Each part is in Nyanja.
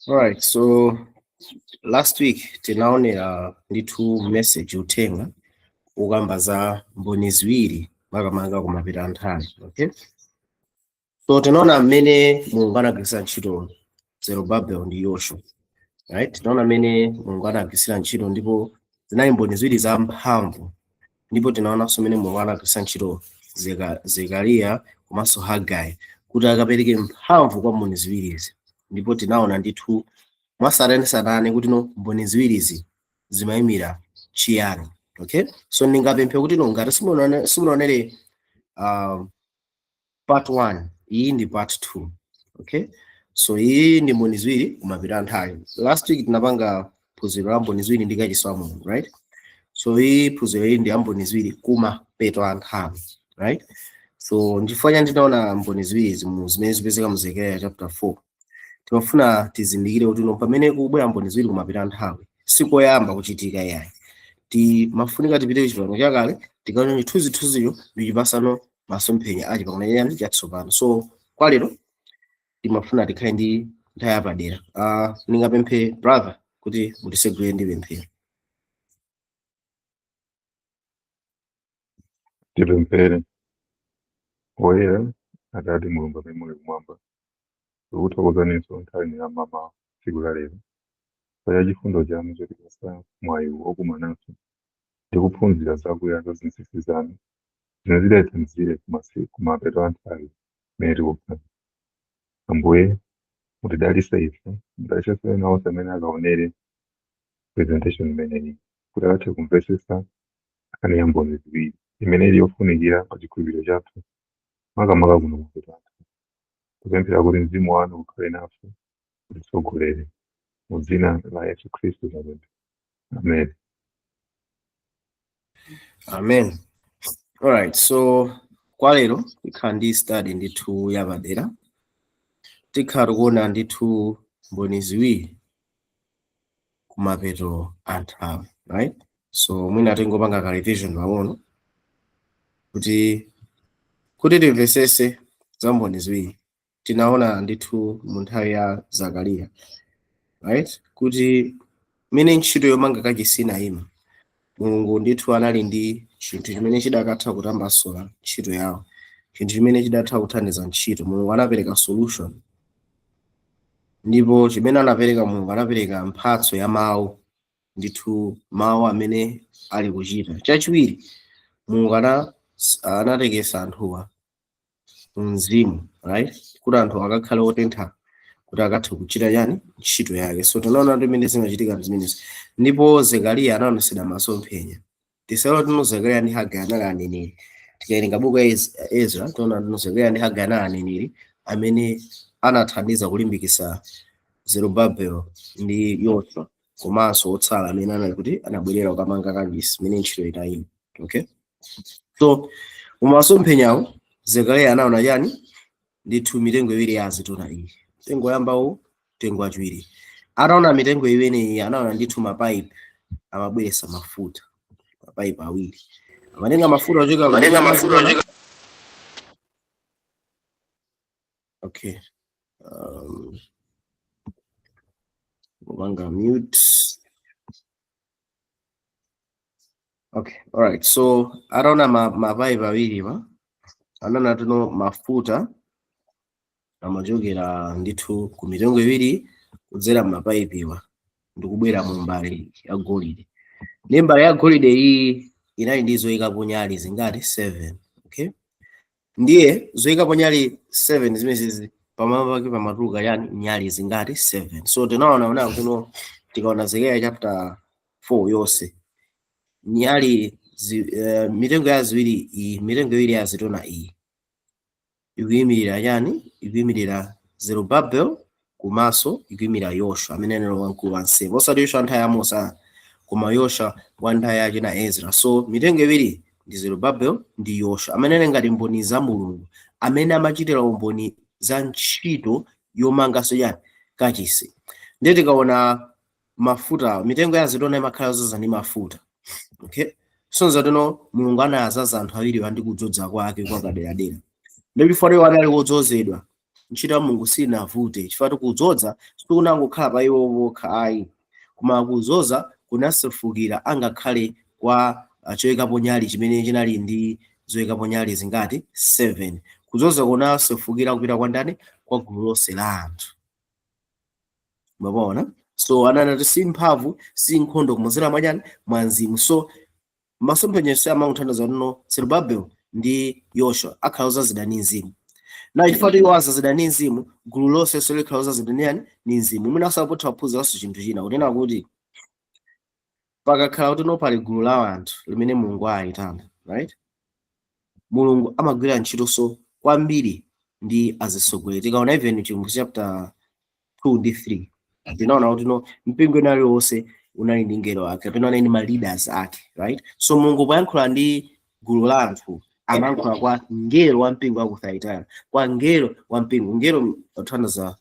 Alright, so last week tinaonera ndithu message, uthenga ukamba za mboni ziwiri, makamaka kumapeto a nthawi. Okay, so tinaona mmene Mulungu anagwiritsa ntchito Zerubbabel ndi Yoshua, right? Tinaona mmene Mulungu anagwiritsira ntchito, ndipo zinali mboni ziwiri za mphamvu. Ndipo tinaonanso mmene Mulungu anagwiritsa ntchito Zekariya komanso Hagai kuti akapereke mphamvu kwa mboni ziwirizi. Ndipo tinaona ndithu mwatsatanetsatane kuti no, mboni ziwirizi zimayimira chiyani. Okay, so ndingapemphe kuti no, ngati simunaonere part 1, iyi ndi part 2. Okay, so iyi ndi mboni ziwiri kumapeto a nthawi. Last week tinapanga phunziro la mboni ziwiri ndi kachisi wa Mulungu, right? So iyi phunziro iyi ndi ya mboni ziwiri kumapeto a nthawi, right? So ndifukwa chani ndinaona mboni ziwiri mu zimene zipezeka mu Zekariya chapter 4? Timafuna tizindikire kuti no, pamene kubwera mboni ziwiri kumapeto a nthawi, sikoyamba kuchitika yayi. Timafunika tipite kuchipangano chakale, tikaona chithunzithunzicho ndichipasano masomphenya a chipangano chachani? Chatsopano. So kwa lero timafuna tikhale ndi nthawi yapadera. Ndingapemphe brother kuti mutisegulire ndi pemphero. Tipemphere. Woyera Atate Mulungu amene muli kumwamba, tikuthokozaninso nthawi ya mamawa tsiku la lero pa chifundo chanu chotipatsa mwayi wokumananso ndi kuphunzira zakuya za zinsinsi zanu zimene zidatithandizire kumapeto a nthawi imene tikukhala. Ambuye, mutidalitse ife, mudalitsenso ena onse amene akaonere presentation imeneyi kuti akathe kumvetsetsa nkhani ya mboni ziwiri imene ili yofunikira pa chikhulupiriro chathu, makamaka kuno kumapeto a nthawi. Kupemphera kuti mzimu wanu ukhale nafe, utitsogolere. Mu dzina la Yesu Khristu tapempha, amen. Amen. Alright, so kwa lero tikhala ndi study ndithu yapadera. Tikhala tikuona ndithu mboni ziwiri kumapeto a nthawi, right? So mwina tingopanga ka revision pang'ono kuti timvesese za mboni ziwiri. Tinaona ndithu mu nthawi ya Zakariya, right, kuti mmene ntchito yomanga kachisi inayima, Mulungu ndithu anali ndi chinthu chimene chidakatha kutambasula ntchito yawo, chinthu chimene chidatha kuthandiza ntchito. Mulungu anapereka solution, ndipo chimene anapereka Mulungu, anapereka mphatso ya mawu ndithu, mawu amene ali kuchita. Chachiwiri, Mulungu anatekesa anthuwa mzimu, right, kuti anthu akakhale otentha kuti akathe kuchita chani? Ntchito yake. So tinaona kuti mmene zimachitika zimenezi, ndipo Zekariya anaonesedwa masomphenya. Tisaona tino Zekariya ndi Hagai anali aneneri. Tikawerenga buku ya Ezra, tiona tino Zekariya ndi Hagai anali aneneri amene anathandiza kulimbikitsa Zerubabel ndi Yoswa komanso otsala amene anali kuti anabwerera kukamanga kachisi imene ntchito itayima. Okay, so mumasomphenyawo Zekariya anaona chani? Ndithu mitengo iwiri ya azitona iyi, mtengo woyambawu, mtengo wachiwiri. Ataona mitengo imeneyi, anaona ndithu mapaipi amabweretsa mafuta. Mapaipi awiri amatenga mafuta ochoka ku Amatenga mafuta ochoka. Okay, kupanga mute. Okay, alright. So ataona mapaipi awiriwa, anaona tino mafuta amachokera ndithu ku mitengo iwiri kudzera mmapaipiwa ndikubwera mu mbale ya golide. Ndi mbale ya golide iyi inali ndi zoyikapo nyali zingati? 7. Okay, ndiye zoyikapo nyali 7 zimenezi, pamwamba pake pamatuluka yani? Nyali zingati? 7. So tinaona ona kuno, tikaona Zekariya chapter 4 yonse, nyali mitengo ya ziwiri iyi, mitengo iwiri ya azitona iyi ikuyimirira chani? Ikuyimirira Zerubabel komanso ikuyimirira Yoshua amene anali wamkulu wa ansembe, osati Yoshua nthawi ya Mose, koma Yoshua wa nthawi yake na Ezra. So mitengo iwiri ndi Zerubabel ndi Yoshua amene ali ngati mboni za Mulungu amene amachitira umboni za ntchito yomanganso chani? Kachisi. Ndiye tikaona mafuta, mitengo ya azitona imakhala yozaza ndi mafuta. Okay, so zatino Mulungu anazaza anthu awiriwa ndi kudzodza kwake kwa kaderadera, ndipo chifukwa iwo anali wodzozedwa. Ntchito ya Mulungu sinavute chifukwa kudzoza sikunangokhala pa iwo pokha ayi, koma kudzoza kunasefukira angakhale kwa choyikapo nyali chimene chinali ndi zoyikapo nyali zingati? 7. Kudzoza kunasefukira kupita kwa ndani? Kwa gulu lonse la anthu. Mapaona? So ananati si mphamvu, si nkhondo, kumuzera mwachani? Mwa mzimu. So masomphenyeso amakuthandiza kuno Zerubbabel ndi Yoshua akhala ozazidwa ndi mzimu, na chifukwa iwo azazidwa ndi mzimu, gulu lonse so likhala ozazidwa ndi yani? Ndi mzimu. Mwina asapotha kuphunziranso chinthu china, kunena kuti pakakhala kuti no pali gulu la anthu limene Mulungu ayitana, right, Mulungu amagwira ntchitonso kwambiri ndi azitsogoleri. Tikaona even Chivumbulutso chapter 2 ndi 3, tinaona kuti no mpingo ina aliwonse unali ndi ngelo ake kapena unali ndi ma leaders ake, right? So Mulungu poyankhula ndi gulu la anthu amayankhula kwa ngelo wa mpingo wa ku Thyatira, kwa ngelo wa mpingo. Ngelo kuthandiza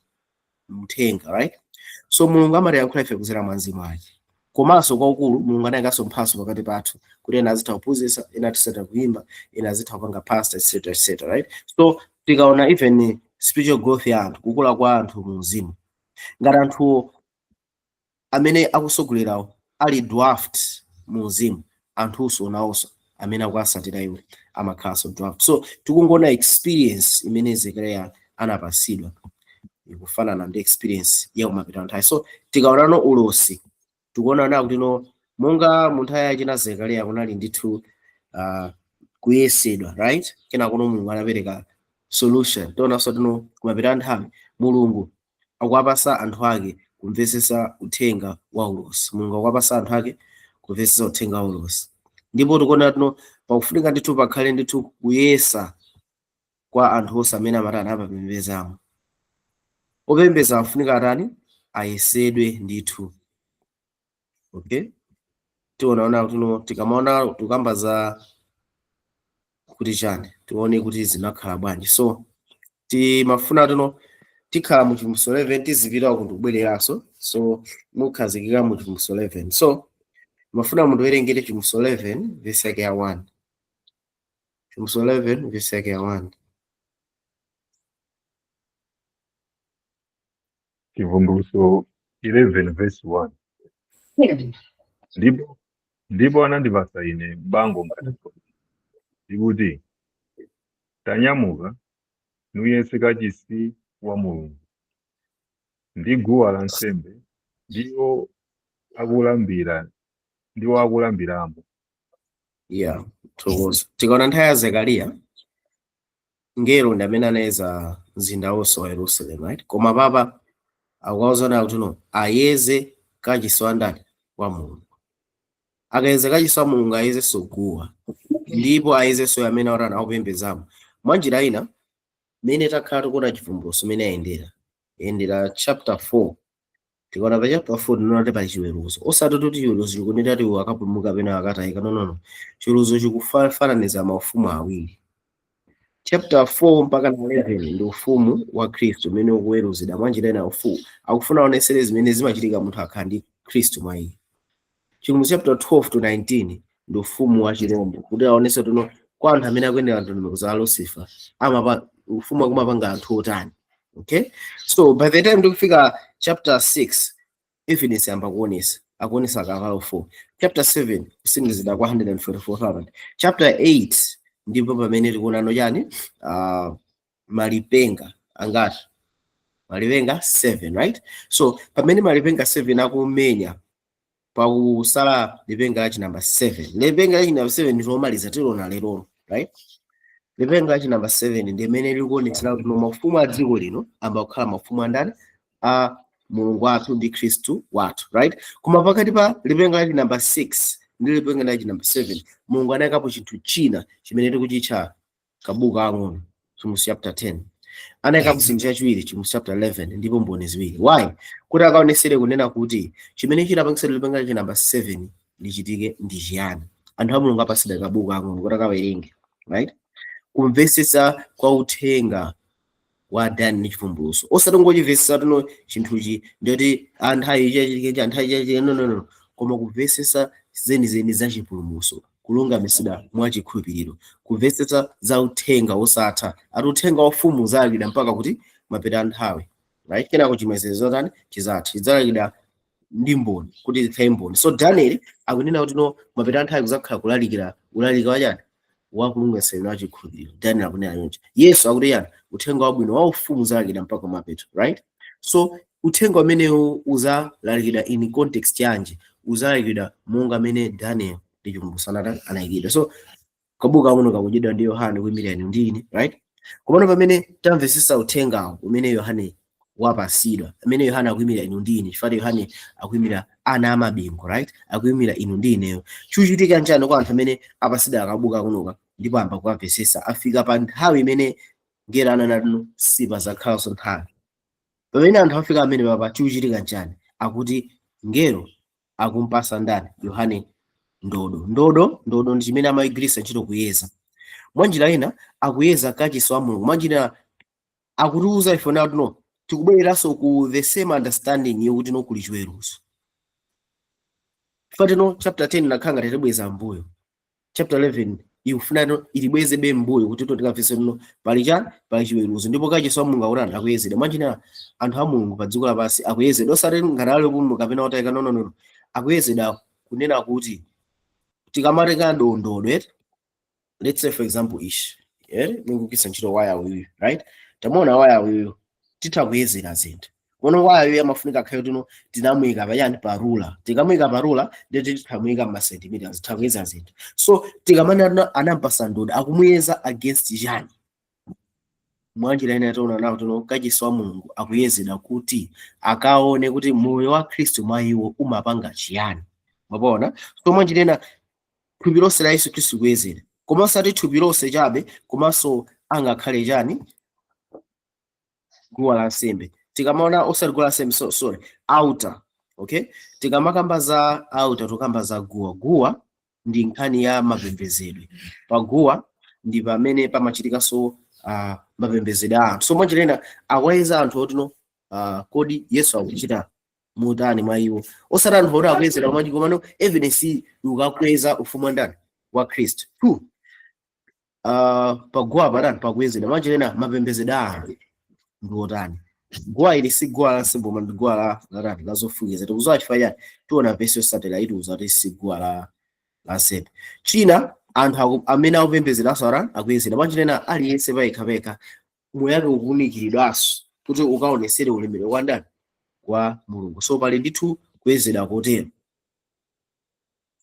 mthenga, right? So Mulungu amatiyankhula ife kudzera mwa mzimu wake. Komanso kwaukulu Mulungu anayikanso mphatso pakati pathu kuti ena azitha kuphunzitsa, ena azitha kuimba, ena azitha kupanga pastor, etc etc, right? So tikaona even spiritual growth ya anthu, kukula kwa anthu mu mzimu, ngati anthu amene akusogolerawo ali dwarfed mu mzimu, anthunso nawonso amene akuasatira iwo amakhalanso dwarfed. So tikungoona experience imene Zekariya anapasidwa ikufanana ndi experience ya kumapita nthawi. So tikaonano ulosi, tikuona na kuti no monga mu nthawi yachina Zekariya kunali ndithu kuyesedwa, right? Kena kuno Mulungu anapereka solution. Tionanso tino kumapita nthawi Mulungu akuwapasa anthu ake kumvetsetsa uthenga wa ulosi. Mulungu akuwapasa anthu ake kumvetsetsa uthenga wa ulosi, ndipo tikuona tino pakufunika ndithu pakhale ndithu kuyesa kwa anthu onse amene amatani? Amapembedzamo. Opembedza afunika atani? Ayesedwe ndithu. Okay, tionaona kuti tikamaona tikamba za kuti chani, tione kuti zinakhala bwanji. So timafuna tino tikhala mu Chivumbulutso 11, tizipita ku ndikubwereranso. So mukhazikika mu Chivumbulutso 11. So mafuna mundiwerengere Chivumbulutso 11 verse yake ya 1. Chivumbulutso 11 verse yake ya 1. Chivumbulutso 11 verse 1. Ndipo anandipatsa ine bango ngati golide, ndikuti, Tanyamuka, nuyese kachisi wa Mulungu, ndi guwa la nsembe, ndiwo akulambira, ndiwo akulambiramo. Yeah, thokoza. Tikaona nthawi ya Zekariya, ngelo ndi amene anayeza mzinda wonse wa Yerusalemu, right? Koma papa akuwawuzana kuti no ayeze kachisi wa ndani? Wa Mulungu. Akayeza kachisi wa Mulungu, ayezenso guwa, ndipo ayezenso amene atani? Akupembedzamo. Mwanjira ina, mene takhala tikuona Chivumbulutso mene ayendera yendera chapter 4, tikaona pa chapter 4 tinaona kuti pali chiweruzo, osati kuti chiweruzo chikunena kuti akapulumuka kapena akatayika. No, no, no. Chiweruzo chikufananiza maufumu awiri. Chapter 4 mpaka na 11 ndi ufumu wa Khristu umene ukuweruzidwa. Mwanjira ina, ufumu akufuna aonesere zimene zimachitika munthu akhala ndi Khristu mwa iye. Chivumbulutso chapter 12 to 19 ndi ufumu wa chirombo, kuti aonese tuno kwa anthu amene akuyendera ndondomeko za Lucifer amapa ufumu akumapanga anthu otani. Okay, so by the time tikufika chapter 6, evidence yamba kuonesa, akuonesa akavalo 4. Chapter 7, kusindikizidwa kwa 144,000. Chapter 8 ndipo pamene tikuonano chani? Malipenga angati? Malipenga 7, right? So pamene malipenga 7 akumenya, pakusala lipenga lachi number 7. Lipenga lachi number 7 ndilomaliza tilona lerolo, right? Lipenga lachi number 7 ndi imene likuonetsera kuti mafumu a dziko lino amba kukhala mafumu andani? A Mulungu wathu ndi Khristu wathu, right? Koma pakati pa lipenga lachi number 6 ndi lipenga lachi number 7, Mulungu anayikapo chinthu china chimene tikuchitcha kabuku ang'ono, Chivumbulutso chapter 10. Anayikapo chinthu chachiwiri, Chivumbulutso chapter 11, ndipo mboni ziwiri. Why? Kuti akaonesere kunena kuti chimene chinapangitsa lipenga lachi number 7 lichitike ndi chiyani. Anthu a Mulungu apasidwa kabuku ang'ono kuti akawerenge, right, kumvetsetsa kwa uthenga wa Daniel ndi Chivumbulutso, osati ngochimvetsetsa tuno chinthuchi ndiyoti anthu ayi chachitike, anthu ayi chachitike, no, no, no, koma kumvetsetsa zenizeni za chipulumutso, kulungamisidwa mwa chikhulupiriro, kumvetsetsa za uthenga wosatha, ati uthenga wa ufumu uzalalikidwa mpaka kuti Mapeto a nthawi, right? Kenako chimaliziro tani? Chizatha, chidzalalikidwa ndi mboni kuti zikhale mboni. So Daniel akunena kuti no, mapeto a nthawi kuzakhala kulalikira ulaliki wachani? Wakulungamitsa wa chikhulupiriro. Daniel akunena choncho. Yesu akuti yani? Uthenga wabwino wa ufumu uzalalikidwa mpaka mapeto, right? So uthenga umenewu uzalalikidwa in context yanji? Uzalalikidwa monga amene Daniel ndi Chivumbulutso anayikidwa. So kabuku kamuno kakudyedwa ndi Yohane kuyimirira inu ndi ine, right? Komano pamene tamvetsetsa uthengawo umene Yohane wapasidwa, amene Yohane akuyimirira inu ndi ine, chifukwa Yohane akuyimira ana amabingu, right? Akuyimira inu ndi ineyo. Chikuchitika nchani kwa anthu amene apasidwa akabuku akunoka ndipo amba kukamvetsetsa? Afika pa nthawi imene ngelo ananati sipazakhalanso nthawi. Pamene anthu afika amene papa, chikuchitika nchani? Akuti ngelo akumpasa ndani? Yohane ndodo. Ndodo ndi chimene amayigwiritsa ntchito kuyeza. Mwanjira ina akuyeza kachisi wa Mulungu. Mwanjira ina akutiuza ife kuti no, tikubwereranso ku the same understanding yokuti no, kuli chiweruzo. Fatino chapter 10 nakhala ngati tibweza mbuyo. Chapter 11 ikufuna no ilibwezebe mbuyo kuti tikamvetse no, pali chani? Pali chiweruzo, ndipo kachisi wa Mulungu akuti anthu akuyezedwa. Mwanjira anthu a Mulungu pa dziko lapansi akuyezedwa, osati ngati ali kupulumuka kapena otayika. No, no, no, akuyezedwa kunena kuti tikamatenga ndodo, let's say for example ish, yeah, ndikugwiritsa ntchito waya uyu, right? Tamuona waya uyu, titha kuyezera zinthu. Kono waya uyu amafunika akhale kuti no, tinamuyika pachani? Pa ruler. Tikamuyika pa ruler, ndiye tithamuyika ma centimeters, titha kuyeza zinthu. So tikamanena anampasa ndodo, akumuyeza against chani? Mwanjira ina tiona nawo tino kachisi wa Mulungu akuyezedwa kuti akaone kuti moyo wa Khristu mwa iwo umapanga chiyani. Mwapaona? So mwanjira ina thupi lonse la Yesu Khristu kuyezedwa, koma osati thupi lonse chabe, komanso angakhale chani? Guwa lansembe. Tikamaona, osati guwa lansembe, so, sorry, altar. Okay, tikamakamba za altar, tukamba za guwa. Guwa ndi nkhani ya mapembedzedwe. Pa guwa ndi pamene pamachitikanso mapembedzedwe a anthu. So mwanjira ina akwayeza anthu otino kodi Yesu akuchita mutani mwa iwo? Osati anthu oti akuyezera mwanji, komano evidence ikukakweza ufumu wa ndani? Wa Khristu. Two, paguwa patani? Pakuyezedwa. Mwanjira ina mapembedzedwe a anthu ndi otani? Guwa ili si guwa la nsembe, koma ndi guwa la latani? La zofukiza. Tikudziwa chifukwa chani? Tiona vesi yosatira itiuza kuti si guwa la nsembe. China, anthu amene akupembedzeranso arani? Akuyezedwa. Mwanjira ina aliyense payekha moyo wake ukuwunikiridwanso kuti ukaonesere ulemerero wa ndani? Wa Mulungu. So pali ndithu kuyezedwa kotero.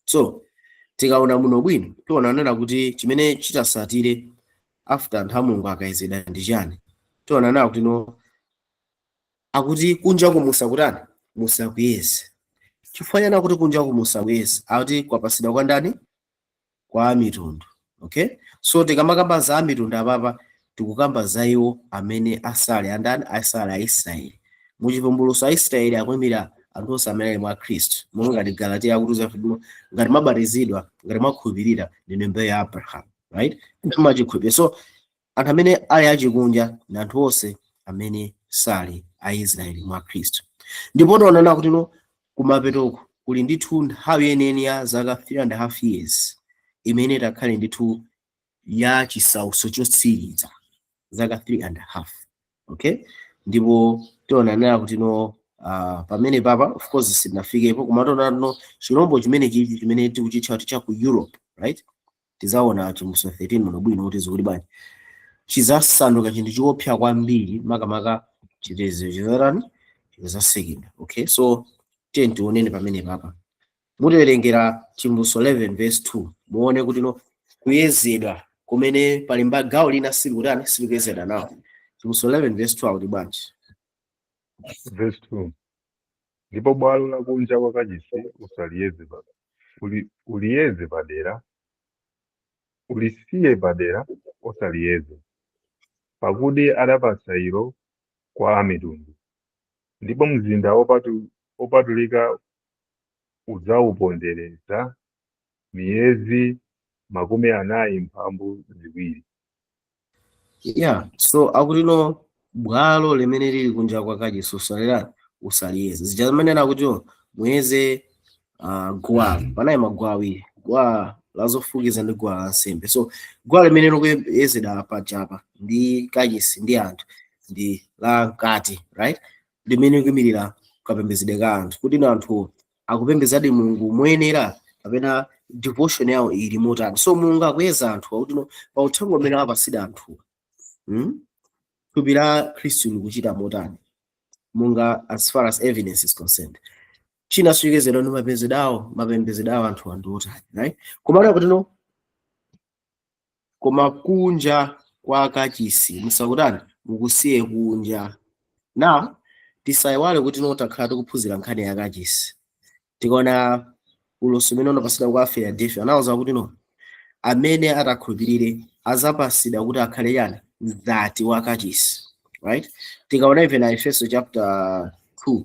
So tikaona muno bwino, tiona nena kuti chimene chitasatire after anthu a Mulungu akayezedwa ndi chani? Tiona nawo kuti no, akuti kunja musakutani? Musakuyeze. Chifukwa chani akuti kunja musakuyeze? Akuti kwapasidwa kwa ndani? Kwa mitundu. Okay, so tikamakamba za mitundu apapa, tikukamba za iwo amene asali andani? Asali Aisraeli. Muchivumbulutso Aisraeli akuyimira anthu onse amene ali mwa Khristu, monga ngati Galatiya akutiuza kuti ngati mwabatizidwa, ngati mwakhulupirira, ndinu mbewu ya Abraham, right? Mwachikhulupiriro. So anthu amene ali achikunja ndi anthu onse amene sali Aisraeli mwa Khristu. Ndipo tionana kuti no, kumapetoko kuli ndithu nthawi yeniyeni ya zaka 3.5 years imene takhale ndithu ya chisautso chotsiriza, zaka 3.5. Okay, ndipo tionanena kuti no, pamene papa of course sitinafikepo, koma tiona no, chirombo chimene chichi chimene tikuchitcha kuti cha ku Europe, right? Tizaona Chivumbulutso 13 muno bwino kuti zikuti bwanji. Chizasanduka chinthu choopsa kwambiri, makamaka chitetezo chizatani? Chizasekedwa. Okay, so tiye tionene pamene papa. Mutiwerengera Chivumbulutso 11 verse 2, muone kuti no, kuyezedwa kumene pali mba gawo lina silikutani? Silikuyezedwa nawo. Chivumbulutso 11 verse 2 akuti bwanji? Verse 2: Ndipo bwalo lakunja kwa kachisi usaliyeze uliyeze padera, ulisiye padera, osaliyeze, pakuti adapatsa ilo kwa amitundu, ndipo mzinda wopatulika udzawupondereza miyezi 47. Yeah, so akuti no, bwalo limene lili kunja kwa kachisi usalira usaliyeze. Zija zimene akuti no, muyeze guwa. Panali maguwa awiri, guwa lazofukiza ndi guwa la nsembe. So guwa limene likuyezedwa pajapa ndi kachisi ndi anthu ndi la mkati, right, limene likuyimirira kapembedzedwe ka anthu, kuti ino anthu akupembedzadi Mulungu moyenera kapena devotion yawo ili motani. So Mulungu akuyeza anthu akuti no, pa uthenga umene apasida anthu, Thupi la Khristu likuchita motani monga as far as evidence is concerned? China sichikezedwa ndi mapembedzedwe awo anthu ndi otani, right? Komatu akuti no, koma kunja kwa kachisi musakutani, mukusiye kunja. Now tisayiwale kuti no, takhala tikuphunzira nkhani ya kachisi. Tikaona ulosi umene unapasidwa kwa Philadelphia, anawuza kuti no, amene atakhulupirire azapasidwa kuti akhale yani, mzati wa kachisi, right? Tikaona even Efeso chapter 2,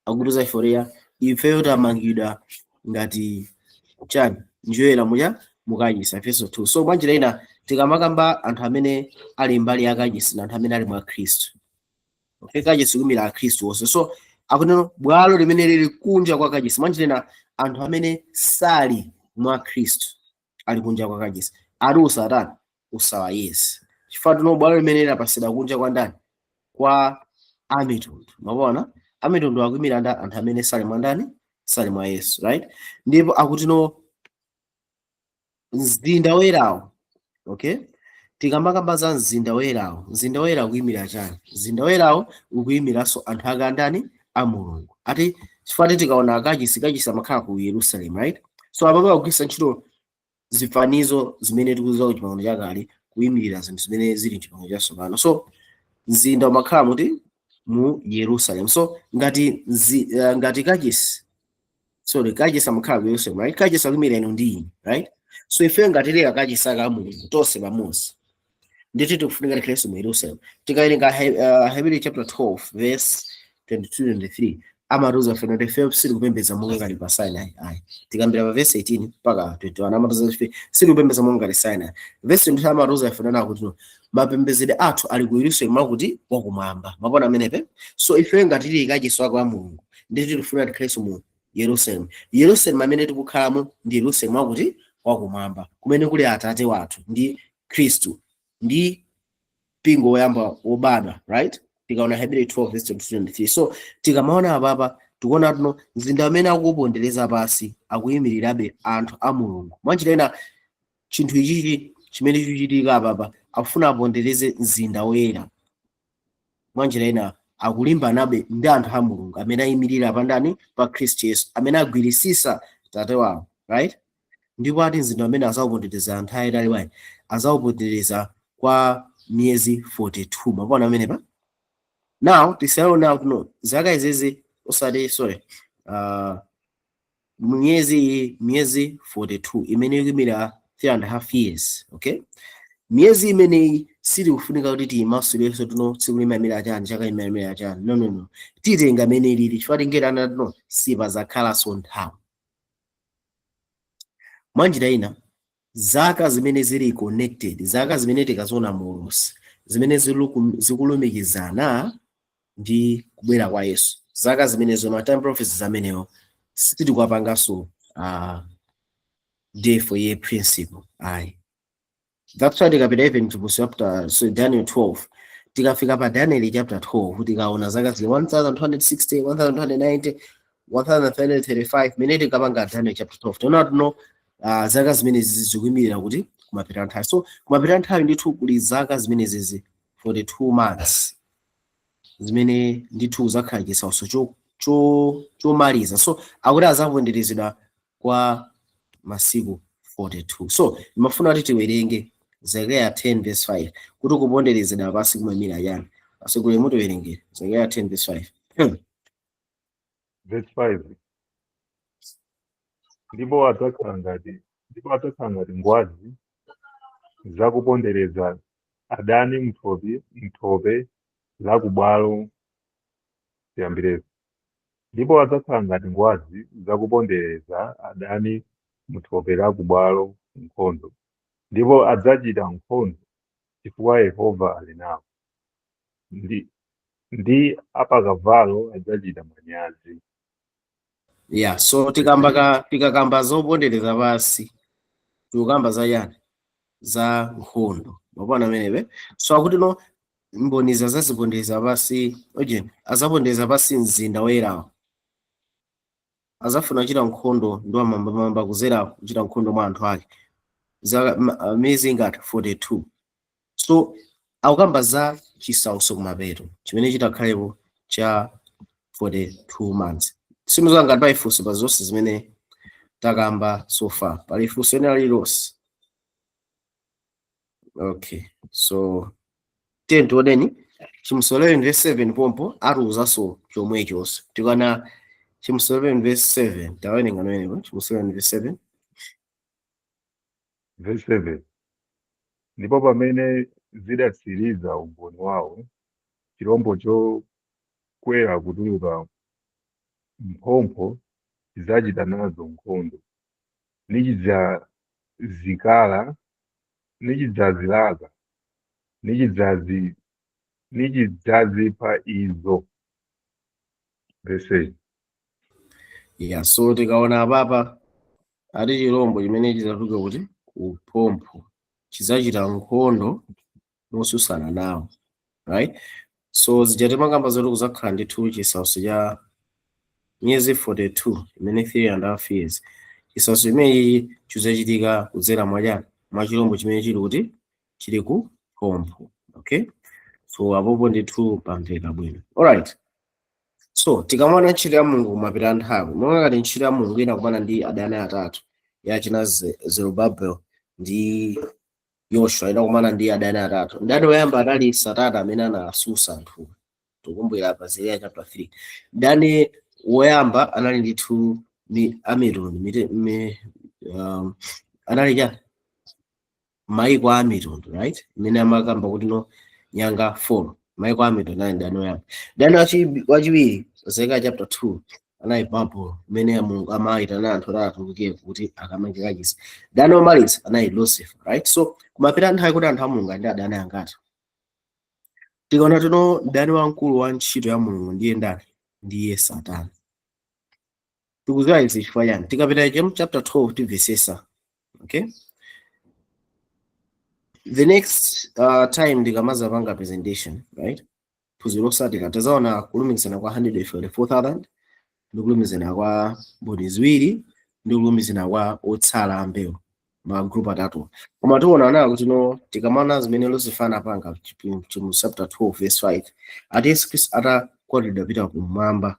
akutiza iforeya ifeyo tamangidwa ngati chani, njoyera muja mukachisi, Efeso 2. So mwanjira ina tikamakamba anthu amene ali mbali ya kachisi na anthu amene ali mwa Khristu, okay? Kachisi kumira akhristu onse. So akunena bwalo limene lili kunja kwa kachisi, mwanjira ina anthu amene sali mwa Khristu ali kunja kwa kachisi, ali usatani, usawayese, chifukwa tino bwalo limene lapasidwa kunja kwa ndani? Kwa amitundu. Mwaona, amitundu akuyimira nda anthu amene sali mwa ndani? Sali mwa Yesu, right? Ndipo akutino mzinda woyerawo, okay? Tikamakamba za mzinda woyerawo, mzinda woyera ukuyimira chani? Mzinda woyerawo ukuyimiranso anthu ake andani? A Mulungu. Ati chifukwa tikaona kachisi, kachisi amakhala ku Yerusalemu, right? So apapo akugwiritsa ntchito zifanizo zimene tikuziwa ku Chipangano Chakale kuyimirira zinthu zimene zili mchipangano chatsopano. So mzinda umakhala muti? Mu Yerusalemu. So ngati kachisi, sorry, kachisi amakhala ku Yerusalemu, right? Kachisi akuyimira inu ndi ine, right? So ife ngati tili kachisi aka Mulungu tonse pamodzi, nditi tikufunika tikhalenso mu Yerusalemu. Tikawerenga Hebrew chapter 12 verse 22 23, amatiuza ife kuti ife sitikupembedza monga ngati pa Sinai ayi. Tikambira pa verse 18 mpaka 21, amatiuza ife sitikupembedza monga ngati Sinai. Verse 22 amatiuza ife nana kuti no, mapembedzedwe athu ali ku Yerusalemu akuti wakumwamba. Mapona amenepe? So ife ngati tili kachisi wake wa Mulungu, nditi tikufuna tikhalenso mu Yerusalemu. Yerusalemu amene tikukhalamo ndi Yerusalemu wakuti? Wakumwamba, kumene kuli Atate wathu ndi Khristu ndi mpingo woyamba wobadwa, right? Tikaona Hebrew 12 verse 23. So tikamaona apapa, tikuona tuno mzinda amene akupondereza pasi akuyimirirabe anthu a Mulungu. Mwanjira ina chinthu ichichi chimene chikuchitika apapa, akufuna apondereze mzinda woyera. Mwanjira ina akulimbanabe ndi anthu a Mulungu amene ayimirira pandani? Pa Khristu Yesu, amene agwirisisa Tate wawo, right? Ndipo ati mzinda amene azawupondereza anthu ayitali wayi, azawupondereza kwa miyezi 42. Mapona amenepa? Now tisaona kuno zaka izizi, osati, sorry, miyezi 42 imene ikuyimira 3.5 years, okay? Miyezi imeneyi sitikufunika kuti tiyimasulenso tuno tsiku limayimira chani, chaka imayimira chani. No, no, no, titenga imene ilili, chifukwa tingerana tuno sipazakhalanso nthawi. Mwanjira ina zaka zimene zili connected, zaka zimene tikaziona mu ulosi zimene zikulumikizana ndi kubwera kwa Yesu, zaka zimenezo, ma time prophecies amenewo, sitikuwapanganso day for year principle ayi. That's why tikapita even to chapter, so Daniel 12, tikafika pa Daniel chapter 12, tikaona zaka zili 1260, 1290, 1335, mene tikapanga Daniel chapter 12, tiona tuno zaka zimenezi zikuyimirira kuti kumapita nthawi. So kumapita nthawi ndithu kuli zaka zimenezi 42 months zimene ndithu zakhala chisautso chomaliza. So akuti azaponderezedwa kwa masiku 42. So ndimafuna kuti tiwerenge Zekariya 10 verse 5 kuti kuponderezedwa pasi kumayimira yani. Asigule, mutiwerengere Zekariya 10 verse 5. Verse 5: Ndipo adzakhala ngati ngwazi zakupondereza adani mthope la kubwalo. Tiyambirezo. Ndipo adzakhala ngati ngwazi zakupondereza adani mthope la kubwalo nkhondo, ndipo adzachita nkhondo chifukwa Yehova ali nawo, ndi apakavalo adzachita manyazi. Yeah, so tikakamba zopondereza pasi, tikukamba za yani? Za nkhondo. Mapona amenepe? So akuti no Mbonizi azazipondereza pasi oje, azapondereza pasi mzinda woyerawo, azafuna kuchita nkhondo ndi wamwambamwamba kuzera kuchita nkhondo mwa anthu ake za miyezi ingati? 42. So akukamba za chisautso kumapeto chimene chitakhalepo cha 42 months. Simuziwa ngati pali funso pa zonse zimene takamba so far. Pali funso ena lililonse? Okay, so tiye tioneni Chivumbulutso 11 verse 7. Pompo atiuzanso chomwechonso. Tikana Chivumbulutso 11 verse 7, tawerenga pamenepo Chivumbulutso 11 verse 7. Verse 7: Ndipo pamene zidatsiriza umboni wawo, chirombo chokwera kutuluka mphompho chidzachita nazo nkhondo, nichidzazikala, nichidzazilaka, nichidzazipha izo. Verse 8. Yeah, so tikaona apapa ati chirombo chimene chidzatuluka kuti kuphompho chidzachita nkhondo mosusana nawo, right? So zija timakamba zoti kuzakhala ndithu chisautso cha miyezi 42, imene 3.5 years. Chisautso chimenechi chizachitika kudzera mwachani? Mwa chirombo chimene chili kuti? Chili ku phompho. Okay, so apopo ndithu pamveka bwino. Alright, so tikamaona ntchito ya Mulungu kumapita nthawi, monga ngati ntchito ya Mulungu inakumana ndi adani atatu yachina Zerubbabel ndi Yoshua, inakumana ndi adani atatu. Mdani woyamba anali Satana amene anasusa anthu, tikumbukira pa Zekariya chapter 3. Mdani woyamba anali ndithu mi amitundu, anali chani? Maiko a mitundu, right? Imene amakamba kuti no nyanga 4, maiko a mitundu anali mdani woyamba. Mdani wachiwiri, Zekariya chapter 2, anali Babulo imene Mulungu amayitana anthu kuti atuluke kuti akamange kachisi. Mdani womaliza anali Lucifer, right? So kumapita nthawi kuti anthu a Mulungu ali ndi adani angati? Tikaona tino mdani wamkulu wa ntchito ya Mulungu ndiye ndani? Ndiye Satana. Tikuziwa izi chifukwa chani? Tikapita chapter 12 timvesesa. Okay, the next time ndikamaza panga presentation, right, phunziro losatira tazaona kulumikizana kwa 144,000 ndi kulumikizana kwa mboni ziwiri ndi kulumikizana kwa otsala ambewu, ma group atatu. Koma tiona nawo kuti no tikamaona zimene Lucifer anapanga mu chapter 12 verse 5, ati Yesu Khristu atakwatidwa pita kumwamba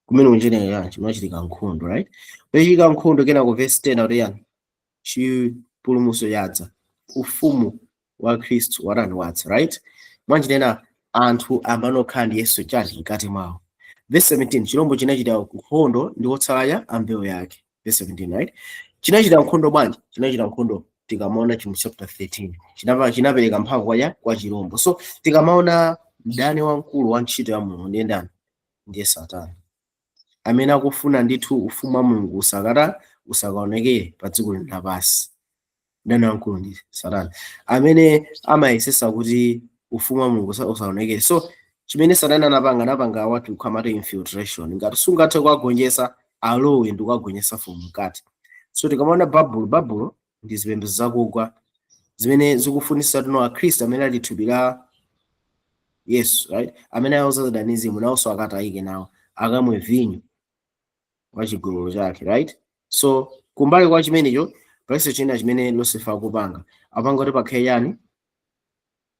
kumene kunjenera chimachitika nkhondo, right? Kuchitika nkhondo, kenako verse 10 akuti yani? Chipulumutso chadza, ufumu wa Khristu watani? Wadza, right? Mwanjinena anthu amanokhala ndi Yesu chati mkati mwawo. Verse 17, chilombo chinachita nkhondo ndi otsala ambewu yake. Verse 17, right? Chinachita nkhondo bwanji? Chinachita nkhondo, tikamaona chimu chapter 13, chinapereka mphamvu kwa chilombo. So tikamaona mdani wamkulu wa ntchito ya Mulungu ndiye ndani? Ndiye Satana amene akufuna ndithu ufumu wa Mulungu usakaonekere pa dziko lino lapansi. Mdani wamkulu ndi Satana amene amayesesa kuti ufumu wa Mulungu usaonekere. So chimene Satana anapanga watu amati infiltration. Ngati sungathe kuwagonjetsa, alowe ndi kuwagonjetsa from mkati. So tikamaona Babulo, Babulo ndi zipembedzo zakugwa zimene zikufunisa tino akhristu amene ali thupi la Yesu, right, amene ayozazidwa ndi Mzimu, nawonso akatayike nawo, akamwe vinyo wa chigololo chake, right? So kumbali kwa chimenecho palinso china chimene Lucifer akupanga. Apanga kuti pakhale chani?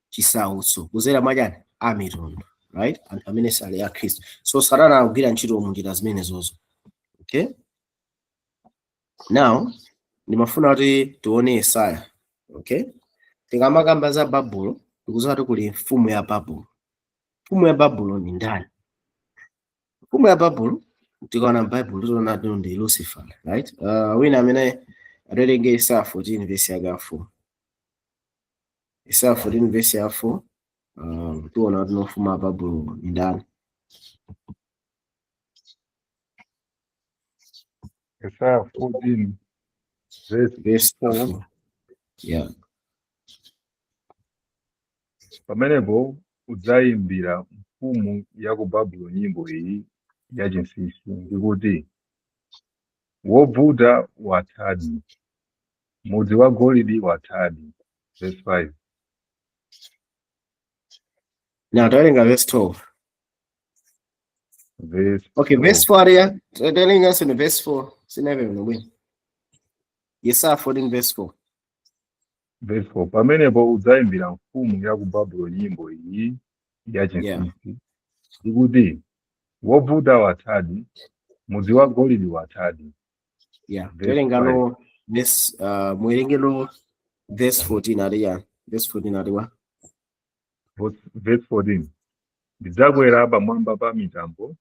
Chisautso kuzera mwa chani? Amitundu, right? Anthu amene sali a Khristu. So Satana akugwira ntchito munjira zimenezozo. Okay, now ndimafuna kuti tione Yesaya. Okay, tikamakamba za Babulo tikudziwa kuti kuli mfumu ya Babulo. Mfumu ya Babulo ni ndani? Mfumu ya Babulo tikaona m'Bible tiona kuti ndi Lucifer, right? Wina amene aterenge Yesaya 14 verse yake ya 4. Yesaya 14 verse ya 4, tiona kuti mfumu ya Babulo ni ndani. Yesaya 14 verse verse 4. 4, yeah. Pamenepo udzayimbira mfumu ya ku Babulo nyimbo iyi yachinsinsi, ndikuti: Wovuta wathadi, mudzi wa golide wathadi. Verse 5. Now tawerenga verse 12. Verse Okay, verse 12. 4 ya. Tawerenga ni verse 4. Sineve bwino bwino. Yesaya 14 verse 4. Verse 4: Pamenepo udzayimbira mfumu ya ku Babuloni nyimbo iyi ya chinsinsi, ikuti: Wovuta wathadi, mudzi wa golide wathadi. Yeah. Verse Tawerenga 5. No verse, muwerengeno verse 14 ali ya. Verse 14 ali wa. Verse 14: Ndidzakwera pamwamba pa mitambo,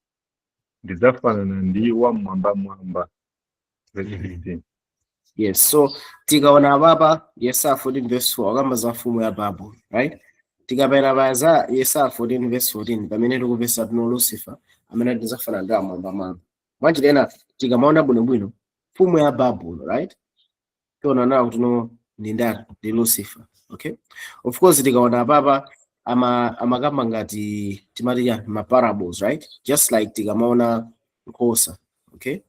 ndidzafanana ndi wamwambamwamba. Verse 15. Yes, so tikaona apapa Yesaya 14 verse 4 akamba za mfumu ya Babel, right? Tikapena pa za Yesaya 14 verse 14, pamene tikupeza tino Lucifer amene tidzafanana ndi amwambamwamba. Mwanjira ena, tikamaona bwinobwino mfumu ya Babel, right? Tiona nawo kuti no, ndi ndani? Ndi Lucifer. Okay? Of course, tikaona apapa amakamba ngati timati chani, ma parables, right? Just like tikamaona nkhosa, okay?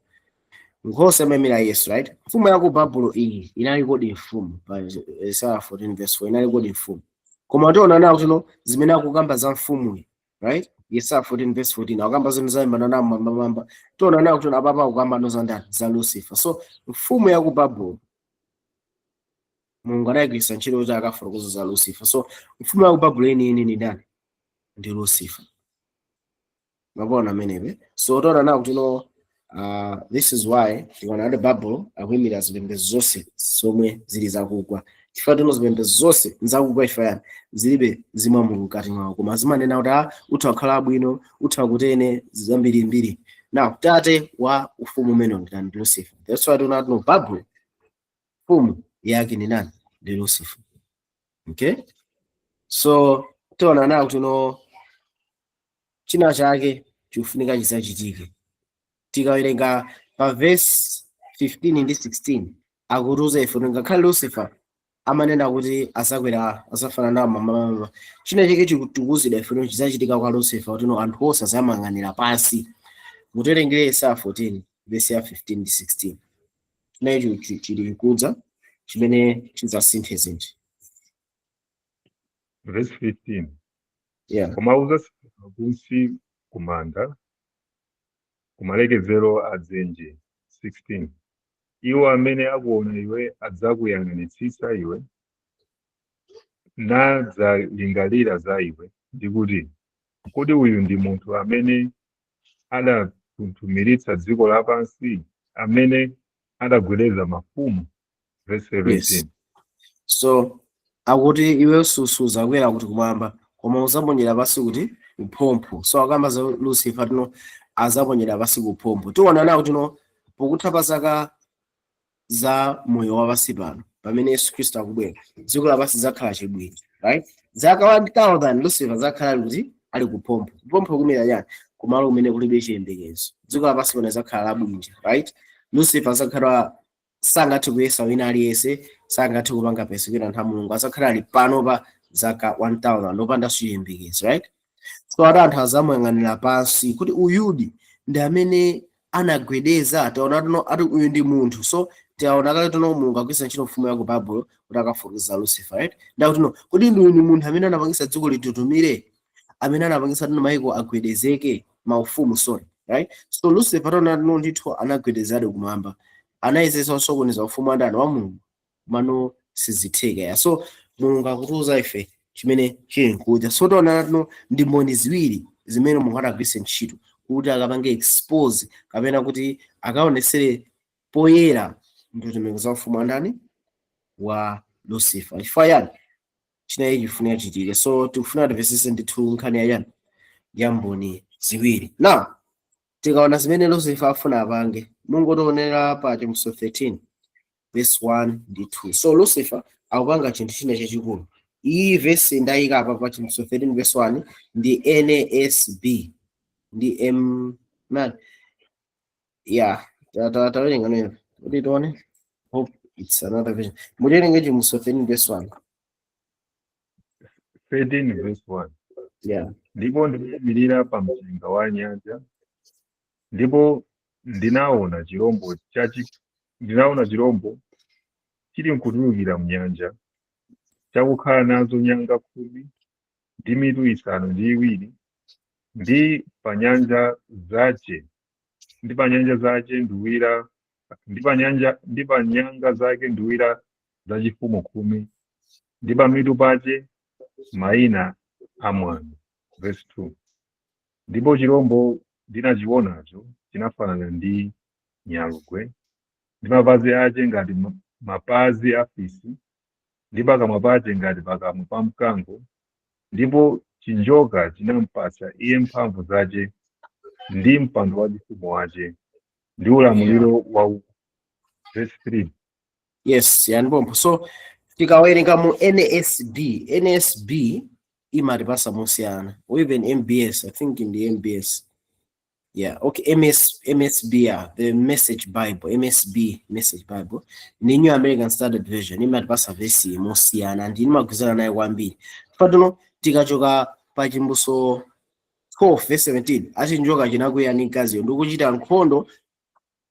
Nkhosa imayimira Yesu, right? Mfumu ya ku Babulo iyi inali kodi mfumu pa Yesaya 14 verse 4 inali kodi mfumu, koma tiona nawo tino zimene akukamba za mfumuyi, right? Yesaya 14 verse 14 akukamba zimene zayimbana nawo mwambamwamba. Tiona nawo kuti apapa akukamba no za ndani? Za Lucifer. So mfumu ya ku Babulo Mulungu anayigwiritsa ntchito kuti akafotokoza za Lucifer. So mfumu ya ku Babulo yeniyeni ni ndani? Ndi Lucifer. Mapona amenepe. So tiona nawo kuti no, this is why tikaona kuti Babulo akuyimira zipembedzo zonse zomwe zili zakugwa, chifukwa tino zipembedzo zonse nzakugwa. Chifukwa yani? Zilibe zimwa Mulungu mkati mwawo, koma zimanena kuti ah, utha kukhala abwino, utha kutene zambirimbiri. Now tate wa ufumu umene ndi ndani? Lucifer. That's why tiona kuti no, Babulo mfumu yake ni nani? Ndi Lucifer. Okay, so tiona nawo kuti no, china chake chikufunika chizachitike. Tikawerenga pa verse 15 ndi 16, akutiuza ife kuti ngakhale Lucifer amanena kuti azakwera, azafanana nawo mamamama, china chake chikutikuzidwa ife kuti chizachitika kwa Lucifer, kuti no, anthu onse azamayang'anira pansi. Muterengere Yesaya 14 verse ya 15 ndi 16. Chinecho chili kudza chimene chidzasinthe zinthu. Verse 15. Yeah. Koma uzatsika kunsi kumanda, kumalekezero a dzenje. 16 Iwo amene akuona iwe adzakuyang'anitsitsa iwe, nadzalingalira za iwe ndikuti: Kodi uyu ndi munthu amene adathuthumiritsa dziko lapansi, amene adagwedeza mafumu? Verse 17. Yes, so akuti iwe suzakwera kuti kumwamba, koma uzaponyera pasi kuti kuphompho. So akamba za Lucifer tino azaponyera pasi kuphompho. Tiona nawo tino pokutha pa zaka za moyo wa pasi pano, pamene Yesu Khristu akubwera, dziko lapansi zakhala chibwinja, right? Zaka 1000 Lucifer zakhala ali kuti? Ali kuphompho. Kuphompho kumira chani? Kumalo kumene kulibe chiyembekezo. Dziko lapansi pano zakhala labwinja, right? Lucifer zakhala sangathe kuyesa wina aliyense, sangathe kupanga persecute anthu a Mulungu. Azakhala ali pano pa zaka 1000 opandanso chiyembekezo, right? So ati anthu azamuyang'anira pansi kuti uyudi ndi amene anagwedeza. Taona tuno ati uyu ndi munthu. So taona kale tuno Mulungu agwiritsa ntchito mfumu ya ku Babulo kuti akafukiza Lucifer, right? Ndakuti no, kuti ndi uyu ndi munthu amene anapangisa dziko litutumire, amene anapangisa tuno maiko agwedezeke, maufumu, sorry, right? So Lucifer taona tuno ndithu anagwedezadi kumwamba, anayesesa kusokoneza ufumu andani? Wa Mulungu. Mano sizitheka ya. So Mulungu akutiuza ife chimene chili nkuja. So taona tuno ndi mboni ziwiri zimene Mulungu adagwiritsa ntchito kuti akapange expose kapena kuti akaonesere poyera ndondomeko za ufumu andani? Wa Lucifer. Chifukwa yani? Chineyi chifunika chitike. So tikufuna timvesese ndithu nkhani ya yani? Ya mboni ziwiri. Now tikaona zimene Lucifer afuna apange, mungotionera pa Chivumbulutso 13 verse 1 ndi 2. So Lucifer akupanga chinthu china chachikulu. Iyi verse ndayika apa pa Chivumbulutso 13 verse 1 ndi NASB ndi M man. Yeah, tawerenga nayo kuti tione. Hope it's another version. Muterenge Chivumbulutso 13 verse 1. 13 verse 1. Yeah. Ndipo ndinayimirira pa mchenga wa nyanja, ndipo ndinaona chirombo chili nkutulukira mnyanja, chakukhala nazo nyanga 10. Ndi mitu isanu ndi iwiri, ndi pa nyanja zace ndi pa nyanja zace nduwira ndi pa nyanja ndi pa nyanga zake nduwira zachifumu 10, ndi pamitu pace mayina amwano. Verse 2. Ndipo chirombo ndinachionacho chinafanana ndi nyalugwe, ndi mapazi ace ngati mapazi a fisi, ndi pakamwa pace ngati pakamwa pa mkango. Ndipo chinjoka chinampatsa iye mphamvu zace ndi mpando wachifumu wace ndi ulamuliro wa. Verse 3. Yes, yanipompo. So tikawerenga mu NSB, NSB imatipasa mosiyana, or even MBS, I think in the MBS, yeah, okay, MS, MSB, yeah, the Message Bible, MSB, Message Bible ndi New American Standard Version imatipasa vesi mosiyana, ndi imagwizana naye kwambiri. Patuno tikachoka pa Chivumbulutso 12 verse 17, achinjoka chinakwiya ndi mkaziyo ndikuchita nkhondo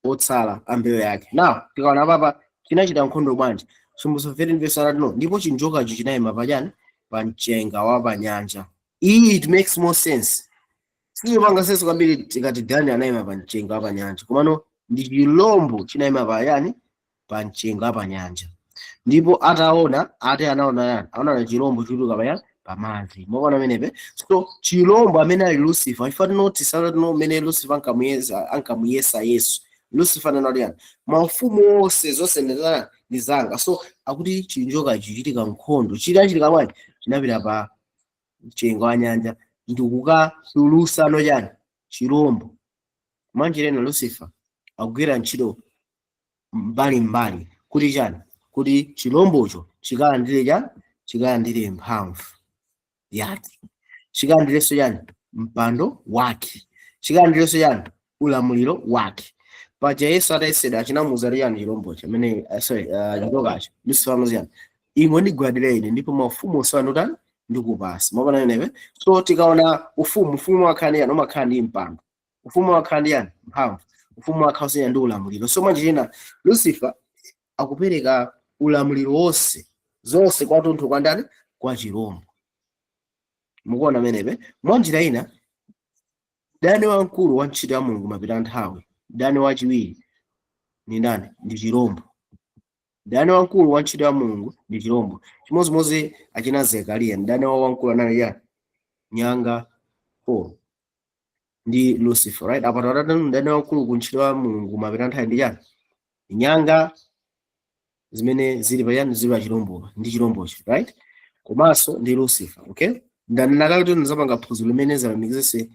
otsala a mbewu yake. Now tikaona papa, chinachita nkhondo bwanji? Chivumbulutso 13 verse 1, no, ndipo chinjokacho chinayima pachani? Pa mchenga wa pa nyanja. Iyi it makes more sense. Sizipanga sense kwambiri tikati Daniel anayima pa mchenga wa pa nyanja, komano ndi chilombo chinayima pa yani? Pa mchenga wa pa nyanja. Ndipo ataona, ati anaona yani? Anaona chilombo chituluka pa yani? Pamadzi. Mukaona amenepe? So chilombo amene ali Lucifer, ifa tinoti tino mmene Lucifer ankamuyesa Yesu, Lucifer ananati yani? Maufumu onse, zonse ndi zanga. So akuti chinjoka chichitika nkhondo, chitachitika bwanji? Chinapita pa mchenga wa nyanja ndikukatulusa no chani? Chilombo. Mwanjirena Lucifer akugwira ntchito mbalimbali kuti chani? Kuti chilombocho chikalandire cha chikalandire mphamvu yake, chikalandirenso chani? Mpando wake, chikalandirenso chani? Ulamuliro wake. Paja Yesu atayesedwa achinamuuza chani chilombocho amene, sorry, chinjokacho? Lucifer amuzi chani? Ingondigwadira ine ndipo maufumu onse andotani? Ndikupasa. Mwaona nenepe? So tikaona ufumu, ufumu wakhala ndi yani? Umakhala ndi mpando. Ufumu wakhala ndi yani? Mphamvu. Ufumu wakhala ndi ulamuliro. So mwanjirina Lucifer akupereka ulamuliro wonse, zonse kwatunthu kwa ndani? Kwa chirombo. Mukuona menepe? Mwanjira ina dani wamkulu wa ntchito ya Mulungu mapita nthawi, dani wachiwiri ni ndani? Ndi chirombo. Dani wamkulu wa ntchito ya Mulungu ndi chirombo. Chimodzimodzi achina Zekariya, mdani wawo wamkulu anali yani? Nyanga 4 ndi Lucifer, right? Apo tatatu mdani wamkulu ku ntchito ya Mulungu mapita nthawi ndi chani? Nyanga zimene zili pa chani? Zili pa chirombo, ndi chirombocho, right? Komanso ndi Lucifer, okay? Ndanena kuti ndizapanga phunziro limene zalamikizese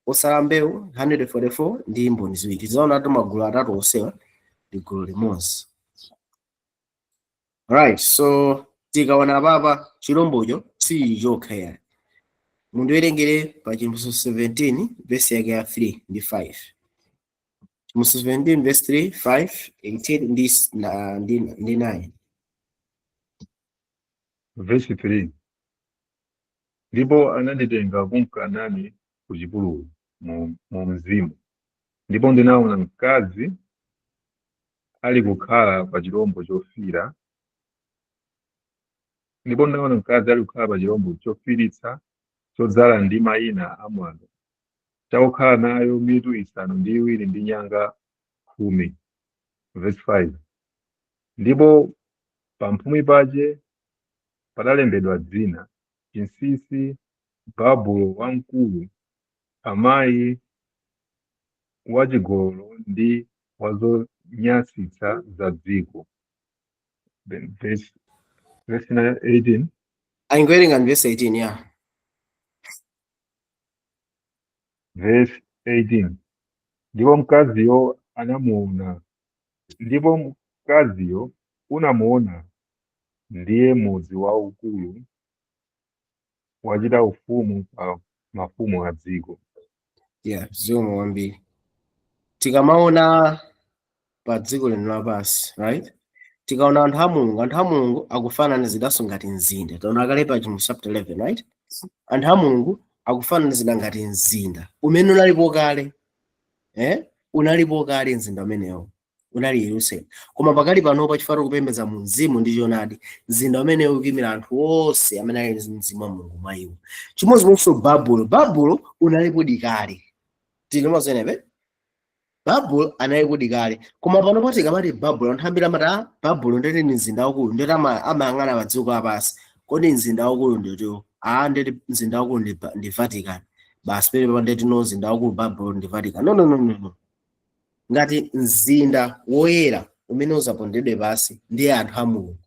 osala mbewu 144 ndi mboni ziwiri. Tizaona ati magulu atatu onsewa ndi gulu limodzi, right? So tikaona papa, chirombocho si chokha yani. Mundiwerengere pa Chivumbulutso 17 verse yake ya 3 ndi 5. Chivumbulutso 17 verse 3, 5, 18 ndi 9. Verse 3. Ndipo ananditenga kunka nane ku chipululu mu mzimu, ndipo ndinaona mkazi ali kukhala pa chirombo chofira, ndipo ndinaona mkazi ali kukhala pa chirombo chofiiritsa chodzala ndi mayina amwano, chakukhala nayo mitu isanu ndi iwiri ndi nyanga 10. Verse 5. Ndipo pamphumi pace padalembedwa dzina chinsinsi, Babulo wamkulu, amayi wachigololo ndi wazonyansitsa za dziko. Then verse 18. Aingowerenga verse 18, yeah. Verse 18. Ndipo mkaziyo anamuona, ndipo mkaziyo unamuona ndiye mudzi waukulu wachita ufumu pa mafumu a dziko. Yeah, zikomo kwambiri. Tikamaona pa dziko lino lapansi, right, tikaona anthu a Mulungu, anthu a Mulungu akufananizidanso ngati mzinda. Taona kale pa Chivumbulutso chapter 11, right? Anthu a Mulungu akufananizidwa ngati mzinda umene unalipo kale, eh? Unalipo kale mzinda umenewo. Unali Yerusalemu. Koma pakali panopa, chifukwa kupembedza mu mzimu ndi choonadi, mzinda umene ukuyimira anthu onse amene ali ndi mzimu wa Mulungu mwa iwo. Chimodzimodzinso Babulo. Babulo unalipo kale, tili Babulo anali kale, koma panopo tikamati Babulo, anthu ambiri amati, "Ah, Babulo ndeti ndi mzinda wakulu." Ndeti amayang'ana pa dziko lapansi. Kodi mzinda wakulu nditiwo? Ah, ndeti mzinda wakulu ndi Vatican basi. Pene ndeti no, mzinda wakulu Babulo ndi Vatican. No, no, no, no, no. Ngati mzinda woyera umene uzapondedwe pasi ndiye anthu a Mulungu,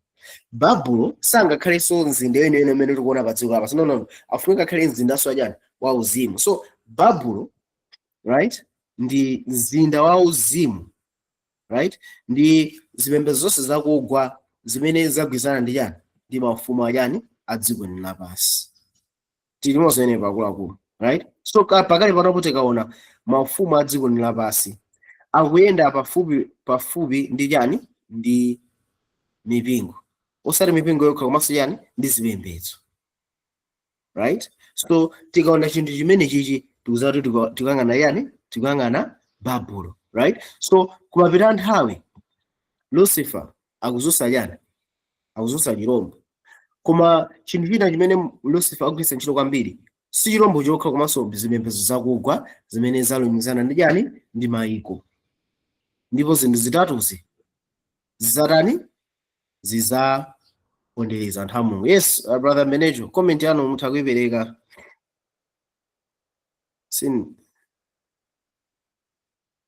Babulo sangakhalenso mzinda wenewene umene tikuona pa dziko lapansi. No, no, no. Afunika akhale mzindanso wachani? Wauzimu. So Babulo, right, ndi mzinda wauzimu, right? Ndi zipembedzo zonse zakugwa zimene zagwirizana ndi chani? Ndi maufumu achani? A dziko lapansi. Tilimo ene akuluakulu, right? So pakali panopo tikaona maufumu a dziko lapansi akuyenda pafupi pafupi ndi chani? Ndi mipingo. Osati mipingo yokha, komanso chani? Ndi zipembedzo, right? So tikaona chinthu chimene chichi, tikuziwa kuti tikuyang'ana yani? Tikuyang'ana Babulo, right? So kumapita nthawi, Lucifer akuzusa chani? Akuzusa chirombo. Koma chinthu china chimene Lucifer akugwiritsa ntchito kwambiri si chirombo chokha, komanso zipembedzo zakugwa zimene zalumikizana ndi chani? Ndi mayiko. Ndipo zinthu zitatuzi zizatani? Zizapondereza anthu a Mulungu. Yes, Brother Menejo, comment yanu mutha kuipereka.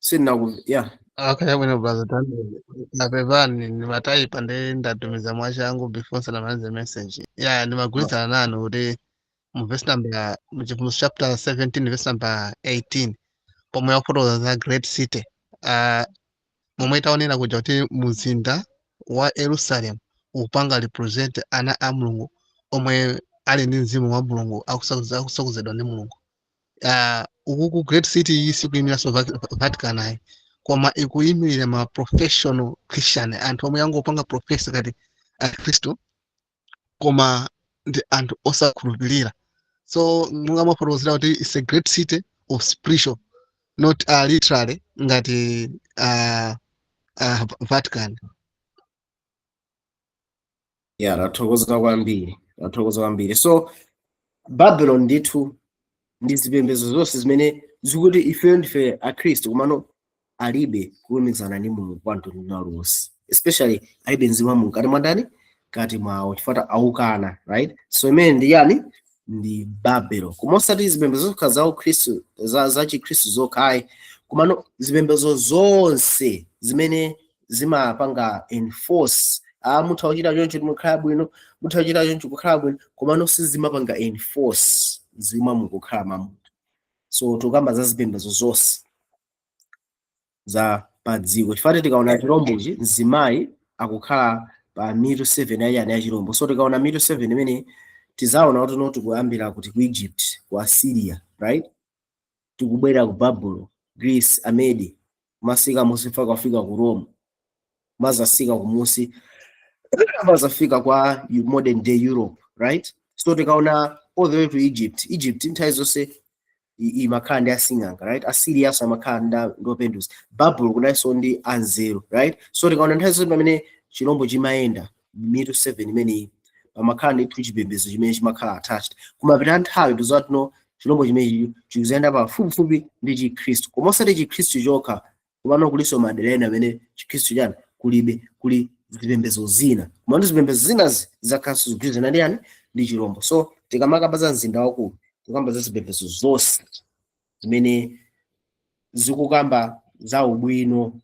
Sinaku, yeah. Okay, bwino, brother Daniel. Napepani, ndimataipa ndi ndatumiza mwachangu before sanamalize message. Yeah, ndimagwirizana nanu kuti mu verse number, mu Chivumbulutso chapter 17 verse number 18, pomwe yakufotokoza za great city, momwe taonera kuja kuti mzinda wa Yerusalem ukupanga represent ana a Mulungu omwe ali ndi mzimu wa Mulungu, akusakuzedwa ndi Mulungu. Uku ku great city iyi sikuyimiranso Vatican ayi, koma ikuyimirira ma professional Christian, anthu omwe angopanga profess ngati Akhristu koma ndi anthu osakhulupirira. So monga mafotokozera kuti it's a great city of spiritual, not literally ngati Vatican. Yeah, tathokoza kwambiri, tathokoza kwambiri. So Babylon ndithu ndi zipembedzo zonse zimene zikuti ifeyo ndife Akhristu, komano alibe kulumikizana ndi Mulungu kwa mtundu uliwonse, especially alibe mzimu wa Mulungu kati mwa ndani? Kati mwawo, chifukwa aukana, right? So imene ndi yani? Ndi Babylon. Koma osati zipembedzo zokha za Ukhristu, za Chikhristu zokha ayi, komano zipembedzo zonse zimene zimapanga enforce, ah, mutha kuchita choncho mukhala bwino, mutha kuchita choncho kukhala bwino, komano sizimapanga enforce mzimu wa Mulungu kukhala mwa munthu. So tikamba za zipembedzo zonse za pa dziko, chifukwa tikaona chirombochi, mzimayi akukhala pa mitu 7 yachani? Ya chirombo. So tikaona mitu 7 imene, tizaona kuti no, tikuyambira kuti? Ku Egypt, ku Assyria, right? Tikubwera ku Babylon, Greece, Amedi, masika musi mpaka kufika ku Rome, mazasika kumusi, mazafika kwa modern day Europe, right? So tikaona all the way to Egypt, Egypt nthawi zonse imakhala ndi asing'anga, right? Assyriaso amakhala ndi openduza. Babylon kunalinso ndi anzeru, right? So tikaona nthawi zonse pamene chirombo chimayenda mitu 7 imeneyi, pamakhala ndithu chipembedzo chimene chimakhala attached. Kumapita nthawi, tizati no, chirombo chimenechi chikuzayenda pafupifupi ndi Chikhristu, koma osati Chikhristu chokha, komano kulinso madera ena amene Chikhristu chani? Kulibe, kuli zipembedzo zina. Komano zipembedzo zinazi zakhalanso zigwirizana ndi yani? Ndi chirombo. So tikamakamba za mzinda wakulu, tikamba za zipembedzo zonse zimene zikukamba za ubwino,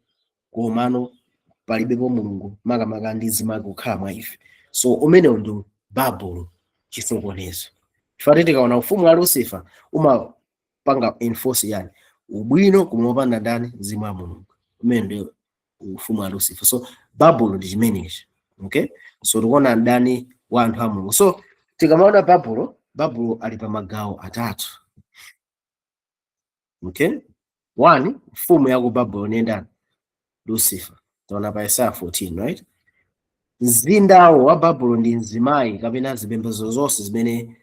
komano palibepo Mulungu, makamaka ndi mzimu kukhala mwa ife. So umenewo ndi Babulo, chisokonezo, chifukwa tikaona ufumu wa Lucifer umapanga enforce yani? Ubwino, koma wopanda ndani? Mzimu wa Mulungu. Umene ndi ufumu wa Lucifer. So Babulo ndi chimenechi, okay? So tikuona mdani wa anthu a Mulungu. So tikamaona Babulo, Babulo ali pa magawo atatu, okay? One, mfumu ya ku Babulo ni ndani? Lucifer. Taona pa Isaiah 14, right? Mzindawo wa Babulo ndi mzimayi kapena zipembedzo zonse zimene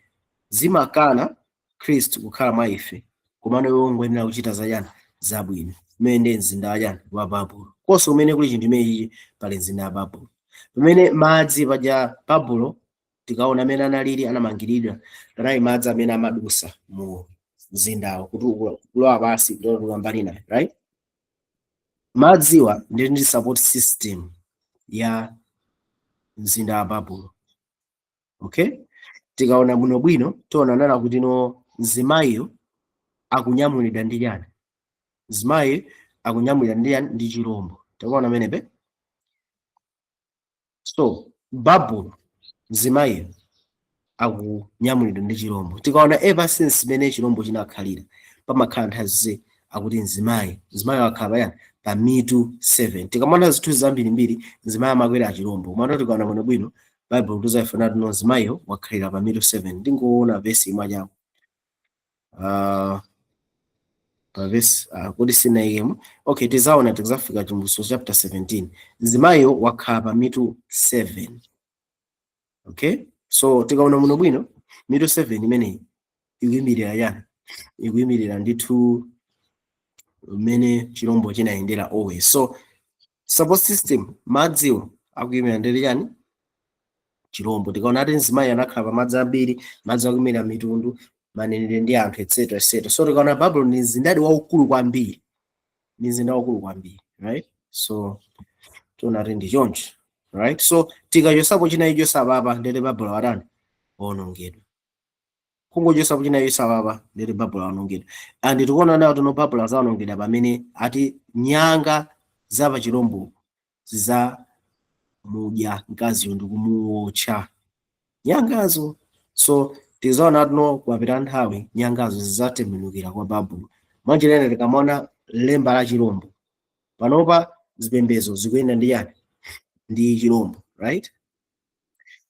zimakana Khristu kukhala mwa ife, komano iwo ngoyenera kuchita zachani? Zabwino. Umene ndi mzinda wachani? Wa Babulo. Konse kumene kuli chinthu imenechi pali mzinda wa Babulo. Pamene madzi paja Babulo, tikaona amene analili anamangiridwa, panali madzi amene amadusa mu mzindawo kuti kulowa pasi, kulowa mbali nayo, right? Madziwa ndi support system ya mzinda wa Babulo, okay? Tikaona bwinobwino, tiona nana kuti no, mzimayiyo akunyamulidwa ndi chani? Mzimayi akunyamulidwa ndi chani? Ndi chirombo. Tikuona amenepe. So Babulo, mzimayiyo akunyamulidwa ndi chirombo. Tikaona, ever since imene chirombo chinakhalira, pamakhala nthawi zonse akuti mzimayi wakhala payani? Pa mitu 7. Tikamaona zinthu zambirimbiri, mzimayi amakwera chirombo. Komatu tikaona bwinobwino, Bible kutiza ife nati no, mzimayiyo wakhalira pa mitu 7. Ndingoona vesi imwe changu pa vesi kuti sinayikemo. Okay, tizaona tikazafika Chivumbulutso chapter 17. Mzimayiyo wakhala pa mitu 7, okay? So tikaona muno bwino, mitu 7 imeneyi ikuyimirira yani? Ikuyimirira ndithu mmene chirombo chinayendera always. So support system, madziwo akuyimirira ndere chani? Chirombo. Tikaona ati mzimayi anakhala pa madzi ambiri, madzi akuyimirira mitundu, manenedwe ndi anthu, etc etc. So tikaona, Babylon ni mzindadi waukulu kwambiri, ni mzinda waukulu kwambiri, right? So tiona ati ndi choncho, right? So tikachosapo china icho sababa, ndere Babylon watani? Waonongedwa. Kungochosapo china icho sababa, ndere Babylon waonongedwa. And tikuona nawo tino Babylon zaonongedwa pamene ati nyanga za pa chirombo zizamudya mkaziyo ndi kumuwotcha nyangazo. So tizaona tino kuwapita nthawi, nyangazo zidzatembenukira kwa Babulo. Mwanjira, tikamaona lemba la chirombo panopa, zipembedzo zikuyenda ndi yani? Ndi chirombo, right?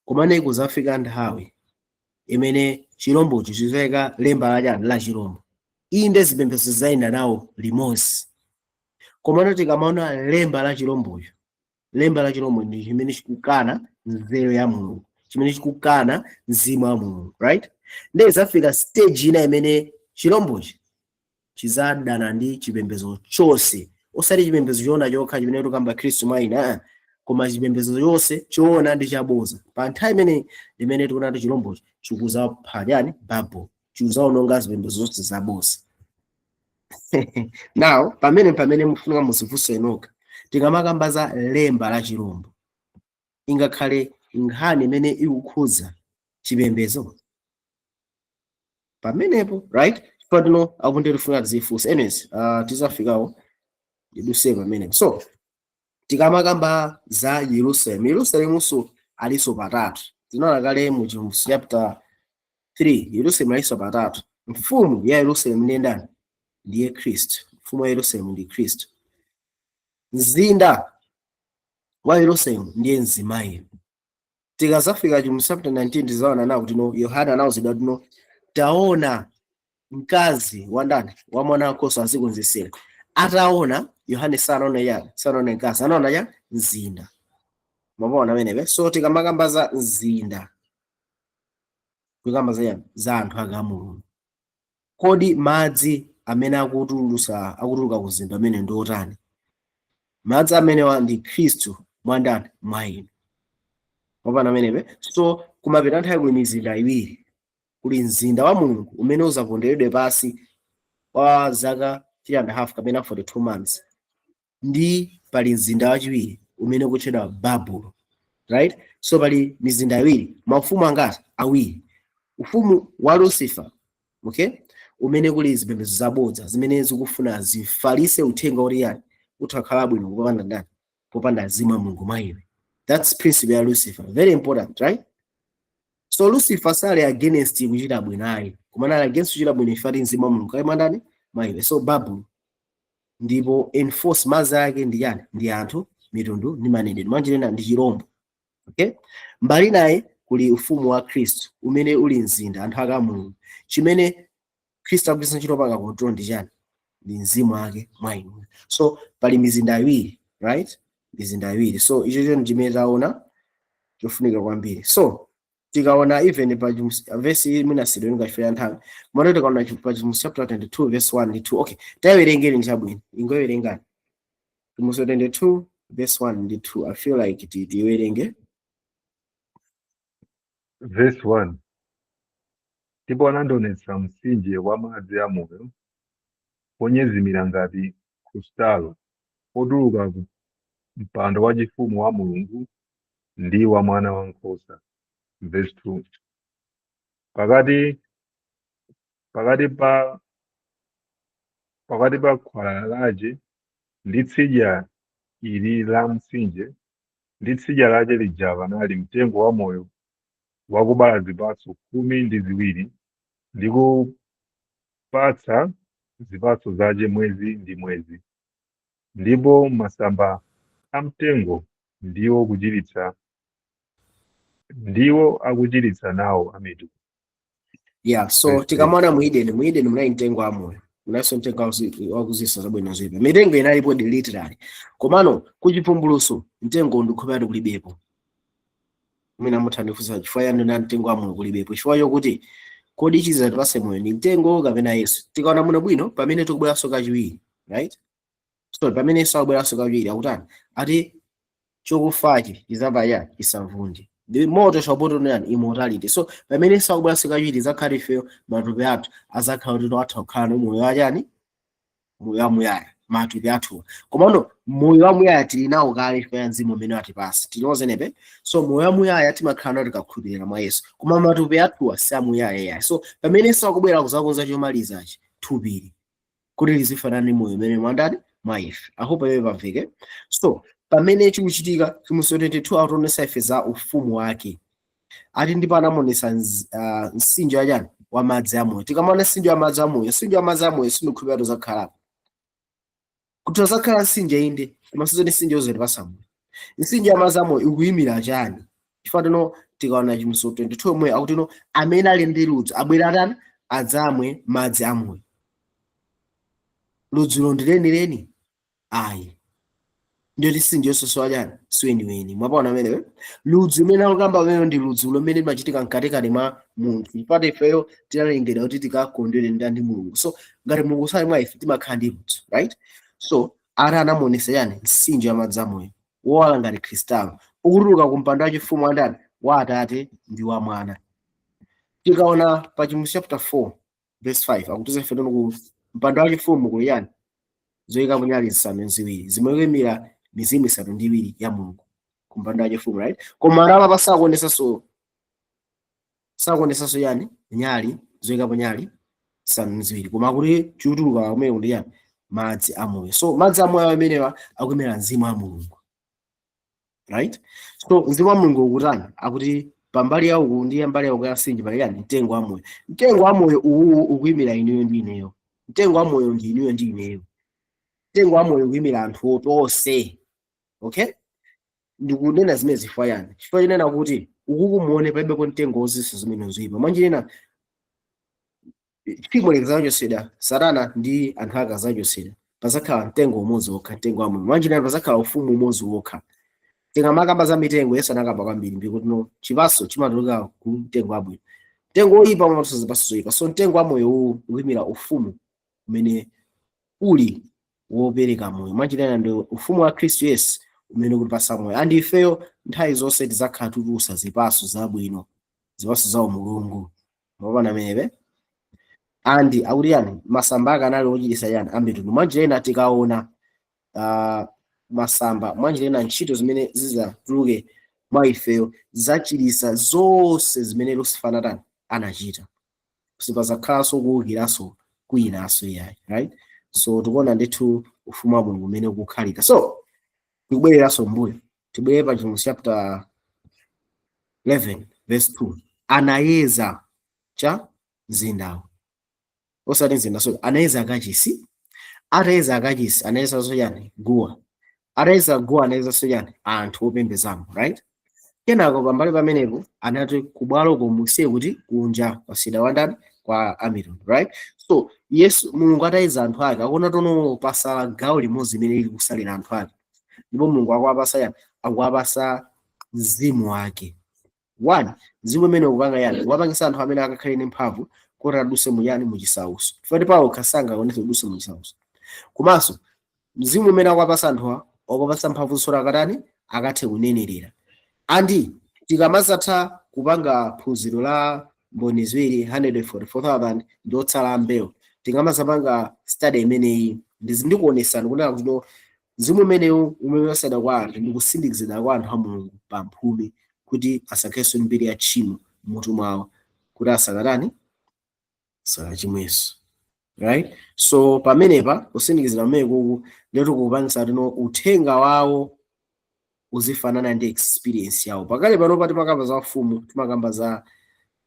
Komane kuzafika nthawi imene chirombocho chizayika lemba la chani? La chirombo. Inde, zipembedzo zayenda nawo limodzi, komano tikamaona lemba la chirombocho, lemba la chirombo ndi chimene chikukana nzeru ya Mulungu, chimene chikukana mzimu wa Mulungu, right? Ndiye zafika stage ina imene chirombochi chizadana ndi chipembedzo chonse, osati chipembedzo choona chokha chimene tikamba Khristu mwa ine, koma chipembedzo chonse choona ndi chaboza. Pa nthawi imene limene tikuona kuti chirombochi chikuzapha chani? Babulo. Chikuzaononga zipembedzo zonse zaboza. Now pamene mufunika muzifunse nokha, tikamakamba za lemba la chirombo, ingakhale nkhani imene ikukhudza chipembedzo pamenepo, right? Chifukwa tino apo ndiye tifuna tizifunse. Anyways, tizafikawo, ndiduse pamenepo. So tikamakamba za Yerusalemu, Yerusalemunso alinso patatu. Tinaona kale mu Chivumbulutso chapter 3, Yerusalemu alinso patatu. Mfumu ya Yerusalemu ndiye ndani? Ndiye Khristu. Mfumu ya Yerusalemu ndi Khristu. Mzinda wa Yerusalemu ndiye mzimayi. Tikazafika Chivumbulutso chapter 19, tizaona nawo kuti no, Yohana anawuzidwa kuti no, taona mkazi wa ndani? Wa mwana wankhosa azikonzesera. Ataona Yohane, sanaone yani? Sanaone mkazi, anaona ya mzinda. Mwaona amenepe? So tikamakamba za mzinda, tikamba za yani? Za anthu ake a Mulungu. Kodi madzi amene akutulusa, akutuluka ku mzinda amene ndi otani? Madzi amenewa ndi Khristu mwa ndani? Mwa inu. Mwaona amenepe? So kumapita nthawi kuli mizinda iwiri. Kuli mzinda wa Mulungu umene uzaponderedwe pasi kwa zaka 3.5 kapena 42 months, ndi pali mzinda wachiwiri umene ukutchedwa Babulo, right? So pali mizinda iwiri, maufumu angati? Awiri. Ufumu wa Lucifer, okay, umene kuli zipembedzo zabodza zimene zikufuna zifalitse uthenga oti yani, utakhala bwino popanda ndani? Popanda mzimu wa Mulungu mwa iwe. That's principle ya Lucifer, very important, right? So Lucifer sali against kuchita bwino ayi, koma ali against kuchita bwino ifati mzimu wa Mulungu kali mwa ndani? Mwa iwe. So Babulo ndipo enforce madzi ake ndi yani? Ndi anthu, mitundu ndi manenedwe. Mwanjirena ndi chirombo, okay? Mbali naye kuli ufumu wa Khristu umene uli mzinda, anthu ake a Mulungu. Chimene Khristu akugwiritsa ntchito paka control ndi chani? Ndi mzimu wake mwa inu. So pali mizinda iwiri, right? Mizinda iwiri. So icho ndi chimene taona chofunika kwambiri. So tikaona even pa verse imene asidoenga chifukwa nthawi, mwana, tikaona pa Chivumbulutso chapter 22 verse 1 ndi 2. Okay, tayiwerengeni, nchabwino, ingowerengani. Chivumbulutso 22 verse 1 ndi 2, I feel like tiwerenge. Verse 1: Ndipo anandionetsa mtsinje wa madzi amoyo, wonyezimira ngati krustalo, otuluka ku mpando wachifumu wa Mulungu ndi wa Mwana wankhosa. Verse 2: Pakati pa khwalala lace ndi tsidya ili la mtsinje ndi tsidya lace lija panali mtengo wamoyo wakubala zipatso 12 ndi kupatsa zipatso zace mwezi ndi mwezi, ndipo masamba a mtengo ndiwo akuchiritsa nawo amitundu. Yeah, so Verse 3. Tikamona mu Eden, mu Eden munali mtengo wamoyo, munalinso mtengo wakudziwitsa zabwino zoyipa. Mitengo inalipo literally, komano kuchivumbulutso mtengo ndikukhulupirira kulibepo. Mwina muthandifusa chifukwa chani na mtengo wamoyo kulibepo, chifukwa chokuti kodi chizatipase moyo ndi mtengo kapena Yesu? Tikaona muno bwino, pamene tikubweranso kachiwiri, right? So pamene Yesu akubweranso kachiwiri, akutani? Ati chokufachi chizamba ya chisavunde, the moto shall put on immortality. So pamene Yesu akubweranso kachiwiri, zakhale ifeyo matupi athu azakhala kuti atha kukhala ndi moyo wachani? Moyo wamuyaya matupi athuwa. Komano moyo wamuyaya tili nawo kale chifukwa cha mzimu umene watipasa tiliozenepe. So moyo wamuyaya timakhala nawo tikakhulupirira mwa Yesu, koma matupi athuwa si amuyaya yayi. So pamene Yesu akubwera kuzakonza chomalizachi, thupili kuti lizifanana ndi moyo umene mwandani mwa ife. I hope iwe pamveke. So pamene chikuchitika, Chivumbulutso 22 akutionetsa ife za ufumu wake. Ati ndipo anamuonetsa mtsinje wachani? Wa madzi amoyo. Tikamaona mtsinje wa madzi amoyo, mtsinje wa madzi amoyo sindikukhulupirira tozakhalapo kuti tozakhala mtsinje, inde, koma sizoti mtsinje uzotipasa moyo. Mtsinje wa madzi amoyo ikuyimira chani? Chifukwa tino tikaona Chivumbulutso 22 omwe akuti no, amene ali ndi ludzu abwera atani? Adzamwe madzi amoyo. Ludzulo ndi lenileni? Ayi, ndiyo mtsinje yonse wachani? Siweniweni. Mwapaona amenewe ludzu limene akukamba pamene ndi ludzu limene limachitika mkatikati mwa munthu. Chifukwa ifeyo tinalengedwa kuti tikakondwere ndi Mulungu. So ngati Mulungu sali mwa ife, timakhala ndi ludzu, right? So ati anamuonesa yani? Mtsinje wa madzi amoyo wowala ngati kristalo, ukutuluka ku mpando wachifumu wa ndani? Wa Atate ndi wa Mwana. Tikaona pa Chivumbulutso chapter 4 verse 5, akutiza ife tono ku mpando wachifumu kuli yani? Zoyikapo nyali zisanu ziwiri, zimene mizimu isanu ndi iwiri ya Mulungu ku mpando wachifumu, right? Koma arapa sakuonesanso, sakuonesanso yani? Nyali, zoyikapo nyali zisanu ndi ziwiri, koma akuti chikutuluka kumene ndi yani? Madzi amoyo. So madzi amoyo amenewa akuyimira mzimu wa Mulungu, right? So mzimu wa Mulungu ukutani? Akuti pambali yauku ndi mbali yauku ya mtsinje pali yani? Mtengo wa moyo. Mtengo wa moyo uwu ukuyimira inuyo ndi ineyo. Mtengo wa moyo ndi inuyo ndi ineyo. Mtengo wa moyo ukuyimira anthu tonse, okay? Ndikunena zimene zifukwa yani? Chifukwa chinena kuti uku kumuone palibepo mtengo wodziwitsa zimene zoyipa. Mwanjinena tchimo likazachotsedwa, Satana ndi anthu ake akazachotsedwa, pazakhala mtengo umodzi wokha, mtengo wa moyo. Mwanjinena pazakhala ufumu umodzi wokha. Tikamakamba za mitengo, Yesu anakamba kwambiri ndikuti no, chipatso chimatuluka ku mtengo wabwino, mtengo woyipa umatulutsa zipatso zoyipa. So mtengo wa moyo uwu ukuyimira ufumu umene uli wopereka moyo. Mwanjinena ndi ufumu wa Khristu Yesu umene ukutipasa moyo, and ifeyo nthawi zonse tidzakhala titulutsa zipatso zabwino, zipatso za umulungu. Mwaona amenepe? And akuti yani? Masamba ake anali ochiritsa yani? Amitundu. Mwanjira tikaona masamba, mwanjira ina ntchito zimene zizatuluke mwa ifeyo zachilisa zonse zimene Lucifer anatani? Anachita. Sipazakhalanso kuwukiranso kwinanso iyayi, right? So tikuona ndithu ufumu wa Mulungu umene ukukhalika. So tikubwereranso mbuyo, tibwere pa Chivumbulutso chapter 11 verse 2. Anayeza cha mzindawo, osati mzinda, so anayeza kachisi. Atayeza kachisi, anayezanso chani? Guwa. Atayeza guwa, anayezanso chani? Anthu opembedzamo, right? Kenako pambali pamenepo anati kubwalo musiye kuti kunja kwasida wandani? Kwa amitundu, right? So Yesu Mulungu atayeza anthu ake, akuona tono pasala gawo limodzi limene lili kusalira anthu ake, ndipo Mulungu akuwapasa yani? Akuwapasa mzimu wake. One, mzimu umene ukupanga yani? Wapangisa anthu amene akakhale ndi mphamvu kuti aduse mu yani? Muchisauso. Chifukwa pawo khasanga aonese kuduse muchisauso. Komanso mzimu umene akuwapasa anthuwa Wapapasa mphamvu zoti akatani? Akathe kunenerera. And tikamazatha kupanga phunziro la mboni ziwiri, 144,000 ndi otsala ambewu, tingamazapanga study imeneyi, ndikuonesani kunena kuti no, mzimu umenewu umene wasada kwa anthu ndi kusindikizidwa kwa anthu a Mulungu pa mphumi kuti asakhalenso mbiri ya tchimo mmutu mwawo, kuti asakatani? Asakachimwenso, right? So pamenepa kusindikizira pamene kuku ndiyoti kupangisa tino uthenga wawo uzifanana ndi experience yawo. Pakale panopa timakamba za ufumu, timakamba za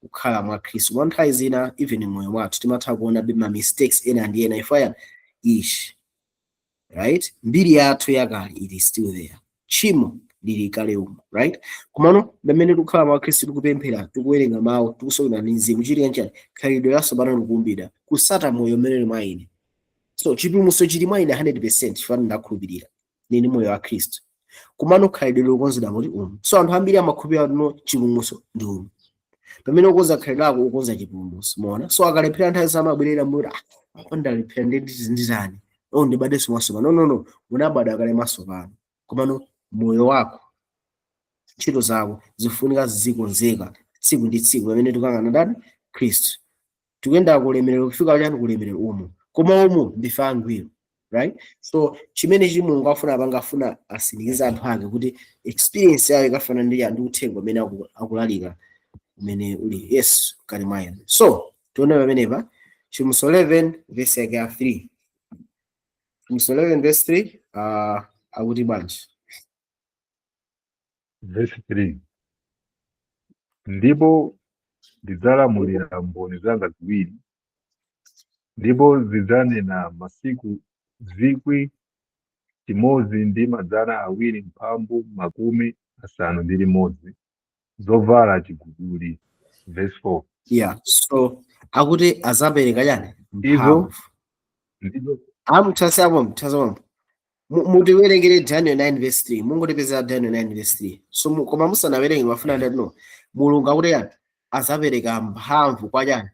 kukhala mwa Khristu. Mwa nthawi zina even moyo mwathu timatha kuona ma mistakes ena ndi ena ifaya ish, right? Mbiri yathu yakale, it is still there. Tchimo lili kale umo, right? Komano pamene tikukhala mwa Khristu, tikupemphera, tikuwerenga mawu, tikusokera ndi mzimu, chitika nchani? Khalidwe latsopano likuumbidwa kusata moyo umene mwa ine. So chipulumutso chili mwa ine 100% chifukwa ndakhulupirira nini? Moyo wa Khristu. Komano khalidwe likukonzedwa kuti umu. So anthu ambiri amakhulupirira no chipulumutso ndi umu. Pamene ukonza khalidwe lako, ukonza chipulumutso, muona? So akalephera, nthawi zamabwerera muti, "Ah, apa ndalephera, ndi nditani? Oh, ndibadenso mwatsopano." No, no, no, unabadwa kale mwatsopano, komano moyo wako, ntchito zako zifunika zizikonzeka tsiku ndi tsiku pamene tikuyang'ana ndani? Khristu. Tikuyenda kulemerero kufika chani? Kulemerero umu. Koma umu ndife angwiro, right? So chimene chili Mulungu afuna apanga, afuna asindikize anthu ake kuti experience yawo ikafana ndi uthenga umene akulalika umene uli Yesu kali mwa ine. So tione pamenepa Chivumbulutso 11 verse yake ya 3. Chivumbulutso 11 verse 3 akuti bwanji? Verse 3: Ndipo ndidzalamulira mboni zanga ziwiri, ndipo zidzanena masiku 1261, zovala chiguduli. Verse 4. Yeah, so akuti azapereka chani? Izo Mphamvu. Ndizo. Amuthasapo, muthasapo. Mutiwerengere Daniel 9 verse 3. Mungotipezera Daniel 9 verse 3. So koma musanawerenge, mafuna ndati no, Mulungu akuti yani? Azapereka mphamvu kwa chani?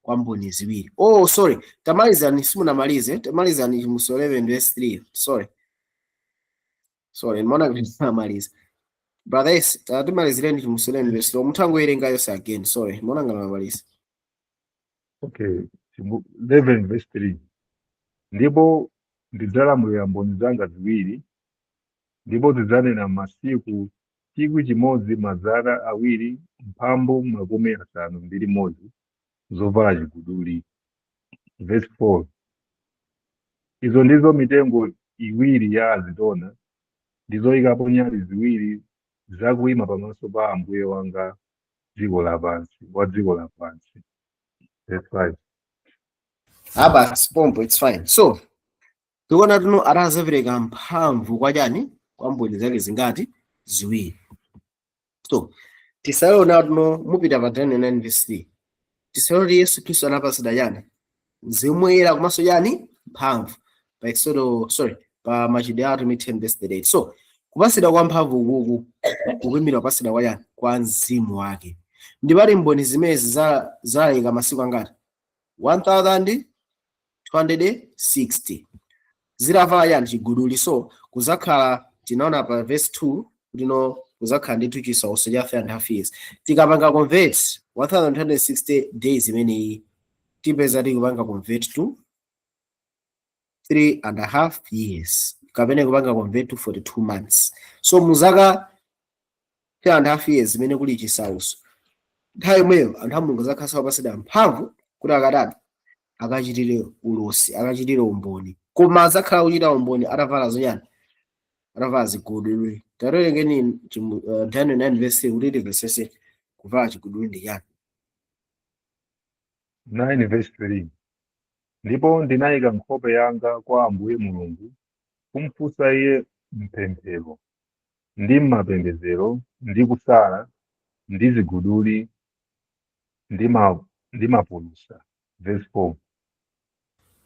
Kwa mboni ziwiri. Oh, sorry, tamalizani, simunamalize. Tamalizani Chivumbulutso 11 verse 3. Sorry, sorry, ndimaona kuti ndinamaliza. Brother, yes, tatimalizireni Chivumbulutso 11 verse 3. Muthangowerenga yonse again. Sorry, ndimaona ngati mamaliza. Okay, 11 verse 3: Ndipo ndidzalamulira mboni zanga ziwiri, ndipo zidzanena masiku 1251, zovala chiguduli. Verse 4: Izo ndizo mitengo iwiri ya azitona, ndizoyikapo nyali ziwiri zakuyima pamaso pa Ambuye wanga dziko lapansi, wa dziko lapansi. Verse 5. Apa spompo, it's fine. So tikuona tuno atazapereka mphamvu kwa chani? Kwa mboni zake zingati? Ziwiri. So tisaona tuno, mupita pa Daniel 9 verse 3, tisaona kuti Yesu Khristu anapatsidwa chani? Mzimu Woyera komanso chani? Mphamvu, pa Exodo, sorry, pa Machitidwe a Atumwi 10 verse 38. So kupatsidwa kwa mphamvu ukuku kukuyimira kupatsidwa kwa chani? Kwa mzimu wake. Ndipati mboni zimezi zalayika masiku angati? 1260 zitavala chani? Chiguduli. So kuzakhala, tinaona pa verse 2 kuti no, kuzakhala ndithu chisautso cha 3 and a half years. Tikapanga convert 1260 days imeneyi, tipeza tikupanga convert to 3 and a half years kapena kupanga convert to 42 months. So muzaka 3 and a half years imene kuli chisautso, nthawi imweyo anthu a Mulungu azakhala apatsidwa mphamvu kuti akatani? Akachitire ulosi, akachitire umboni. Koma azakhala kuchita umboni atavala zochani? Atavala ziguduli. Tawerengeni Daniel 9 verse 3 kuti timvetsetse kuvala chiguduli ndi chani. 9 verse 3: Ndipo ndinayika nkhope yanga kwa Ambuye Mulungu kumfunsa iye mpemphero ndi mmapembedzero ndi kusala ndi ziguduli ndi mapulusa. Verse 4.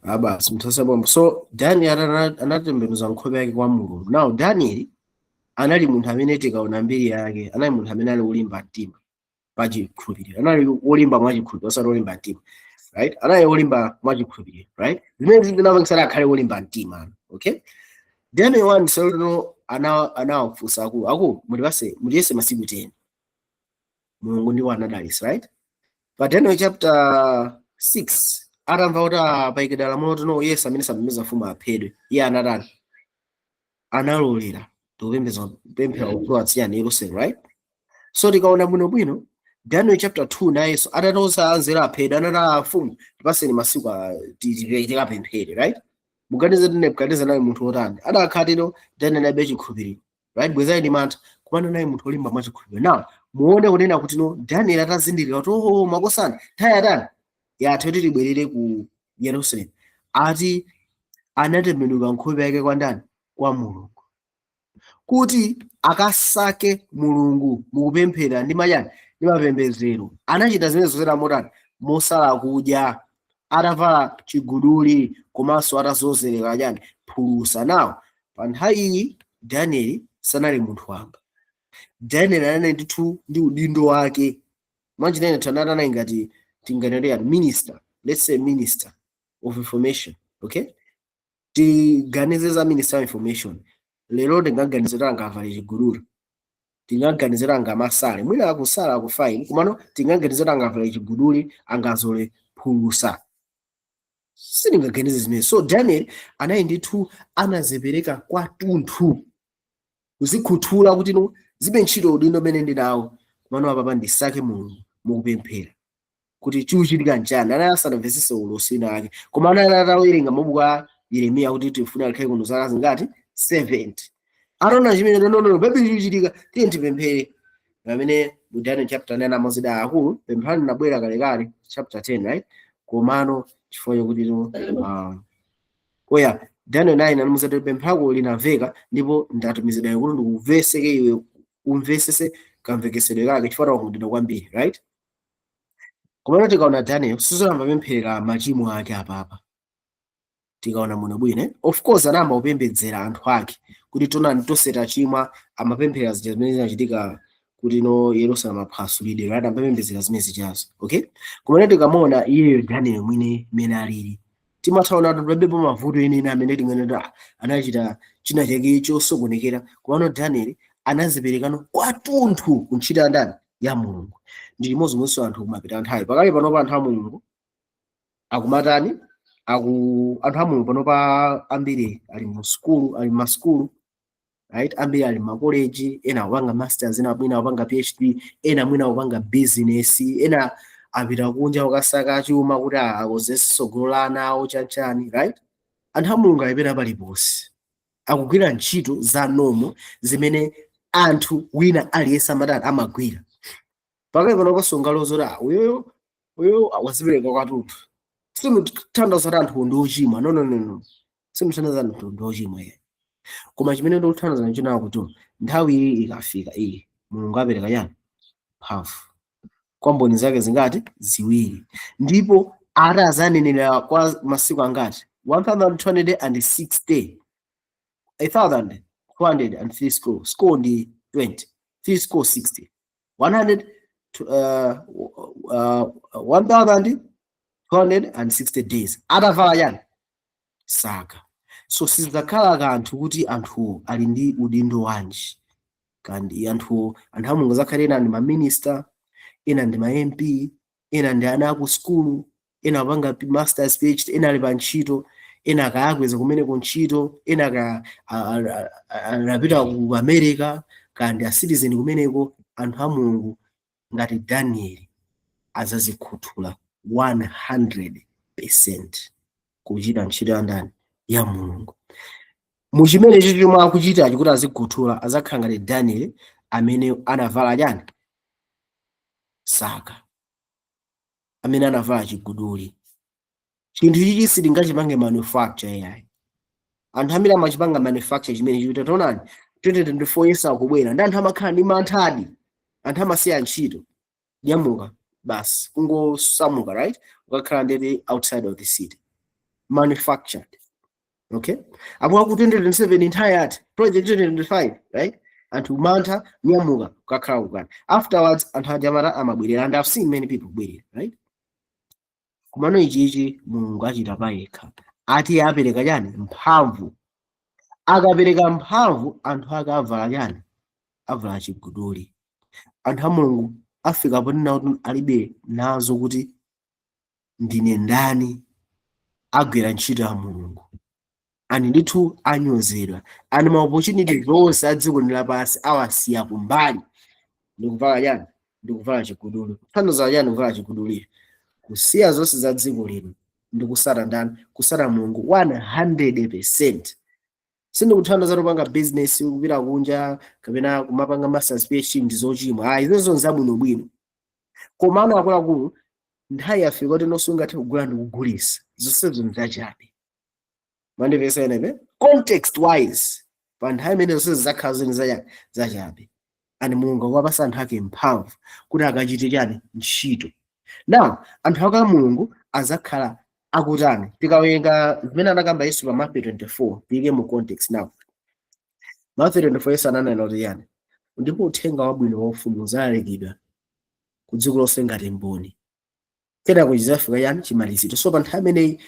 Abasi mthasa bombo. So Daniel anatembenuza nkhope yake kwa Mulungu. Now Daniel anali munthu amene tikaona mbiri yake, anali munthu amene ali wolimba mtima pa chikhulupiriro. Anali wolimba mwa chikhulupiriro, osati wolimba mtima, right? Anali wolimba mwa chikhulupiriro, right? Zimene zinapangisa akhale wolimba mtima, okay? Daniel 1 solono anawafunsa akulu akulu, mulipase muliyese masiku 10. Mulungu ndiwo anadalitsa, right? Pa Daniel chapter 6, atamva kuti apayikidwa lamulo tino Yesu amene sapembedza mfumu aphedwe, iye anatani? Analolera ndikupembedza, kupemphera kutsiyana Yerusalemu, right? So tikaona bwinobwino Daniel chapter 2, nayenso atatosa anzeru aphedwe, anati, "Mfumu, tipaseni masiku tikapemphere," right? Muganize kuti Nebukadinezara naye munthu wotani? Adakhala Daniel nabe chikhulupiriro, right? Bwezali ndi mantha, kumana naye munthu olimba mwa chikhulupiriro. Now muone kunena kuti no, Daniel atazindikira kuti, "Oh, makosana, nthawi yatani yathu kuti tibwerere ku Yerusalemu," ati anatembenuka nkhope yake kwa ndani? Kwa Mulungu, kuti akasake Mulungu mukupemphera ndi machani? Ndi mapembedzero. Anachita zimene zozera motani? Mosala kudya, atavala chiguduli, komanso atazozereka chani? Phulusa. Nawo pa nthawi iyi Daniel sanali munthu wamba. Daniel anali ndithu ndi udindo wake. Mwanjinene tanati anali ngati tinganene minister, let's say minister of information, okay? Tiganize za minister of information lero, tingaganize kuti angavale chiguduli? Tingaganize kuti angamasale? Mwina akusala akufaini, komano tingaganize kuti angavale chiguduli, angazole phulusa? Sitingaganize zimene. So Daniel anali ndithu anazipereka kwathunthu, kuzikhuthula kuti, "No, zibe ntchito udindo umene ndinawo, komano apapa ndisake Mulungu mukupemphera kuti chikuchitika nchani." Anali asanamvetsese ulosi wina wake, koma anali atawerenga mabuku a Yeremiya kuti tifuna likhale kuno zaka zingati? 70. Ataona chimene, "No, no, no, baby, chikuchitika, tiye tipemphere." Pamene mu Daniel chapter 9 amazida, "Akulu, pemphani nabwera kalekale," chapter 10, right? Komano chifukwa chokuti no, oya, Daniel 9 anamuzati, "Pemphako linamveka ndipo ndatumizidwa kuti ndikumveseke iwe, umvesese kamvekesedwe kake, chifukwa takukondedwa kwambiri," right? Komano tikaona Daniel sizolamba pempherera machimo ake apapa. Tikaona muno bwino, of course anayamba kupembedzera anthu ake kuti tonani tonse tachimwa. Amapemphera zija zimene zinachitika kuti no, Yerusalemu aphwasulidwe, right? Amapembedzera zimene zichazo, okay? Komano tikamaona iyeyo Daniel mwine mene alili, timathaona kuti palibepo mavuto enieni amene tinganena "Ah, anachita china chake chosokonekera." Komano Daniel anaziperekano kwathunthu kuntchito ya ndani? Ya Mulungu. Ndi chimodzimodzinso anthu kumapita nthawi. Pakali panopa anthu a Mulungu akumatani? Aku anthu a Mulungu panopa ambiri ali mu skulu, ali masukulu, right? Ambiri ali makoleji, ena akupanga masters, ena mwina akupanga PhD, ena mwina akupanga business, ena apita kunja kukasaka chuma kuti akonzese tsogolo la ana awo, chanchani, right? Anthu a Mulungu alipena paliponse, akugwira ntchito za normal zimene anthu wina aliyense amatani? Amagwira. Pakali pano pasonga lozoti, "Ah, uyoyo uyoyo wazipereka kwathunthu." Simuthandiza kuti anthu ndi ochimwa. No, no, no, no, simuthandiza anthu ndi ochimwa iye. Koma chimene ndikuthandiza nchinawo kuti nthawi iyi ikafika iyi, Mulungu apereka chani? Mphamvu kwa mboni zake zingati? Ziwiri. Ndipo atazanenera kwa masiku angati? 1260, 1203 score. Score ndi 20, 3 score 60, 100, 1260 days atavala chani? Saka. So sizidzakhala kanthu kuti anthuwo ali ndi udindo wanji kandi. Anthuwo, anthu a Mulungu, zakhale ena ndi maminista, ena ndi ma MP, ena ndi ana aku skulu, ena apanga masters, PhD, ena ali pa ntchito, ena akayakweza kumene ku ntchito, ena anapita ku America kandi a citizen kumeneko. Anthu a Mulungu ngati Daniel azazikhuthula 100% kuchita ntchito ya ndani? Ya Mulungu. Muchimene chichi chomwe akuchitachi kuti azikhuthula, azakhala ngati Daniel amene anavala chani? Saka, amene anavala chiguduli. Chinthu chichi sitingachipange manufacture yayi. Anthu ambiri amachipanga manufacture chimene chikuti, taonani, 2024 Yesu akubwera, ndi anthu amakhala ndi manthadi, anthu amasiya ntchito, nyamuka basi, kungosamuka, right? Ukakhala ndeti outside of the city. Manufactured, okay? Apo aku 2027 nthawi yati project 2025, right? Anthu mantha, nyamuka, kukakhala kukani. Afterwards anthu ajamata amabwerera, and I've seen many people kubwerera, right? Komano ichichi Mulungu achita payekha. Ati apereka chani? Mphamvu. Akapereka mphamvu, anthu ake avala chani? Avala chiguduli. Anthu a Mulungu afika ponena kuti alibe nazo kuti ndine ndani, agwira ntchito ya Mulungu ani ndithu anyozedwa ani ma opportunity zonse a dziko lapansi awasiya kumbali ndikuvala chani? Ndikuvala chiguduli. Kutanthauza chani kuvala chiguduli? Kusiya zonse za dziko lino ndikusata ndani? Kusata Mulungu 100%. Sindikuthandiza kupanga business, kupita kunja kapena kumapanga masters, PhD ndi zochimwa ayi, izo zabwinobwino. Koma ana akuluakulu, nthawi yafika kuti nonso ungathe kugula ndi kugulisa, zonsezo nzachabe. Mandipesa enepe? Context wise, pa nthawi imene zonse zidzakhala zini zachabe ani Mulungu akuwapasa anthu ake mphamvu kuti akachite chani? Ntchito. Now anthu ake a Mulungu azakhala akutani? Tikawerenga zimene anakamba Yesu pa Matthew 24, tiyike mu context now. Matthew 24, Yesu ananena kuti yani? Ndipo uthenga wabwino wa ufumu udzalalikidwa ku dziko lonse ngati mboni, kenako chidzafika yani? Chimaliziro. So pa nthawi imeneyi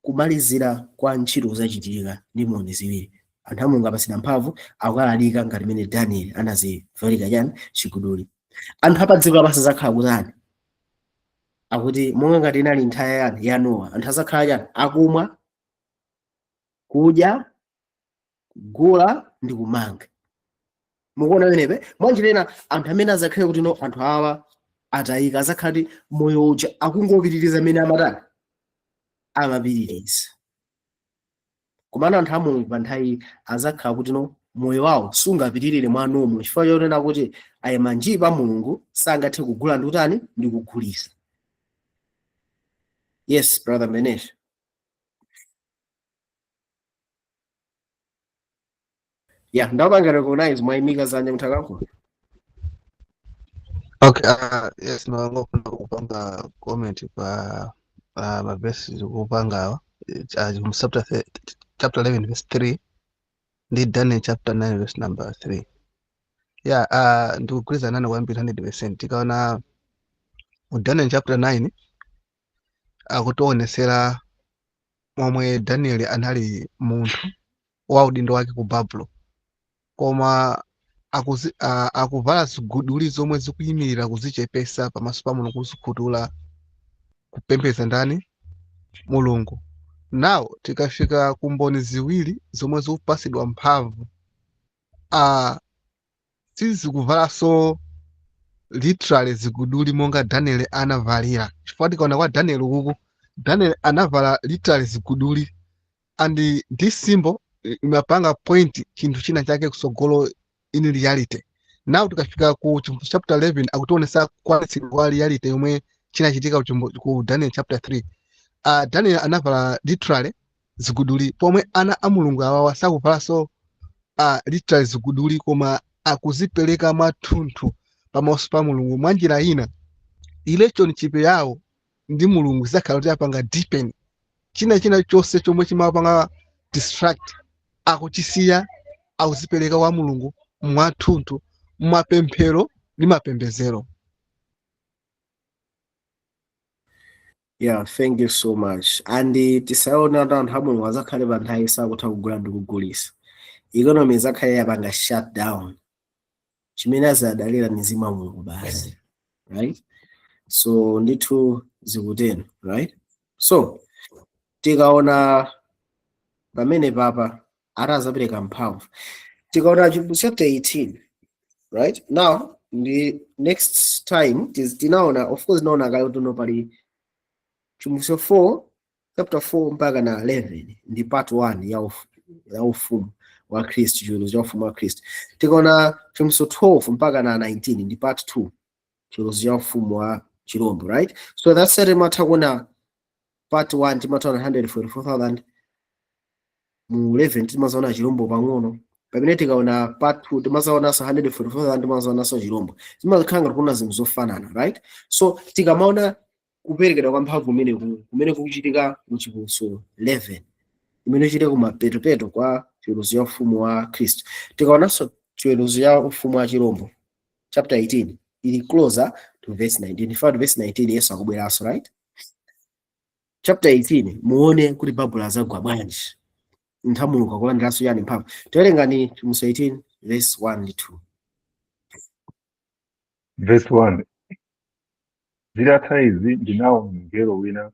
kumalizira kwa ntchito kuzachitika ndi mboni ziwiri. Anthu a Mulungu apatsidwa mphamvu, akukalalika ngati mene Daniel anazivalika chani? Chiguduli. Anthu apa dziko lapansi azakhala kutani? Akuti monga ngati inali nthawi yani? Ya Nowa. Anthu azakhala chani? Akumwa, kudya, kugula ndi kumanga. Mukuona penepe? Mwanjira ina, anthu amene azakhale kuti no, anthu awa atayika, azakhala kuti moyo uja akungopitiriza amene amatani, amapitiriza. Komano anthu a Mulungu pa nthawi azakhala kuti no, moyo wawo sungapitirire mwanomo, chifukwa chonena kuti ayima nji pa Mulungu, sangathe kugula ndi kutani? Ndi kugulisa. Yes, brother Menesh. Yeah, ndapanga recognize mwayimika zanja mthakankhula. Okay, yes, ndangofuna kupanga comment pa mavesi zikupangawa chapter 11 verse 3 ndi Daniel chapter 9 verse number 3. Yeah, ndikugwirizana nanu kwambiri 100%. Tikaona mu Daniel chapter 9, akutionesera momwe Daniel anali munthu wa udindo wake ku Babulo, koma akuvala ziguduli zomwe zikuyimirira kuzichepesa pamaso pa Mulungu, kuzikhutula, kupembedza ndani? Mulungu. Now tikafika ku mboni ziwiri zomwe zikupasidwa mphamvu, sizikuvalanso literally ziguduli monga Daniel anavalira, chifukwa tikaona kwa Daniel ukuku, Daniel anavala literally ziguduli and this symbol imapanga point chinthu china chake kusogolo in reality. Now tikafika ku chapter 11, akutionesa kukwaniritsidwa kwa reality yomwe chinachitika ku Daniel chapter 3. Daniel anavala literally ziguduli, pomwe ana a Mulungu awawa sakuvalanso literally ziguduli, koma akuzipereka mwathunthu pamaso pa Mulungu. Mwa njira ina, relationship yawo ndi Mulungu izakhala kuti apanga deepen. China chonse chomwe chimapanga distract akuchisiya, akuzipereka kwa Mulungu mwathunthu mumapemphero ndi mapembedzero. Yeah, thank you so much. And tisaona kuti anthu a Mulungu azakhale pa nthawi sakutha kugula ndi kugulisa. Economy izakhale yapanga shut down. Chimene azadalira mizimu ya Mulungu basi. Right? So ndithu zikuteno, right? So tikaona pamene papa atazapereka mphamvu. Tikaona chapter 18, right? Now the next time tinaona, of course naona kale kuti no, pali Chivumbulutso 4, chapter 4 mpaka na 11 ndi part 1 ya ufumu wa Khristu, chiweruzo cha ufumu wa Khristu. Tikaona Chivumbulutso 12 mpaka na 19 ndi part 2, chiweruzo cha ufumu wa chirombo, right? So that's it. Timatha kuona part 1 timatha kuona 144,000, mu 11 timazaona chirombo pang'ono. Pamene tikaona part 2 timazaonanso 144,000, timazaonanso chirombo. Zimakhala ngati kuona zinthu zofanana, right? So tikamaona kuperekedwa kwa mphamvu kumene kukuchitika mu Chivumbulutso 11, imene ichitika kumapetopeto kwa chiweruzo cha ufumu wa Khristu, tikaonanso chiweruzo cha ufumu wa chirombo chapter 18 ili closer to verse 19. In fact, verse 19 Yesu akubweranso, right? Chapter 18 muone kuti Babulo azagwa bwanji. Anthu a Mulungu akulandiranso yani? Mphamvu. Tawerengani Chivumbulutso 18 verse 1 ndi 2. Verse 1: Zitatha izi ndinaona mngelo wina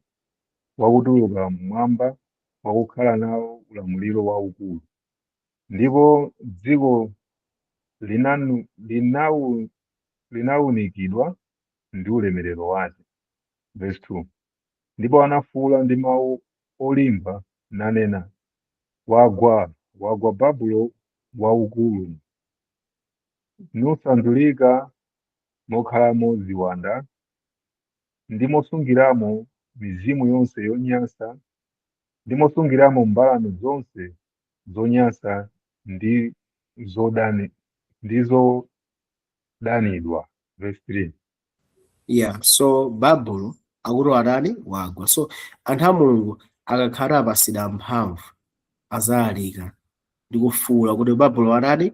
wakutuluka mmwamba, wakukhala nawo ulamuliro waukulu, ndipo dziko linawunikidwa ndi ulemerero wake. Verse 2: Ndipo anafuwula ndi mawu olimba nanena, "Wagwa, wagwa Babulo waukulu, nusandulika mokhalamo ziwanda ndi mosungiramo mizimu yonse yonyansa ndi mosungiramo mbalame zonse zonyansa ndi zodanidwa." Verse 3. Yeah, so Babulo akuti watani? Wagwa. So anthu a Mulungu akakhala apasidwa mphamvu azalalika ndi kufuwula kuti Babulo watani?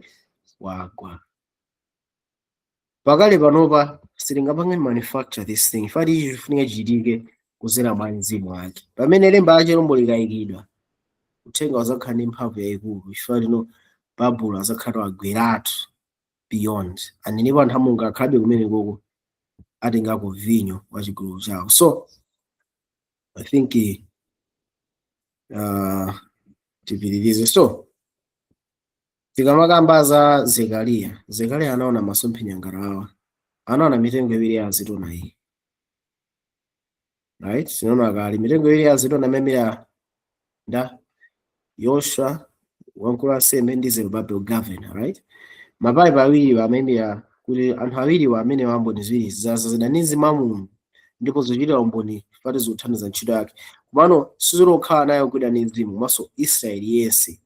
Wagwa. Pakale panopa sitingapange manufacture this thing. Fati ichi chifunika chichitike kuzera mwa mzimu wake. Pamene lemba la chilombo likayikidwa, uthenga uzakhala ndi mphamvu yayikulu, chifukwa lino Babulo azakhala wagweratu beyond, and ndipo anthu a Mulungu akhalabe kumene koko atengako vinyo wa chigololo chawo. So I think tipitirize. So tikamakamba za Zekariya, Zekariya anaona masomphenya ngati awa. Anaona mitengo iwiri ya azitona iyi, right? Tinaona kale mitengo iwiri ya azitona imene nda Yoswa wamkulu wa ansembe ndi Zerubabel governor, right? Mapaipi awiri amayimira kuti anthu awiriwa amene wamboni ziwiri zazazidwa ndi mzimu wa Mulungu ndipo zochitira umboni pati zikuthandiza ntchito yake. Komano sizilokhala nayo kugwidwa ndi mzimu, komanso Israeli yense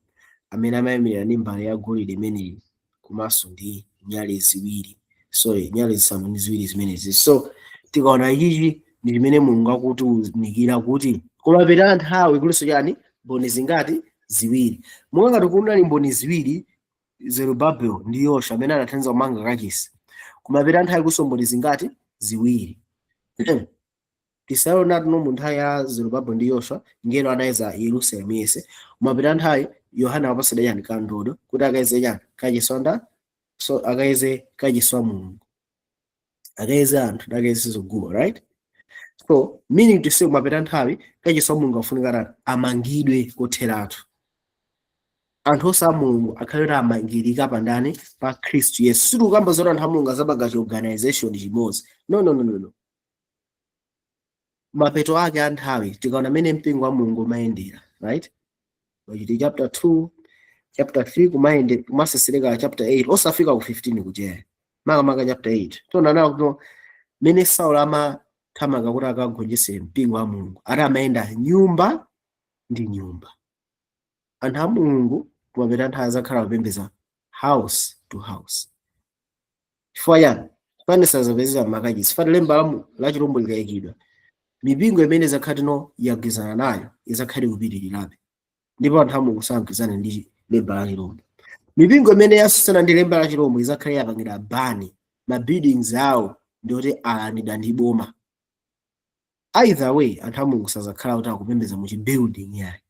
amene amayimirira ndi mbale ya golide imeneyi komanso ndi nyale ziwiri, sorry, nyale zisanu ndi ziwiri zimenezi. So tikaona ichichi ndi chimene Mulungu akutiunikira kuti kumapita nthawi kulinso chani? Mboni zingati? Ziwiri. Monga ngati kunali mboni ziwiri, Zerubabel ndi Yoswa, amene anathandiza kumanga kachisi, kumapita nthawi kulinso mboni zingati? Ziwiri. Tisaona tuno mu nthawi ya Zerubabel ndi Yoswa ngelo anayeza Yerusalemu yense. Kumapita nthawi Yohana apasidwa chani? Kandodo kuti akayeze chani? Kachisi wanda. So akayeze kachisi wa Mulungu, akayeze anthu, akayeze guwa, right? So meaning to say, kumapita nthawi kachisi wa Mulungu afunika tani? Amangidwe kotheratu. Anthu onse a Mulungu akhale kuti amangirika pandani? Pa Khristu Yesu. Sitikukamba zoti anthu a Mulungu azapanga chi organization chimodzi. No, no, no, no, no. Mapeto ake a nthawi, tikaona mmene mpingo wa Mulungu umayendera, right, Machitidwe chapter 2, chapter 3, kumayende kumasesereka chapter 8, osafika ku 15 kucheya, makamaka chapter 8, tiona nawo kuti mmene Saulo amathamanga kuti akagonjese mpingo wa Mulungu, ati amayenda nyumba ndi nyumba. Anthu a Mulungu kumapeta nthawi azakhala kupembeza house to house. Chifukwa chani? Chifukwa sazapezeka m'makachisi. Chifukwa lemba la chilombo likayikidwa, mipingo imene izakhale no yagwizana nayo izakhale kupitirirabe, ndipo anthu a Mulungu sagwizana ndi lemba la chilombo. Mipingo imene yasusana ndi lemba la chilombo izakhale yapangira ban, ma buildings awo ndiyoti alandidwa ndi boma. Either way, anthu a Mulungu sazakhala kuti akupembeza mu chibuilding yayi,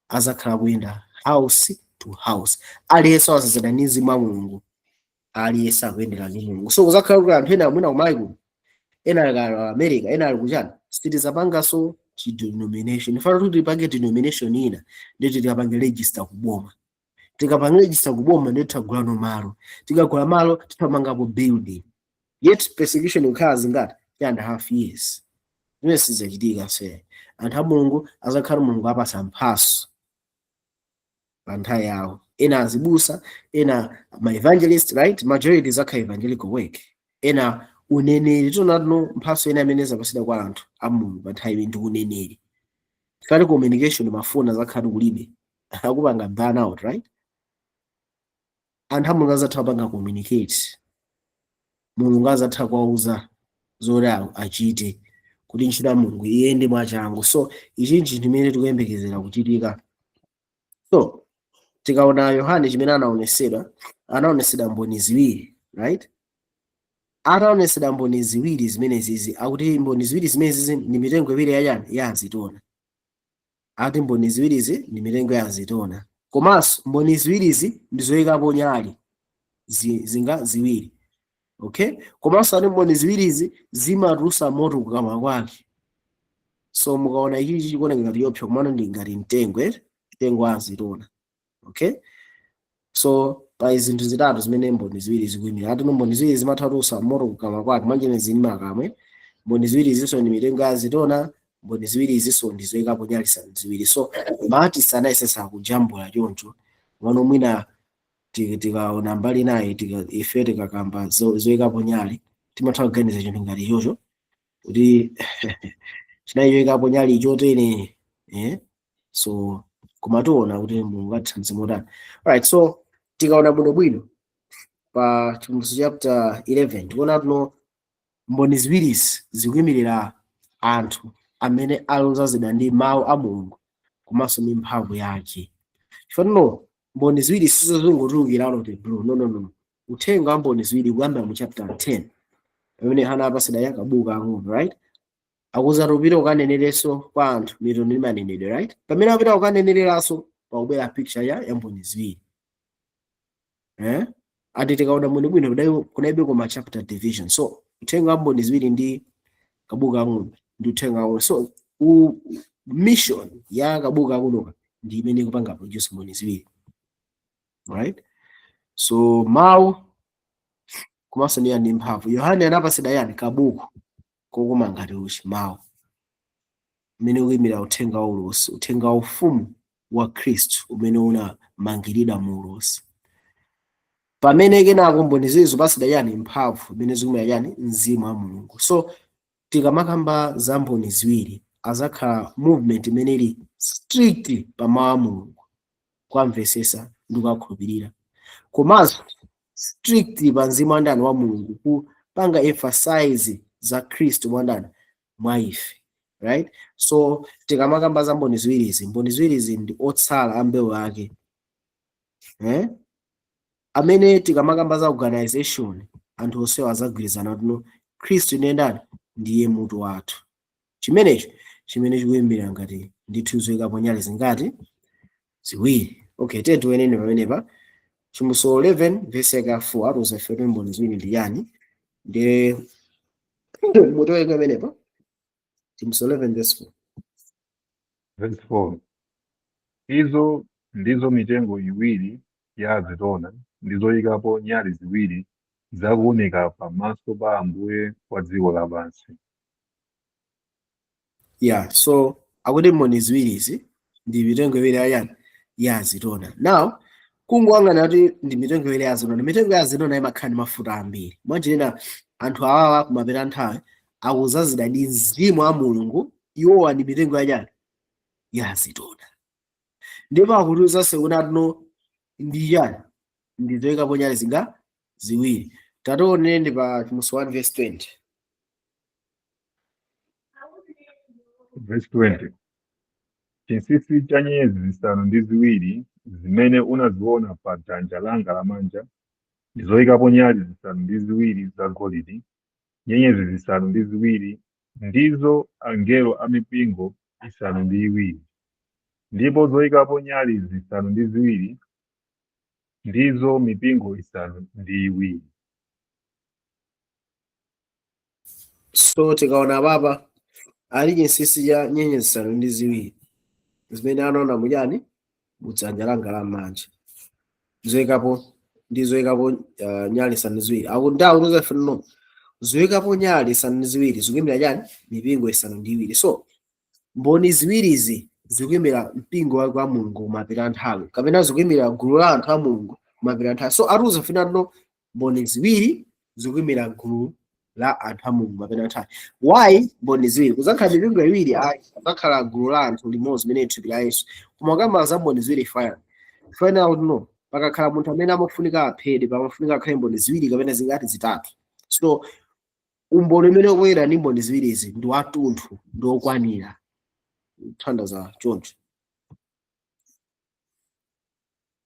azakhala kuyenda house to house. Aliyense wazazidwa ndi mzimu wa Mulungu, aliyense akuyendera ndi Mulungu. So kuzakhala kuti anthu ena amwina kumayi kuno, ena ali ku America, ena ali kuchani, sitizapanganso chi denomination. Ifana kuti tipange denomination ina, nditi tikapange register kuboma. Tikapanga register kuboma, ndi titagulano malo. Tikagula malo, titamangapo building. Yet persecution ikukhala zingati? 3.5 years. Zimene sizichitika se anthu a Mulungu azakhala Mulungu apasa mphaso pa nthawi yawo, ena azibusa, ena ma evangelist, right? Majority zakhala evangelical work, ena uneneri. Tionatuno mphaso ena imene zapasidwa kwa anthu a Mulungu pa nthawi imene ndi uneneri. Kale communication, mafoni azakhala kulibe, akupanga burn out, right? Anthu a Mulungu azatha kupanga communicate, Mulungu azatha kuwauza zoti achite kuti ntchito ya Mulungu iyende mwachangu. So ichi nchinthu chimene tikuyembekezera kuchitika. So tikaona Yohane chimene anaonesedwa, anaonesedwa mboni ziwiri, right? Ataonesedwa mboni ziwiri zimenezizi, akuti mboni ziwiri zimenezizi ndi mitengo iwiri yachani? Ya azitona. Ati mboni ziwirizi ndi mitengo ya azitona, komanso mboni ziwirizi ndi zoyikapo nyali zinga ziwiri, okay? Komanso ati mboni ziwirizi zimatulutsa moto kukamwa kwake. So mukaona ichichi chikuoneka ngati yopsa, komano ndi ngati mtengo, eh? Mtengo wa azitona, okay? So pali zinthu zitatu zimene mboni ziwiri zikuyimira. Ati mboni ziwiri zimatulutsa moto kukamwa kwake, mwanjene zili makamwe. Mboni ziwiri zinso ndi mitengo ya azitona. Mboni ziwiri zinso ndi zoyikapo nyali ziwiri. So ma artist anayesesa kujambula choncho. Mano mwina tikaona mbali naye, ife tikakamba zoyikapo nyali, timatha kuganiza chinthu ngati chocho, kuti chinayi choyikapo nyali chotere, eh? So koma tiona kuti Mulungu atithandize motani. Alright, so tikaona bwinobwino pa Chivumbulutso chapter 11, tikuona tuno mboni ziwirizi zikuyimirira anthu amene alodzazidwa ndi mawu a Mulungu komanso ndi mphamvu yake. Chifukwa mboni ziwiri sizingotulukira out of the blue. No, no, no. Uthenga wa mboni ziwiri kuyambira mu chapter 10, pamene Yohana apasidwa yakabuku ang'ono, right? Akuza upite ukanenerenso kwa anthu, mitundu ndi manenedwe, right? Pamene apita kukanenereranso, pakubwera picture ya mboni ziwiri, eh? Ati tikaona bwinobwino, kunaibe koma chapter division. So uthenga wa mboni ziwiri ndi kabuku ang'ono ndi uthenga ang'ono. So mission ya kabuku ang'onoka ndi imene ikupanga produce mboni ziwiri, right? So mawu komanso ndi mphamvu. Yohane anapasidwa yani? Kabuku kokoma ngati uchi, mawu umene ukuyimira uthenga wa ulosi, uthenga wa ufumu wa Khristu umene unamangiridwa mu ulosi. Pamene kenako mboni ziwiri zikupasidwa yani? Mphamvu, imene zikuyimira yani? Mzimu wa Mulungu. So tikamakamba za mboni ziwiri, azakhala movement imene ili strict pa mawu a Mulungu, kwamvesesa ndi kukakhulupirira, komanso strict pa mzimu wandani? Wa Mulungu, kupanga emphasize za Khristu mwandani? Mwa ife, right? So tikamakamba za mboni ziwirizi, mboni ziwirizi ndi otsala a mbewu ake, eh? Amene tikamakamba za organization, anthu onsewo azagwirizana tuno Khristu ndiye ndani? Ndiye mutu wathu. Chimenecho chimene chikuyimbira ngati ndithu zoyikapo nyale zingati? Ziwiri. Okay, tiye tiwenene pamenepa Chivumbulutso 11 verse yake 4, atiuza ife kuti mboni ziwiri ndi yani. Ndiye mutiwerenge pamenepa Chivumbulutso 11 verse 4. Verse 4. Izo ndizo mitengo iwiri ya azitona ndi zoyikapo nyali ziwiri zakuwunika pamaso pa Ambuye wa dziko lapansi. Yeah, so akuti mboni ziwirizi ndi mitengo iwiri ya yani? Ya azitona. Now kungoyang'ana kuti ndi mitengo iwiri ya azitona, mitengo ya azitona imakhala ndi mafuta ambiri. Mwanjirena anthu awawa kumapeta nthawi akuzazidwa ndi mzimu wa Mulungu. Iwowa ndi mitengo ya chani? Ya azitona. Ndipo akutiuzanso kuti atino ndi chani? Ndi zoyikapo nyali zinga? Ziwiri. Tationeni pa Chivumbulutso 1 verse 20. Verse 20. Chinsinsi cha nyenyezi zisanu ndi ziwiri zimene unaziona pa dzanja langa lamanja ndi zoyikapo nyali zisanu ndi ziwiri zagolide, nyenyezi zisanu ndi ziwiri ndizo angelo a mipingo isanu ndi iwiri, ndipo zoyikapo nyali zisanu ndi ziwiri ndizo mipingo isanu ndi iwiri. So tikaona papa ali chinsinsi cha nyenyezi zisanu ndi ziwiri zimene anaona muchani? Mudzanja langa lamanja, zoyikapo ndi zoyikapo nyali zisanu ndi ziwiri. Akuti akuti ife no zoyikapo nyali zisanu ndi ziwiri zikuyimira chani? Mipingo isanu ndi iwiri. So mboni ziwirizi zikuyimira mpingo wake wa Mulungu kumapita nthawi, kapena zikuyimira gulu la anthu a Mulungu kumapita nthawi. So atiuza fina no mboni ziwiri zikuyimira gulu la anthu a Mulungu kumapita nthawi. Why mboni ziwiri? Kuzakhala mipingo iwiri? Ayi, kuzakhala gulu la anthu limodzi limene thupi la Yesu. Koma kamba za mboni ziwiri, fine fine out no pakakhala munthu amene amafunika aphedwe, pamafunika akhale mboni ziwiri kapena zingati? Zitatu. So umboni umene ukuyera ndi mboni ziwirizi ndi watunthu, ndi wokwanira kuthandaza choncho,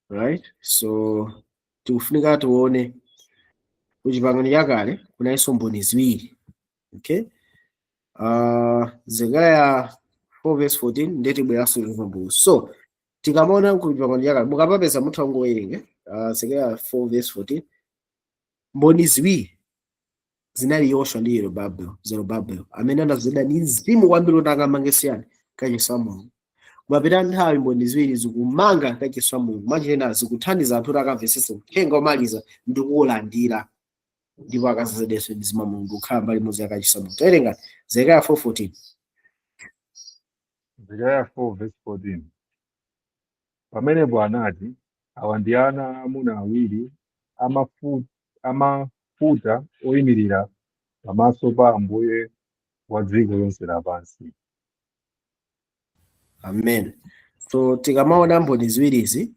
right? So tikufunika tione kuchipangano chakale kunalinso mboni ziwiri, okay? Zekariya 4 verse 14, ndeti bweranso chivumbulutso. So tikamaona ku pangano chakale, mukapapeza mutha kungowerenga Zekariya 4 verse 14. Mboni ziwiri zinali Yoshua ndi Zerubabel, amene anadzozedwa ndi mzimu kwambiri kuti akamange siyani kachisi wa Mulungu. Kumapita nthawi, mboni ziwiri zikumanga kachisi wa Mulungu, mwachitena zikuthandiza anthu kuti akamvetsetse uthenga omaliza ndi kuwulandira, ndipo akadzozedwenso ndi mzimu wa Mulungu kukhala mbali imodzi ya kachisi wa Mulungu. Tawerenga Zekariya 4:14. Zekariya 4 verse 14. Pamenepo anati, awa ndi ana amuna awiri amafuta oyimirira pamaso pa Ambuye wa dziko lonse lapansi. Amen. So tikamaona mboni ziwirizi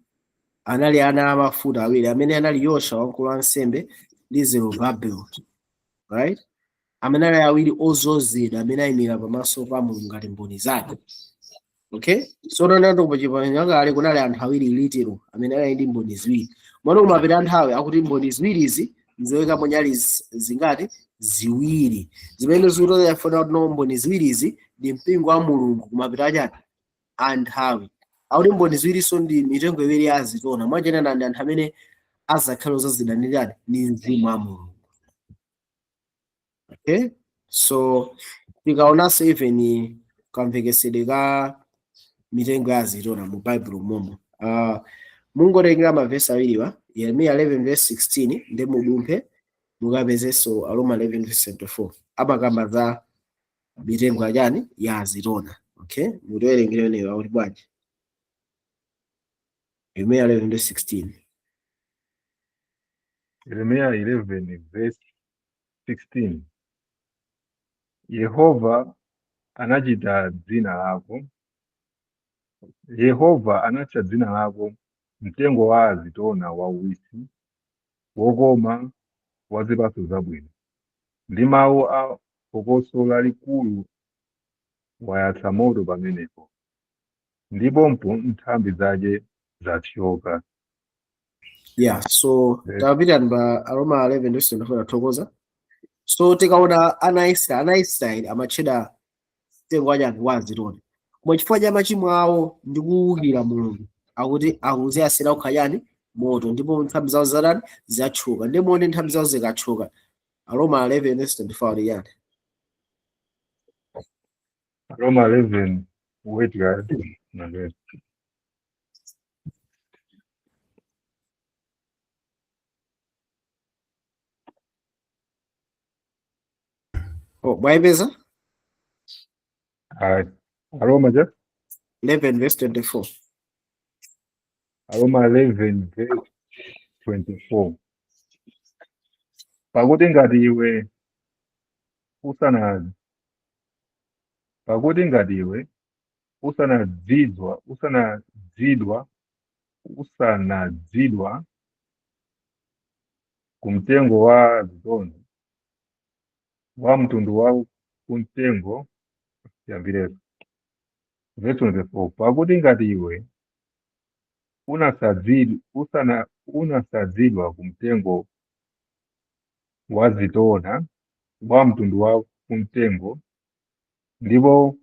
anali ana amafuta awiri amene anali Yoswa wamkulu wa nsembe ndi Zerubabel, right, amene ali awiri ozozedwa amene ayimira pamaso pa Mulungu ngati mboni zake. Okay, so tonando pachipangano chakale kunali anthu awiri literal amene anali ndi mboni ziwiri. Mwana kumapita nthawi akuti mboni ziwirizi nzoyikapo nyali zingati? Ziwiri, zimene zikutoyafuna kuti no, mboni ziwirizi ndi mpingo wa Mulungu kumapita achani anthawi. Akuti mboni ziwirinso ndi mitengo iwiri ya azitona, mwachenena ndi anthu amene azakhale ozazidwa ndi chani? Ndi mzimu wa Mulungu. Okay, so tikaonanso even kamvekesedwe ka mitengo ya azitona mu Bible momo, mungotengera mavesi awiriwa, Yeremiya 11 verse 16, ndi mudumphe mukapezenso Aroma 11 verse 24, amakamba za mitengo yachani? Ya azitona. Okay, mutiwerengere imeneyo, akuti bwanji Yeremiya 11 verse 16? Yeremiya 11 verse 16. Yehova anachita dzina lako, Yehova anatcha dzina lako mtengo wa azitona wauwisi, wokoma wa zipatso zabwino. Ndi mawu a phokoso lalikulu wayatsa moto pamenepo, ndipo nthambi zake zathyoka. Yeah, so tapitani pa Aroma 11 verse 24, tathokoza. So tikaona ana Israeli, ana Israeli amatchedwa mtengo wachani? Wa azitona. Koma chifukwa cha machimo awo ndi kuwukira Mulungu, akuti akuziyasira kukhala chani? Moto, ndipo nthambi zawo zatani? Zathyoka. Ndi muone nthambi zawo zikathyoka, Aroma 11 verse 24 ali yani? Roma 11, wait guys, na verse. Oh, mwayipeza? Alright. Aroma ja? 11 verse 24. Aroma 11 verse 24. Pakuti ngati iwe usana pakuti ngati iwe usanadzidwa kumtengo wa azitona wa mtundu wa kumtengo yambirepo verse 24. Pakuti ngati iwe unasadzidwa kumtengo wa zitona wa mtundu wa kumtengo, ndipo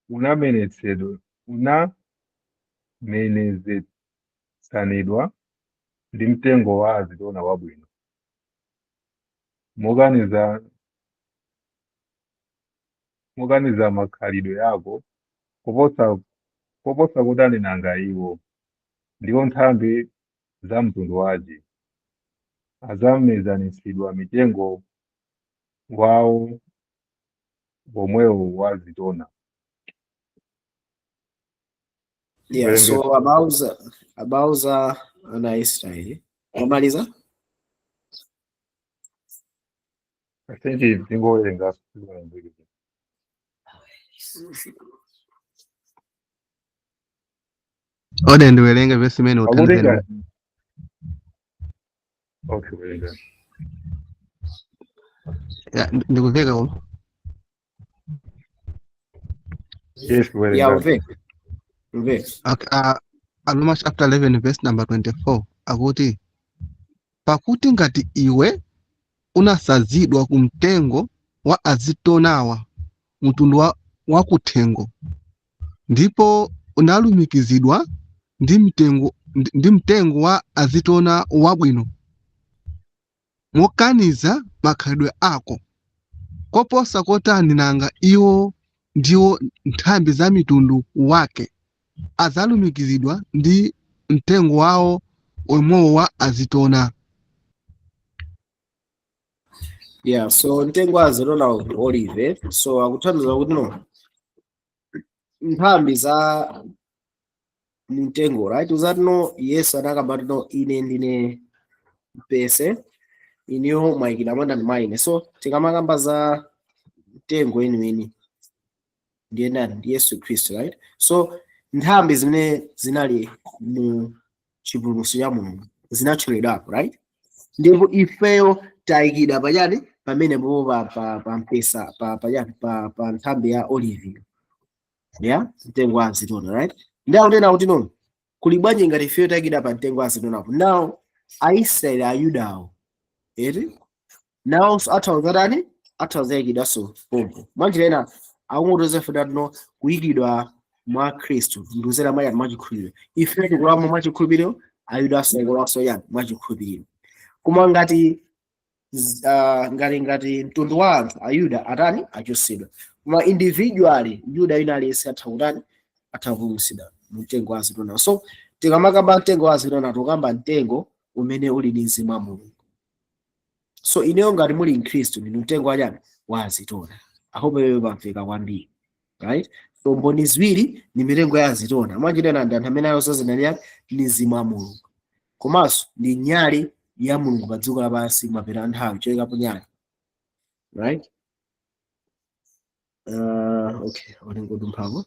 unamenetsanidwa ndi mtengo wa azitona wabwino, mokaniza makhalidwe ako, koposa kutani nanga iwo ndiwo nthambi za mtundu wace adzamezanitsidwa mitengo wawo womwewo wa zitona? Yeah, so Werenge. Abauza ana Israeli. Wamaliza? I think tingowerenga. Ode ndiwerenge vesi imene Pakuti uthandizeni. ngati, okay, werenga. Ya, ndikuveka koma? Yes. Yeah. Werenga. Umveka, umveka. Okay, Aroma chapter 11 verse number 24 akuti, pakuti ngati iwe unasadzidwa ku mtengo wa azitonawa mtundu wa kuthengo, ndipo unalumikizidwa ndi mtengo wa azitona wabwino, mokaniza makhalidwe ako, koposa kotani nanga iwo ndiwo nthambi za mitundu wake adzalumikizidwa ndi mtengo wawo omwewo wa azitona. Yeah, so mtengo wa azitona ndi olive. So akuthandiza kuti no nthambi za mtengo, right? Uzati no Yesu anakamba no ine ndine mpesa, iniyo mwayikidwa mwandani mwa ine. So tikamakamba za mtengo weniweni ndiye ndani? Ndi Yesu Khristu, right? So nthambi zimene zinali mu chipulumutso cha Mulungu zinatchulidwapo, right? Ndipo ifeyo tayikidwa pachani? Pamenepo pa mpesa, pa pachani, pa nthambi ya olive, yeah, mtengo wa azitona, right? Ndi akunena kuti no kuli bwanji ngati ifeyo tayikidwa pa mtengo wa azitonapo? Now Aisraeli, Ayudawo eti nawonso atha kutani? Atha kuzayikidwanso pompo. Mwanjira ina akungotoza ife tino kuyikidwa mwa Khristu ndikuzera mwa yani? Mwachikhulupiriro. Ife tikulamo mwachikhulupiriro, Ayuda akulowanso yani? Mwachikhulupiriro. Koma ngati ngati mtundu wa anthu Ayuda atani? Achosedwa. Koma individually Yuda ina aliyense atha kutani? Atha kupulumutsidwa mtengo wa azitona. So tikamakamba mtengo wa azitona, tikukamba mtengo umene uli ndi mzimu wa Mulungu. So ineyo ngati muli mkhristu, ndinu mtengo wachani? Wa azitona. Ahope wewe pamveka kwambiri, right? So mboni ziwiri ni mitengo ya azitona. Mwanjira ndi anthu amene ayosazina ndi mzimu wa Mulungu, komanso ndi nyale ya Mulungu pa dziko lapansi mapera nthawi choyikapo nyale, right? Okay, olingodumphapo,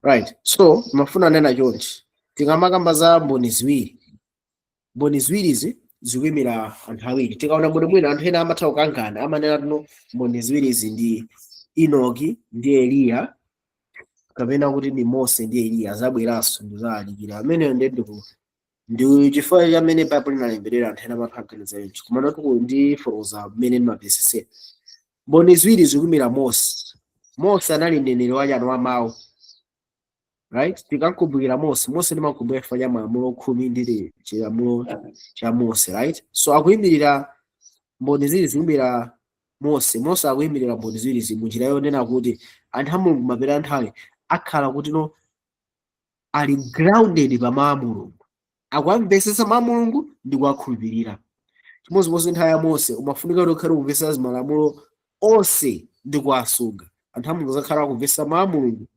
right? So mafuna nena chonchi, tikamakamba za mboni ziwiri, mboni ziwirizi zikuyimira anthu awiri. Tikaona mboni mwina anthu ena amatha kukangana, amanena tino mboni ziwirizi ndi Enoki ndi Eliya, kapena kuti ndi Mose ndi Eliya azabweranso ndizalalikira ameneyo. Ndiye ndi chifukwa chamene Baibulo linalemberera, anthu ena amatha kuganiza ichi, koma tuku ndifotokoza mmene ndimapesesera. Mboni ziwiri zikuyimira Mose. Mose anali mneneri wachani? Wa mawu, right? Tikankumbukira Mose, Mose ndimakumbukira chifukwa cha malamulo 10 ndi chilamulo cha Mose, right? So akuyimirira, mboni ziwiri zikuyimirira Mose. Mose akuyimirira mboni ziwiri munjira yonena kuti anthu a Mulungu mapera nthawi akhala kuti no ali grounded pa mawu a Mulungu, akuamvetsetsa mawu a Mulungu ndi kuwakhulupirira. Chimodzimodzi nthawi ya Mose umafunika kuti ukhale kumvetsetsa malamulo onse ndi kuwasunga. Anthu a Mulungu azakhala akumvetsetsa mawu a Mulungu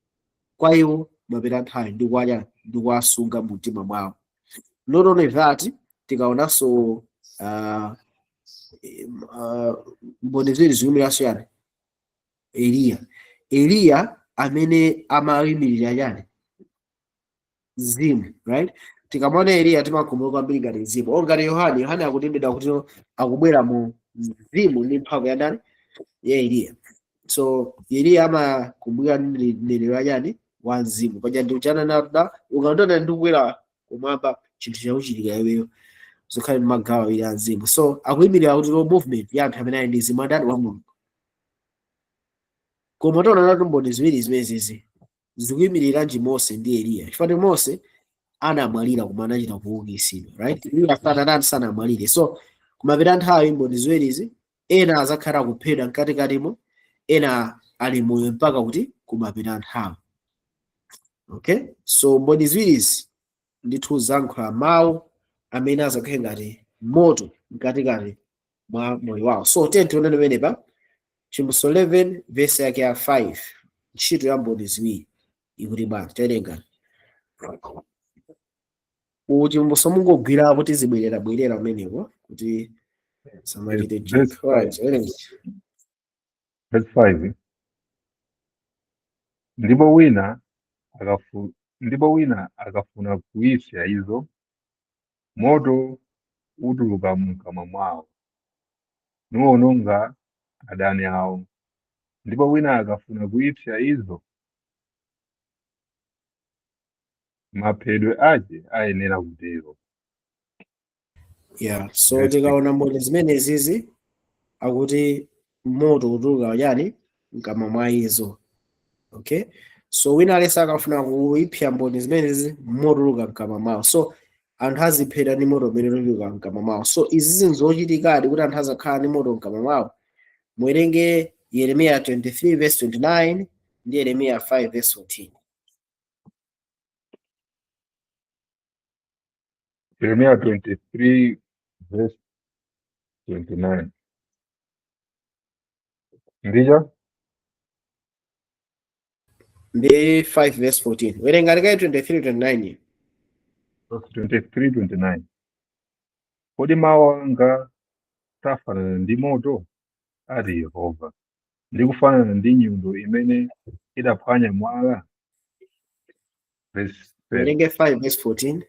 kwa iwo mapera nthawi ndi kuwadya ndi kuwasunga mu mtima mwawo. Not only that, tikaonanso mboni ziwiri zikuyimiranso yani? Eliya. Eliya amene amayimirira yani? Mzimu, right? Tikamaona Eliya timakumbuka kwambiri ngati mzimu o ngati Yohane. Yohane akutendedwa kuti akubwera mu mzimu ndi mphamvu ya ndani? Ya Eliya. So Eliya amakumbukira mneneri wa chani? Wa mzimu. Paja ndi uchana nada ukandiona ndikubwera kumwamba, chinthu chakuchitika iweyo zokhale ndi magawo awiri a mzimu. So akuyimirira kuti lo movement ya anthu amene ali ndi mzimu adani wa Mulungu. Koma taona natu mboni ziwiri zimenezi zikuyimiriranji Mose ndi Eliya? Chifukwa Mose anamwalira koma anachita kuukitsidwa, right? Eliya sanatani? Sanamwalire. So kumapita nthawi mboni ziwirizi ena azakhala kuphedwa mkatikatimo, ena ali moyo mpaka kuti kumapita nthawi, okay? So mboni ziwirizi ndithu zankhula mawu amene azakhale ngati moto mkatikati mwa moyo wawo. So tiye tionene pamenepa Chivumbulutso 11 verse yake ya 5, ntchito ya mboni ziwiri ikuti bwanji? Tawerenga uchivumbulutso, mungogwira kuti zibwerera bwerera kumeneko kuti samachite. Verse Alright, 5. Werenga. Verse 5: Ndipo wina akafuna kuipsa izo, moto utuluka mkamwa mwawo nuwononga adani awo. Ndipo wina akafuna kuipsa izo, maphedwe ache ayenera kutero. Yeah, so Verse 6. Tikaona mboni zimenezizi Akuti moto kutuluka chani mkamwa mwa izo. Okay, so wina aliyense akafuna kuipsa mboni zimenezi, moto utuluka mkamwa mwawo. So anthu aziphera ndi moto umene utuluka mkamwa mwawo. So izi zinthu zochitikadi kuti anthu azakhala ndi moto mkamwa mwawo. Muwerenge Yeremiya 23 verse 29 ndi Yeremiya 5 verse 14. Yeremiya 23 verse 29 ndicha ndi 5 verse 14. Werengani kaye 23 29. Verse 23 29. Kodi mawu anga safanana ndi moto, ati Yehova, ndi kufanana ndi nyundo imene idaphwanya mwala? Verse 30. Werenge 5 verse 14.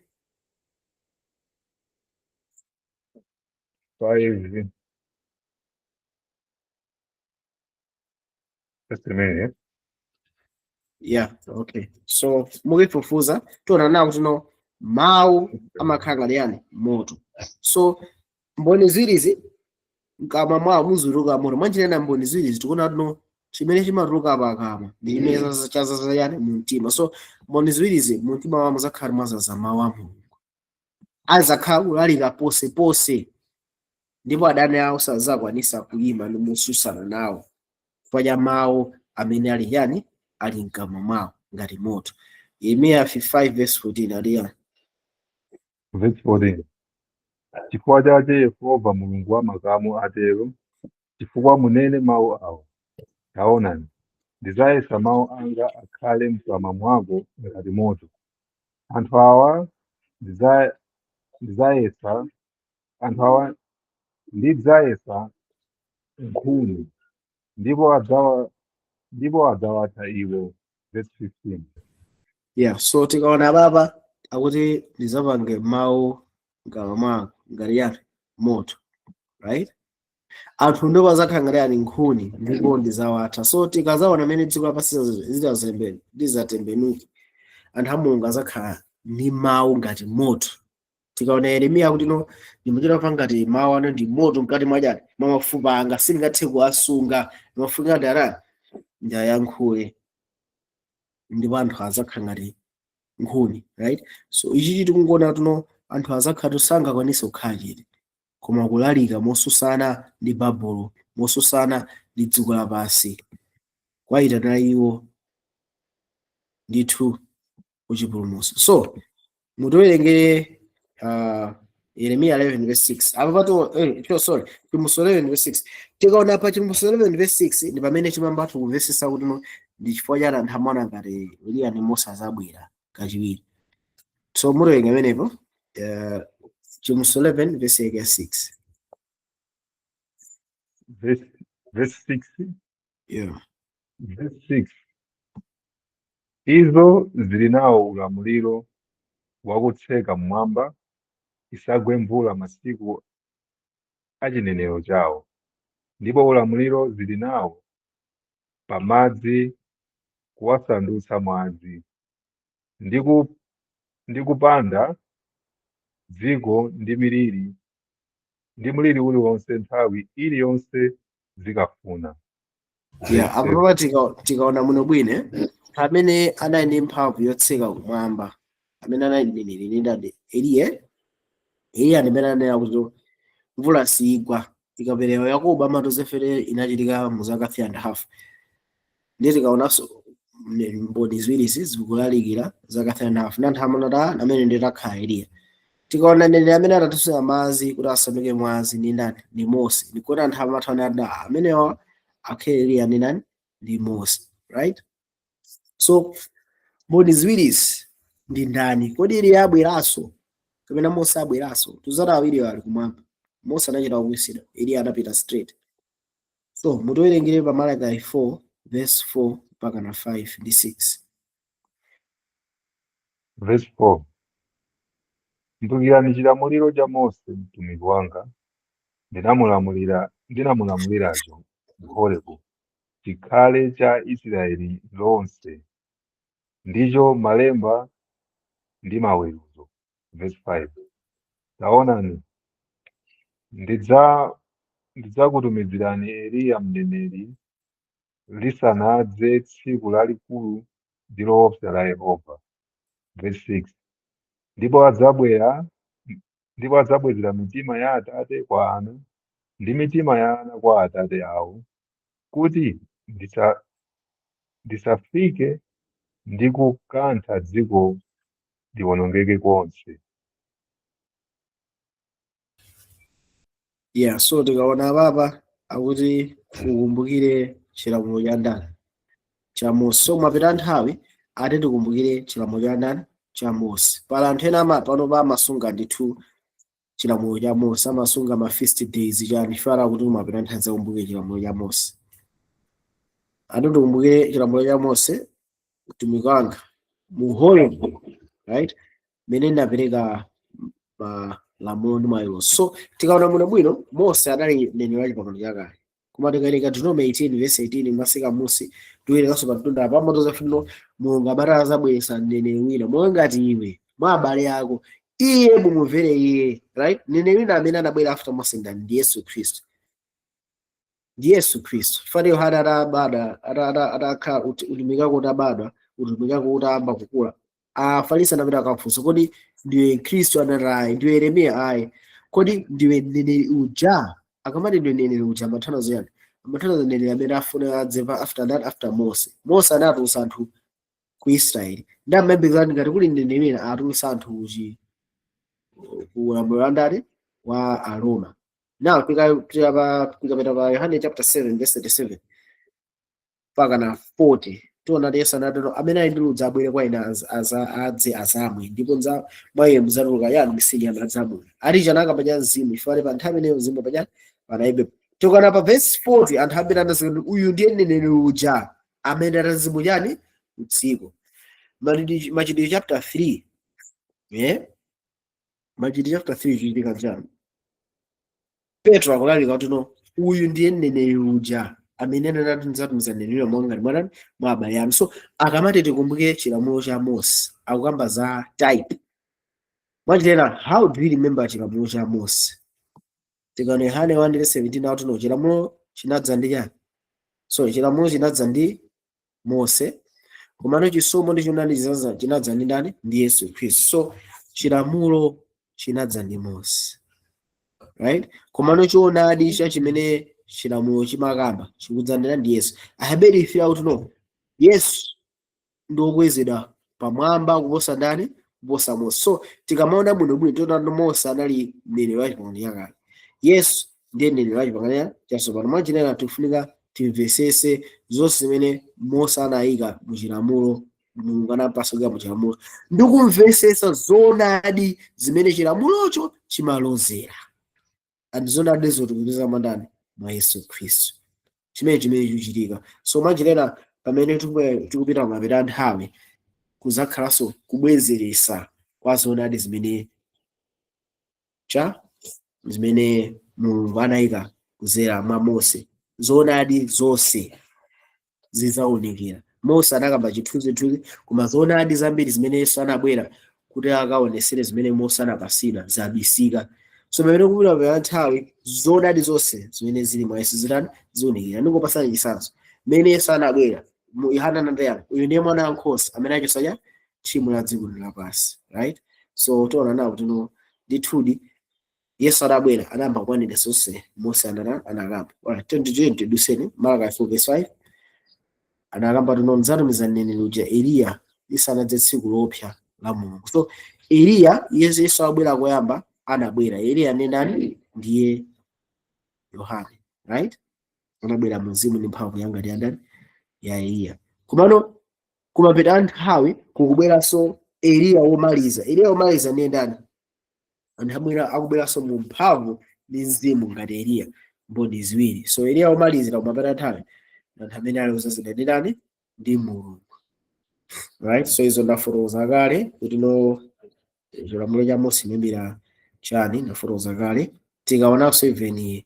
5. Just a minute. Yeah, okay. So mukifufuza tiona nawo kuti no mawu amakhala ngati yani moto. So mboni ziwirizi mkamwa mwawo muzituluka moto. Mwanjira mboni ziwirizi tikuona kuti no chimene chimatuluka pakamwa ndi chimene chazaza yani mumtima. So mboni ziwirizi mumtima mwawo muzakhala mwazaza mawu a Mulungu, azakhala kulalika posepose, ndipo adani awo sazakwanisa kuyima ndi mosusana nawo chifukwa cha mawu amene ali yani ali mkamwa mwawo ngati moto. Yeremiya 5 verse 14 ali yani. Verse 14. Chifukwa chache Yehova Mulungu wa makamu atero, chifukwa munene mawu awo, taonani, ndidzayesa mawu anga akhale mkamwa mwako ngati moto. Anthu awa ndidzayesa, anthu awa ndidzayesa nkhuni, ndipo adzawatha iwo. Verse 15. Yeah, so tikaona baba akuti ndizapange mawu mkamwa mwako ngati yani moto, right? Anthu ndipo azakhala ngati yani nkhuni, ndipo ndizawatha. So tikazaona amene dziko lapansi lizatembenuke, anthu a Mulungu azakhala ndi mawu ngati moto. Tikaona Yeremiya kuti no ndimachita pa ngati mawu ano ndi moto mkati mwa chani mwa mafupa anga, sindingathe kuwasunga, mafupa ngati arani ndiayankhule, ndipo anthu azakhala ngati nkhuni, right? So ichi tikungoona tuno anthu azakhala sangakwanise kukhala chete, koma kulalika mosusana ndi Babulo, mosusana ndi dziko lapansi, kwayitana iwo ndithu kuchipulumutso. So mutiwerengere Yeremiya 11 verse 6 apa pato, sorry, Chivumbulutso 11 verse 6. Tikaona pa Chivumbulutso 11 verse 6 ndi pamene chimambathu kumvesesa kuti no ndi chifukwa chani anthu amaona ngati Eliya ndi Mose azabwera kachiwiri. So mutiwerenge pamenepo, Chivumbulutso 11 verse yake ya 6. Verse 6. Yeah. Verse 6. Izo zili nawo ulamuliro wakutseka mmwamba isagwe mvula masiku a chinenero chawo, ndipo ulamuliro zili nawo pamadzi kuwasandutsa mwazi, ndi kupanda dziko ndi miliri ndi mliri uliwonse nthawi iliyonse zikafuna. Yeah, apo tikaona muno bwine amene anali ndi mphamvu yotseka kumwamba, amene anali mneneri ndi ndani? Eliya. Eliya ndi amene ananena kuti mvula sigwa ikaperewa. Yakobo amatozefere inachitika mu zaka 3.5. Ndiye tikaonanso mboni ziwirizi zikulalikira zaka 3.5, na anthu amanata amene ndi takhala Eliya. Tikaona mneneri amene atatusira madzi kuti asanduke mwazi ndi ndani? Ndi Mose. Ndikuona anthu amathaona kuti amenewa akhale Eliya ndi ndani? Ndi Mose, right? So mboni ziwirizi ndi ndani? Kodi Eliya abweranso kapena Mose abweranso? Tuzati awiri ali kumwamba. Mose anachita kuwisidwa, Eliya anapita straight. So mutiwerengere pa Malaki 4 verse 4 mpaka na 5 ndi 6. Verse 4. Kumbukirani chilamuliro cha Mose mtumiki wanga, ndinamulamuliracho mu Horebu, chikhale cha Israeli lonse, ndicho malemba ndi maweruzo. Verse 5. Taonani, Ndidzakutumizirani Eliya mneneri lisanadze tsiku lalikulu ndi loopsa la Yehova. Verse 6. Ndipo adzabwezera mitima ya atate kwa ana, ndi mitima ya ana kwa atate awo, kuti ndisafike ndi kukantha dziko liwonongeke konse. Yeah, so tikaona apapa akuti ukumbukire chilamulo cha ndani? Cha Mose. So mapita nthawi ati tikumbukire chilamulo cha ndani? Cha Mose. Pala anthu ena ama pano pa amasunga ndithu chilamulo cha Mose, amasunga ma feast days chani fara kuti mapita nthawi zakumbukire chilamulo cha Mose. Ati tikumbukire chilamulo cha Mose, mtumiki wanga mu Horeb, right? Mene ndapereka malamulo ndi maweruzo. So tikaona muno bwino, Mose anali mneneri wa chipangano chakale. Koma tikawerenga Deuteronomy 18 verse 18 masika musi, tiwerenganso pa mtunda apa amatoza funo Mulungu amati azabweretsa mneneri wina monga ngati iwe mwa abale ako, iye mumumvere iye, right? Mneneri wina amene anabwera after Mose ndani? Ndi Yesu Khristu. Ndi Yesu Khristu. Chifukwa Yohane atabadwa, atakhala utumiki wake utabadwa, utumiki wake utayamba kukula, Afarisi anapita akafunsa, "Kodi ndiwe Khristu?" Anati, "Ayi." "Ndiwe Yeremiya?" "Ayi." "Kodi ndiwe mneneri uja?" Akamati ndiwe mneneri uja, amatanthauza yani? Amatanthauza mneneri amene afuna adze pa after that, after Mose. Mose anatulutsa anthu ku Israeli, ndi amayembekeza ngati kuli mneneri wina atulutsa anthu kuchi ku ulamuliro wa ndani? Wa Aroma. Now tikapita pa Yohane chapter 7 verse 37 mpaka na 40, tiona kuti Yesu anati, "Amene ali ndi ludzu abwere kwa ine, adze azamwe, ndipo mwa iye mudzatuluka yani? Mitsinje ya madzi amoyo." Ati chanaka pacha mzimu, ifane pa nthawi imeneyo mzimu pacha panaibe. Tikana pa verse 40, anthu ambiri anazika kuti uyu ndiye mneneri uja amene atazimu chani utsiku. Machitidwe chapter 3, yeah? Machitidwe chapter 3 chichitika chani? Petro akulalika kuti no, uyu ndiye mneneri uja amene anati ndidzatumiza mneneri monga ngati mwanani mwa abale anu. So akamati tikumbuke chilamulo cha Mose, akukamba za type. Mwachitena, how do we remember chilamulo cha Mose? Tikaona Yohane 1:17 akuti no, chilamulo chinadza ndi chani? So chilamulo chinadza ndi Mose, komano chisomo ndi choonadi chinadza ndi ndani? Ndi Yesu Khristu. So chilamulo chinadza ndi Mose, right? Komano choonadi cha chimene chilamulo chimakamba chikudza ndi Yesu. Aheberi ife akuti no, Yesu ndi wokwezedwa pamwamba kuposa ndani? Kuposa Mose. So tikamaona bwinobwino, tiona kuti Mose anali mneneri wa chipangano chakale, Yesu ndiye mneneri wa chipangano chatsopano. Mwachinena, tikufunika timvesese zonse zimene Mose anayika muchilamulo, Mulungu anapasa kuyika muchilamulo, ndi kumvesesa zoonadi zimene chilamulocho chimalozera. And zoonadi zotikupeza mwandani? Mwa Yesu Khristu. Chimene chikuchitika, so mwachinena, pamene tikupita kumapeto a nthawi, kuzakhalanso kubwezeresa kwa zoonadi zimene cha zimene Mulungu anayika kuzera mwa Mose. Zoonadi zonse zidzaonekera. Mose anakamba chithunzithunzi, koma zoonadi zambiri zimene Yesu anabwera kuti akaonesere zimene Mose anapasira zabisika. So pamene kupita pa nthawi, zoonadi zonse zimene zili mwa Yesu zitani? Zionekera. Ndingopasani chitsanzo. Mmene Yesu anabwera, Yohana anatayani, "Uyu ndiye mwana wankhosa amene achotsa tchimo la dziko lapansi," right? So tiona nawo kuti no, ndithudi Yesu adabwera, anayamba kukwaniritsa zonse Mose anakamba. Alright, 2020 duseni Malaki 4 verse 5, anakamba kuti no, ndidzatumiza mneneri uja Eliya lisanadze tsiku lopsa la Mulungu. So Eliya, Yesu abwera koyamba, anabwera Eliya ndi ndani? Ndiye Yohane, right? Anabwera mzimu ndi mphamvu yangati ya ndani? Ya Eliya. Komano kumapeto a nthawi kukubweranso Eliya womaliza. Eliya womaliza ndiye ndani? Anthu abwera akubweranso mu mphamvu ndi mzimu ngati Eliya, mboni ziwiri. So Eliya womalizira kumapeto a nthawi, anthu amene ali odzazidwa ndi ndani? Ndi Mulungu, right? So izo ndafotokoza kale kuti no, chilamulo cha Mose imembera chani, ndafotokoza kale. Tikaonanso even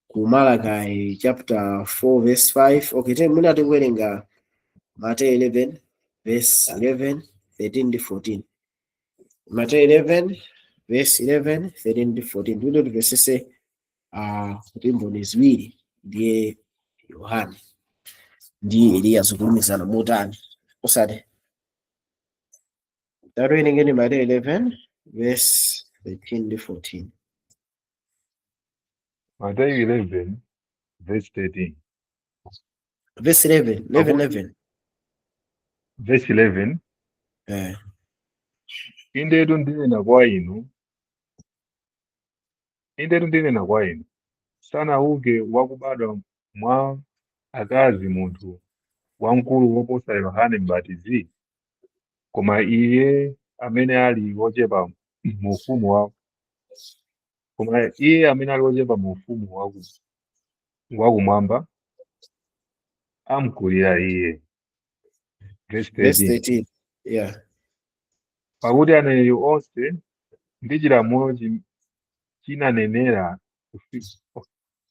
ku Malachi chapter 4 verse 5. Okay, te mwina tikuwerenga Mateyu 11 verse 11, 13 ndi 14. Mateyu 11 verse 11, 13 ndi 14, ndikuti timvesese. Kuti mboni ziwiri ndiye Yohane ndi Eliya zikulumikizana motani? Osati tatiwerengeni Mateyu 11 verse 13 ndi 14. Mateyu 11 verse 13. Verse 11, 11. Pakuti 11. Verse 11. Eh. Indetu ndinena kwa inu, indetu ndinena kwa inu, sanauke wakubadwa mwa akazi munthu wamkulu woposa Yohane M'batizi, koma iye amene ali wochepa mu ufumu wa koma iye amene ali wochepa mu ufumu wakumwamba amkulira iye. Verse Verse 13. 13, yeah. Pakuti aneneri onse ndi chilamulo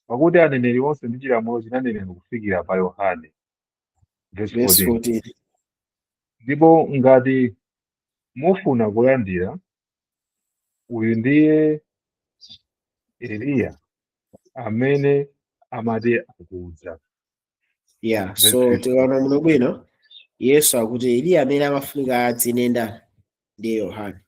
pakuti aneneri onse ndi chilamulo chinanenera kufikira pa Yohane. Verse Verse 14. 14. Ndipo ngati mufuna kulandira, uyu ndiye Eliya amene amati akudza. Yeah. Verse So 15. tikaona muno bwino, Yesu akuti Eliya amene amafunika adze ndani? Ndiye Yohane.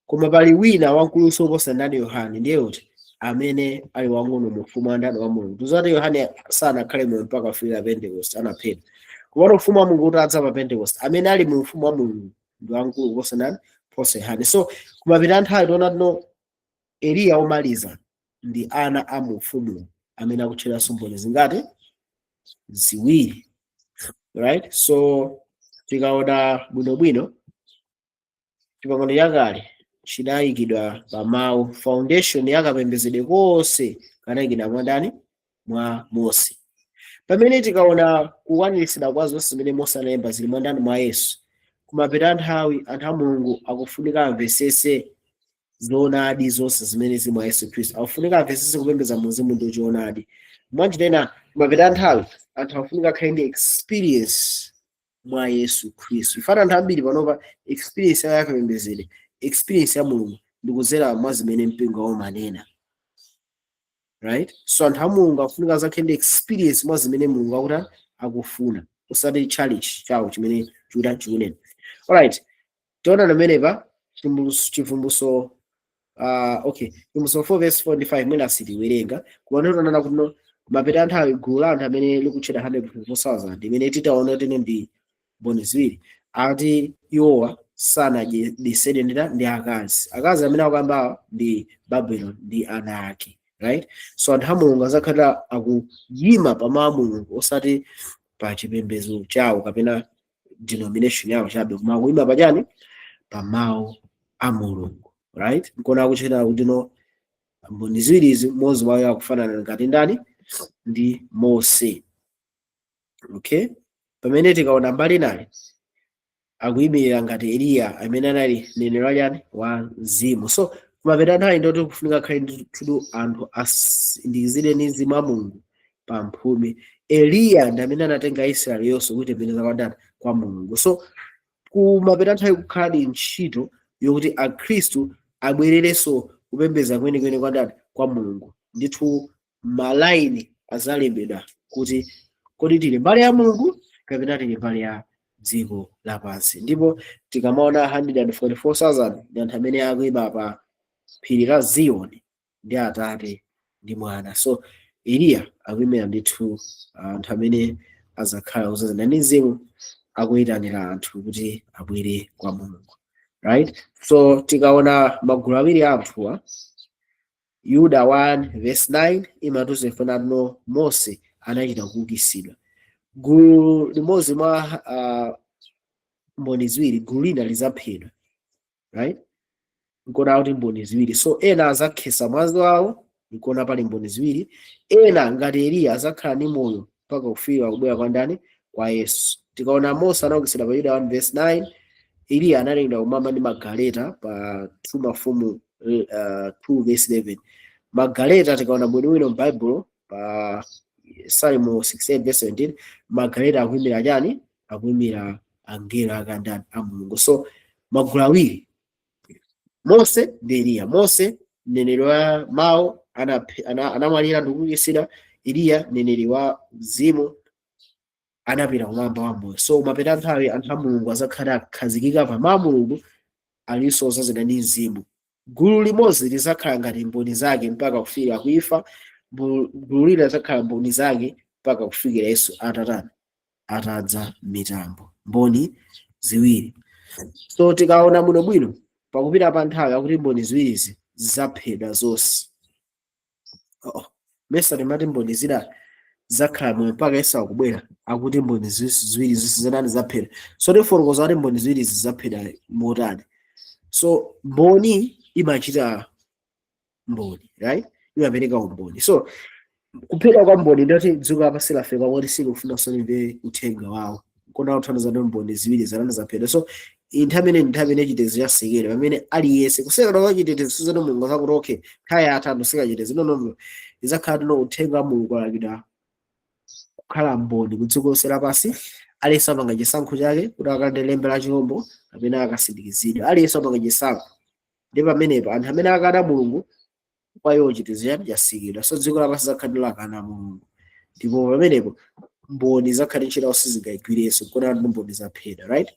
Koma pali wina wamkulunso kuposa ndani? Yohane. Ndiye kuti amene ali wang'ono mu ufumu wa ndani? Wa Mulungu. Tuzati Yohane sanakhale moyo mpaka kufikira Pentecost, anaphedwa. Komano ufumu wa Mulungu utadza pa Pentecost, amene ali mu ufumu wa Mulungu ndi wamkulu kuposa ndani? Kuposa Yohane. So kumapita nthawi tiona tino Eliya omaliza ndi ana a mu ufumu amene akutchedwanso mboni zingati? Ziwiri, right? So tikaona bwinobwino, chipangano chakale chidayikidwa pa mawu. Foundation yakapembedzedwe konse kanayikidwa mwa ndani? Mwa Mose. Pamene tikaona kukwaniritsidwa kwa zonse zimene Mose analemba zili mwa ndani? Mwa Yesu. Kumapita nthawi, anthu a Mulungu akufunika amvesese zoonadi zonse zimene zili mwa Yesu Khristu. Akufunika amvesese kupembedza muzimu ndi choonadi. Mwanjira ina, kumapita nthawi, anthu akufunika akhale ndi experience mwa Yesu Khristu. Ifana anthu ambiri panopa, experience yawo yakapembedzedwe, experience ya Mulungu, ndikuzera mwa zimene mpingo umanena, right? So anthu a Mulungu akufunika azakhale ndi experience mwa zimene Mulungu akuti akufuna, osati church chawo chimene chikuti chikunena. Alright, tiona pamenepa Chivumbulutso, okay, Chivumbulutso 4 verse 4 ndi 5 mwina sitiwerenga, koma ndikutanana kuti no mapita nthawi gulu la anthu amene likutchedwa 144,000, imene titaona tine ndi mboni ziwiri, ati iwowa sanadyetsedwe ndi akazi. Akazi amene akukambawa ndi Babylon ndi ana ake, right? So anthu a Mulungu azakhala akuyima pa mawu a Mulungu, osati pa chipembedzo chawo kapena denomination yawo chabe, koma akuyima pachani? Pa mawu a Mulungu, right? Nkona akutchedwa kuti no mboni ziwirizi, mmodzi wayo akufanana ngati ndani? Ndi Mose, okay? Pamene tikaona mbali naye akuyimirira ngati Eliya amene anali mneneri wachani? Wa mzimu. So kumapeta nthawi ndoti kufunika khale ndithu anthu asindikizire ndi mzimu wa Mulungu pa mphumi. Eliya ndi amene anatenga Israeli yonse kuyitembeneza kwa ndani? Kwa Mulungu. So kumapeta nthawi kukhaladi ntchito yokuti Akhristu abwererenso kupembedza kwenikweni kwa ndani? Kwa Mulungu. Ndithu malaini azalembedwa kuti kodi tili mbali ya Mulungu kapena tili mbali ya dziko lapansi. Ndipo tikamaona 144,000 ndi anthu amene akuyima pa phiri la Ziyoni ndi Atate ndi Mwana. So Eliya akuyimira ndithu anthu amene azakhala odzazidwa ndi mzimu, akuyitanira anthu kuti abwere kwa Mulungu, right? So tikaona magulu awiri a anthuwa, Yuda 1 verse 9 imatiuza ifuna no Mose anachita kuukitsidwa. Gulu limodzi mwa mboni ziwiri, gulu lina lizaphedwa, right? Nkona kuti mboni ziwiri. So ena azakhetsa mwazi wawo, nkona pali mboni ziwiri. Ena ngati Eliya azakhala ndi moyo mpaka kufika kubwera kwa ndani? Kwa Yesu. Tikaona Mose anaukitsidwa pa Yuda 1 verse 9, Eliya analengedwa kumwamba ndi magaleta pa 2 Mafumu 2 verse 11. Magaleta, tikaona bwinobwino m'Baibulo pa Salimo 68 verse 17, magaleta akuyimira chani? Akuyimira angelo akandani? A Mulungu. So magulu awiri, Mose ndi Eliya. Mose mneneri wa mawu. Anamwalira ndikuukitsidwa. Eliya, mneneri wa mzimu, anapita kumwamba wamoyo. So mapeta nthawi anthu a Mulungu azakhala akhazikika pa mawu a Mulungu, alinso ozazidwa ndi mzimu. Gulu limodzi lizakhala ngati mboni zake mpaka kufikira kuifa, gulu lina lizakhala mboni zake mpaka kufikira Yesu atatani? Atadza mitambo. Mboni ziwiri. So tikaona bwinobwino, pakupita pa nthawi akuti mboni ziwirizi zidzaphedwa zonse. Oh, mesa timati mboni zida zakhala moyo mpaka Yesu akubwera? Akuti mboni ziwiri zonse zanani? Zaphedwa. So tifotokoza kuti mboni ziwiri zidzaphedwa motani. So mboni imachita mboni, right? Imapereka umboni. So kuphedwa kwa mboni ndoti dziko lapansi lafika poti silikufunanso limve uthenga wawo, kona kuthandiza ndi mboni ziwiri zanani? Zaphedwa. So nthawi imene, nthawi imene chitetezo chasekera, pamene aliyense kusekera kwa chitetezo sizoti Mulungu zakuti okay, nthawi yatha, ndoseka chitetezo. No, no, no, izakhala tino uthenga wa Mulungu alakidwa kukhala mboni ku dziko lonse lapansi. Aliyense apanga chisankho chake kuti akalande lembe la chilombo kapena akasindikizidwe. Aliyense apanga chisankho, ndi pamenepo anthu amene akana Mulungu, kwa iwo chitetezo chake chasikidwa. So dziko lapansi zakhala lakana Mulungu, ndipo pamenepo mboni zakhale ntchito sizingayigwirenso, kona ndi mboni zaphedwa, right?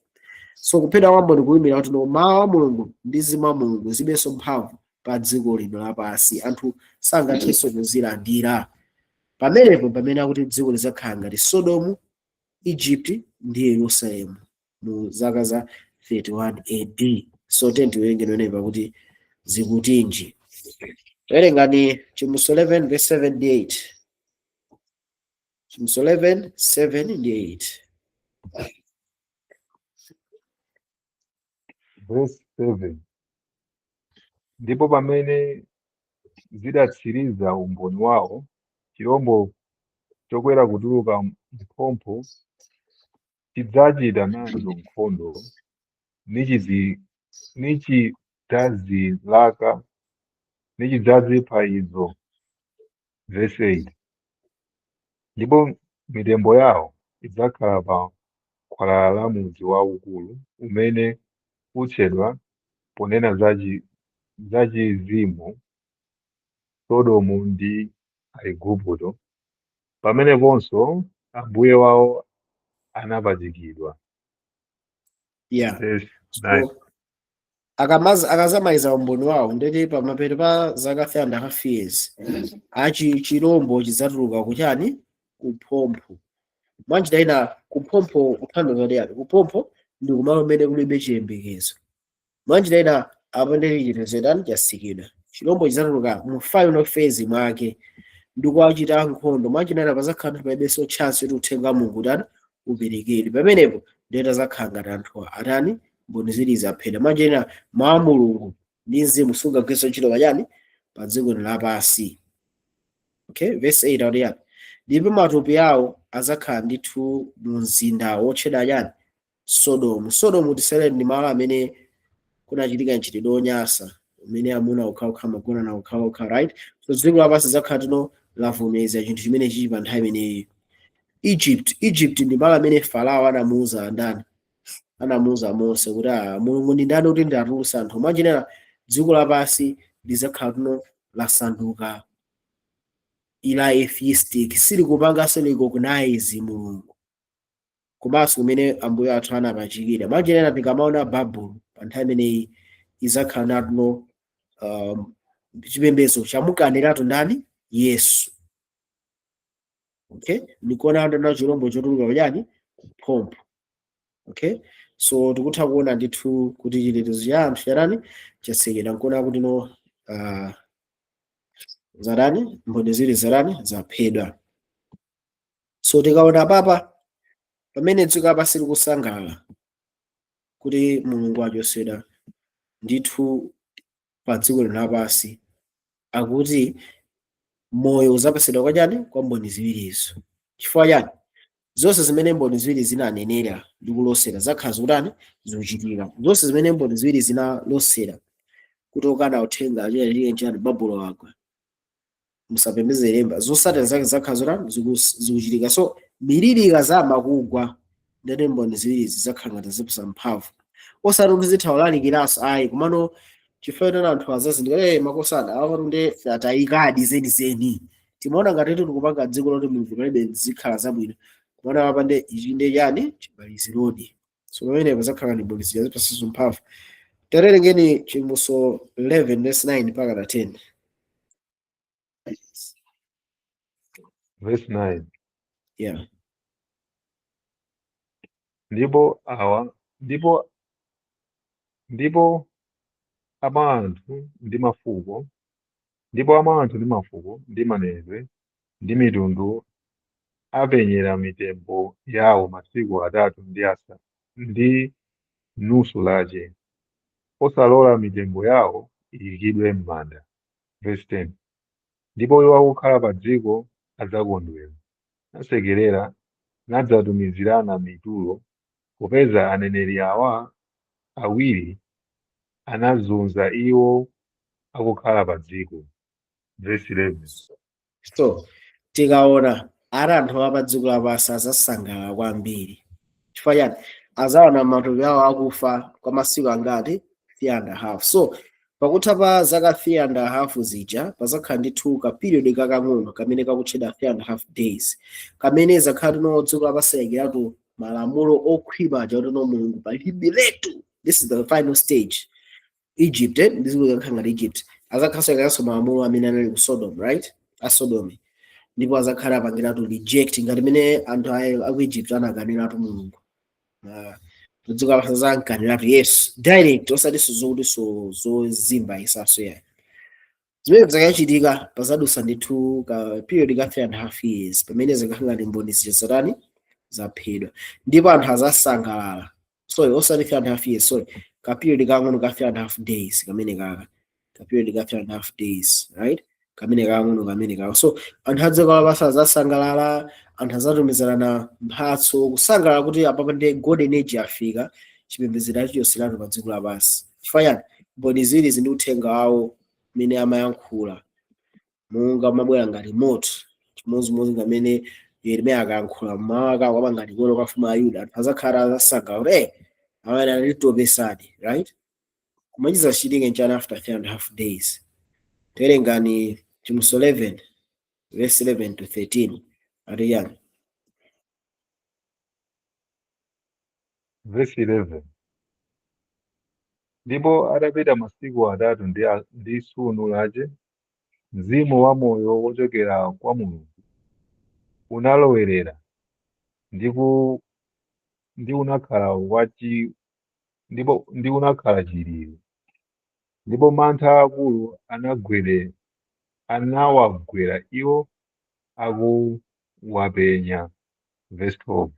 So kuphedwa kwa mboni kuyimira kuti no, mawu a Mulungu ndi mzimu wa Mulungu zibenso mphamvu pa dziko lino lapansi, anthu sangathenso kuzilandira. Pamenepo pamene akuti dziko lizakhala ngati Sodomu, Egypt ndi Yerusalemu mu zaka za 31 AD. So tiwerenge pamenepa kuti zikutinji. Werengani Chivumbulutso 11 verse 7 ndi 8. Chivumbulutso 11 7 ndi 8. Verse 7. Ndipo pamene zidatsiriza umboni wawo, chirombo chokwera kutuluka m'phompho chidzachita nazo nkhondo, nichidzazilaka, nichidzazipha izo. Verse 8. Ndipo mitembo yawo idzakhala pa khwalala la mudzi waukulu, umene utchedwa ponena za chizimu Sodomu ndi Aigupto, pameneponso Ambuye wawo anapachikidwa. Verse 9. So akazamaliza umboni wawo, ndeti pamapeto pa zaka 3.5 years, achi chirombo chidzatuluka kuchani? Kuphompho. Mwanjira ina kuphompho kuthandiza kuti yani? Kuphompho ndi kumalo kumene kulibe chiyembekezo. Mwanjira ina apo ndeti chitetezo chasikidwa. Chirombo chidzatuluka mu final phase mwake ndikuwachita nkhondo. Mwanjira ina pazakhala anthu palibenso chance yoti uthenga wa Mulungu tani? Uperekedwe. Pamenepo ndeti azakhala ngati anthu atani? Mboni ziwiri zaphedwa. Mwanjira ina mawu a Mulungu ndi mzimu sungagwiritse ntchito pachani? Pa dziko lapansi. Okay, verse 8 akuti yani? Ndipo matupi awo azakhala ndithu mu mzinda wotchedwa chani? Sodomu. Sodomu tisere ndi malo amene kunachitika mchitidwe wonyansa umene amuna okhaokha amagona okhaokha, right? So dziko lapansi zakhala tino lavomereza chinthu chimene chichi pa nthawi imeneyi. Egypt, Egypt ndi malo amene Farao anamuuza ndani? Anamuuza Mose kuti, "Ah, Mulungu ndi ndani kuti ndatulutsa anthu?" Mwanjira dziko lapansi lizakhala tino lasanduka ila atheistic, silikupanganso recognize Mulungu, komanso kumene Ambuye athu anapachikidwa. Mwanjira tikamaona Babulo pa nthawi imeneyi izakhala natuno chipembedzo chamukaniratu ndani? Yesu. Okay, ndikuona ndona chirombo chotuluka kuchani? Kuphompho. Okay, so tikutha kuona ndithu kuti chitetezo cha anthu charani? Chatsekedwa. Nkuona kuti no, zarani? Mboni ziwiri zarani? Zaphedwa. So tikaona papa pamene dziko lapansi likusangalala kuti Mulungu achotsedwa ndithu pa dziko lino lapansi, akuti moyo uzapasidwa kwa chani? Kwa mboni ziwirizo. Chifukwa chani? Zonse zimene mboni ziwiri zinanenera ndi kulosera zakhala zikutani? Zikuchitika. Zonse zimene mboni ziwiri zinalosera kuti okana uthenga achiyachike nchani? Babulo wagwa, musapembeze lemba, zotsatira zake zakhala zotani? Zikuchitika. So miliri ikazama kugwa, ndete mboni ziwiri zidzakhala ngati zipsa mphamvu, osati kuti zitha kulalikiranso ayi, komano Chifukwa choti anthu azazindikira, makosana awa ndi atayikadi zenizeni. Timaona ngati tili kupanga dziko loti Mulungu palibe, zikhala zabwino, kumaona apa nde ichi ndi chani? Chimalizirodi. So pamene pazakhala ndi mboni zija zipasanso mphamvu. Tawerengeni Chivumbulutso 11 verse 9 mpaka na 10. Verse 9. Yeah. Ndipo awa ndipo ndipo ama anthu ndi mafuko, ndipo ama anthu ndi mafuko ndi manenedwe ndi mitundu apenyera mitembo yawo masiku atatu ndi asa ndi nusu lache, osalola mitembo yawo iyikidwe m'manda. Verse 10. Ndipo iwo akukhala pa dziko adzakondwera, nasekerera, nadzatumizirana mitulo, popeza aneneri awa awiri anazunza iwo akukhala pa dziko. Verse 11. So tikaona ara anthu apa dziko lapansi azasangalala kwambiri. Chifukwa chani? Azaona matupi awo akufa kwa masiku angati? 3.5. So pakutha pa zaka 3.5 zija, pazakhala ndithu ka period kakang'ono kamene kakutchedwa 3.5 days, kamene zakhala tino dziko lapansi layikiratu malamulo okhwima aja kuti no, Mulungu palibiretu. This is the final stage. Egypt, ndi dziko likakhala ngati Egypt, azakhalanso malamulo amene anali ku Sodom, right? A Sodomi. Ndipo azakhala apangiratu reject ngati mene anthu aku Egypt anakaniratu Mulungu. Dziko lapansi zankaniratu Yesu direct, osatinso zokuti so zozimba isaso yayi. Zimene zikachitika, pazadusa ndithu ka period ka 3.5 years, pamene zikakhala ngati mboni zija zatani? Zaphedwa, ndipo anthu azasangalala. Sorry, osati 3.5 years, sorry, ka period kang'ono ka 3.5 days kamene kaka, ka period ka 3.5 days, right? Kamene kang'ono kamene kaka. So anthu adziko lapansi azasangalala, anthu azatumizirana mphatso, kusangalala kuti apapa ndi golden age afika, chipembedzo chonseratu pa dziko lapansi. Chifukwa chani? Mboni ziwiri zindi uthenga wawo mmene amayankhula monga mabwera ngati moto, chimodzimodzi ngamene Yeremiya akayankhula mmawa akakwama ngati moto kwa mfumu a Yuda. Anthu azakhala azasangalala kuti amene anatitopesadi, right? Koma chizachitike nchani after 3.5 days? Tawerengani Chivumbulutso 11 verse 11 to 13, ati yani? Verse 11. Ndipo atapita masiku atatu ndi sunu lache, mzimu wa moyo wochokera kwa Mulungu unalowerera ndi unakhala wachi ndipo ndi unakhala chilili, ndipo mantha akulu anawagwera iwo akuwapenya. Verse 12.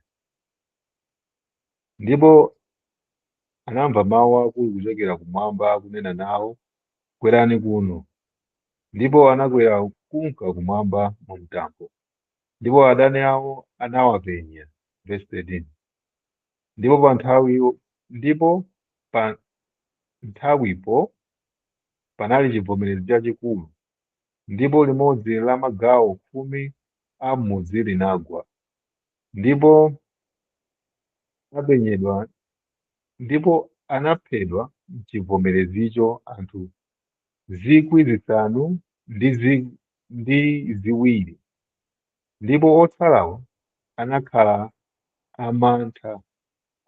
Ndipo anamva mawu akulu kuchokera kumwamba akunena nawo, "Kwerani kuno." Ndipo anakwera kunka kumwamba mu mtambo, ndipo adani awo anawapenya. Verse 13. Ndipo pa nthawipo panali chivomerezi chachikulu, ndipo limodzi la magawo 10 a m'mudzi linagwa, ndipo apenyedwa, ndipo anaphedwa m'chivomerezicho anthu 7,000, ndipo otsalawo anakhala amantha,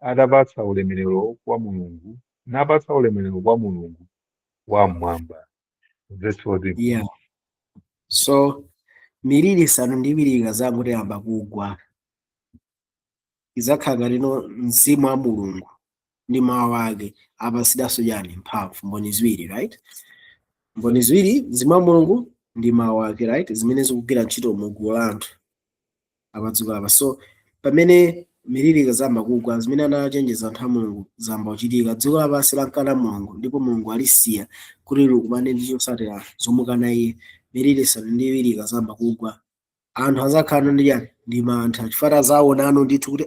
atapatsa ulemerero kwa Mulungu, napatsa ulemerero kwa Mulungu wam'mwamba. Verse 14. Yeah, so miliri isanu ndi iwiri ikazangoyamba kugwa, izakhala ngati no mzimu wa Mulungu ndi mawu ake apasidanso chani? Mphamvu. Mboni ziwiri, right? Mboni ziwiri, mzimu wa Mulungu ndi mawu ake, right? Zimene zikugwira ntchito mu gulu la anthu apadziko apa. So pamene miliri ikazamba kugwa, zimene anachenjeza anthu a Mulungu zamba kuchitika, dziko lapansi lankana Mulungu ndipo Mulungu alisiya kuti likumane ndi zotsatira zomukana iye. Miliri isanu ndi iwiri ikazamba kugwa, anthu azakhala ndi chani? Ndi mantha, chifukwa azaonano ndithu kuti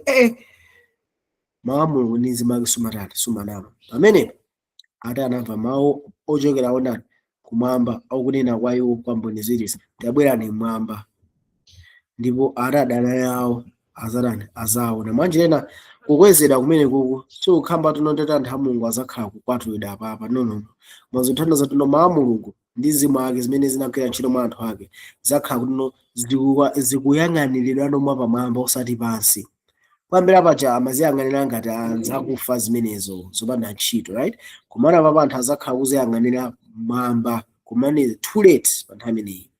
mawu a Mulungu ndi mzimu ake sumatani? Sumanama. Pamenepo ati anamva mawu ochokera onani kumwamba akunena kwa iwo, kwa mboni ziwirizi, "Tabwerani mmwamba." Ndipo ati adani awo azatani? Azaona. Mwanjira ina Kukwezedwa kumene kuku sikukhamba tinondeti anthu a Mulungu azakhala kukwatulidwa apapa, no, no, no. Mazothandiza tino mawu a Mulungu ndi mzimu ake zimene zinagwira ntchito mwa anthu ake zakhala kuti no zikuyang'aniridwa mwa pamwamba osati pansi. Kuyambira paja amaziyang'anira ngati anzakufa, zimenezo zopanda ntchito, right? Komana papa anthu azakhala kuziyang'anira mwamba, komane too late pa nthawi imeneyi.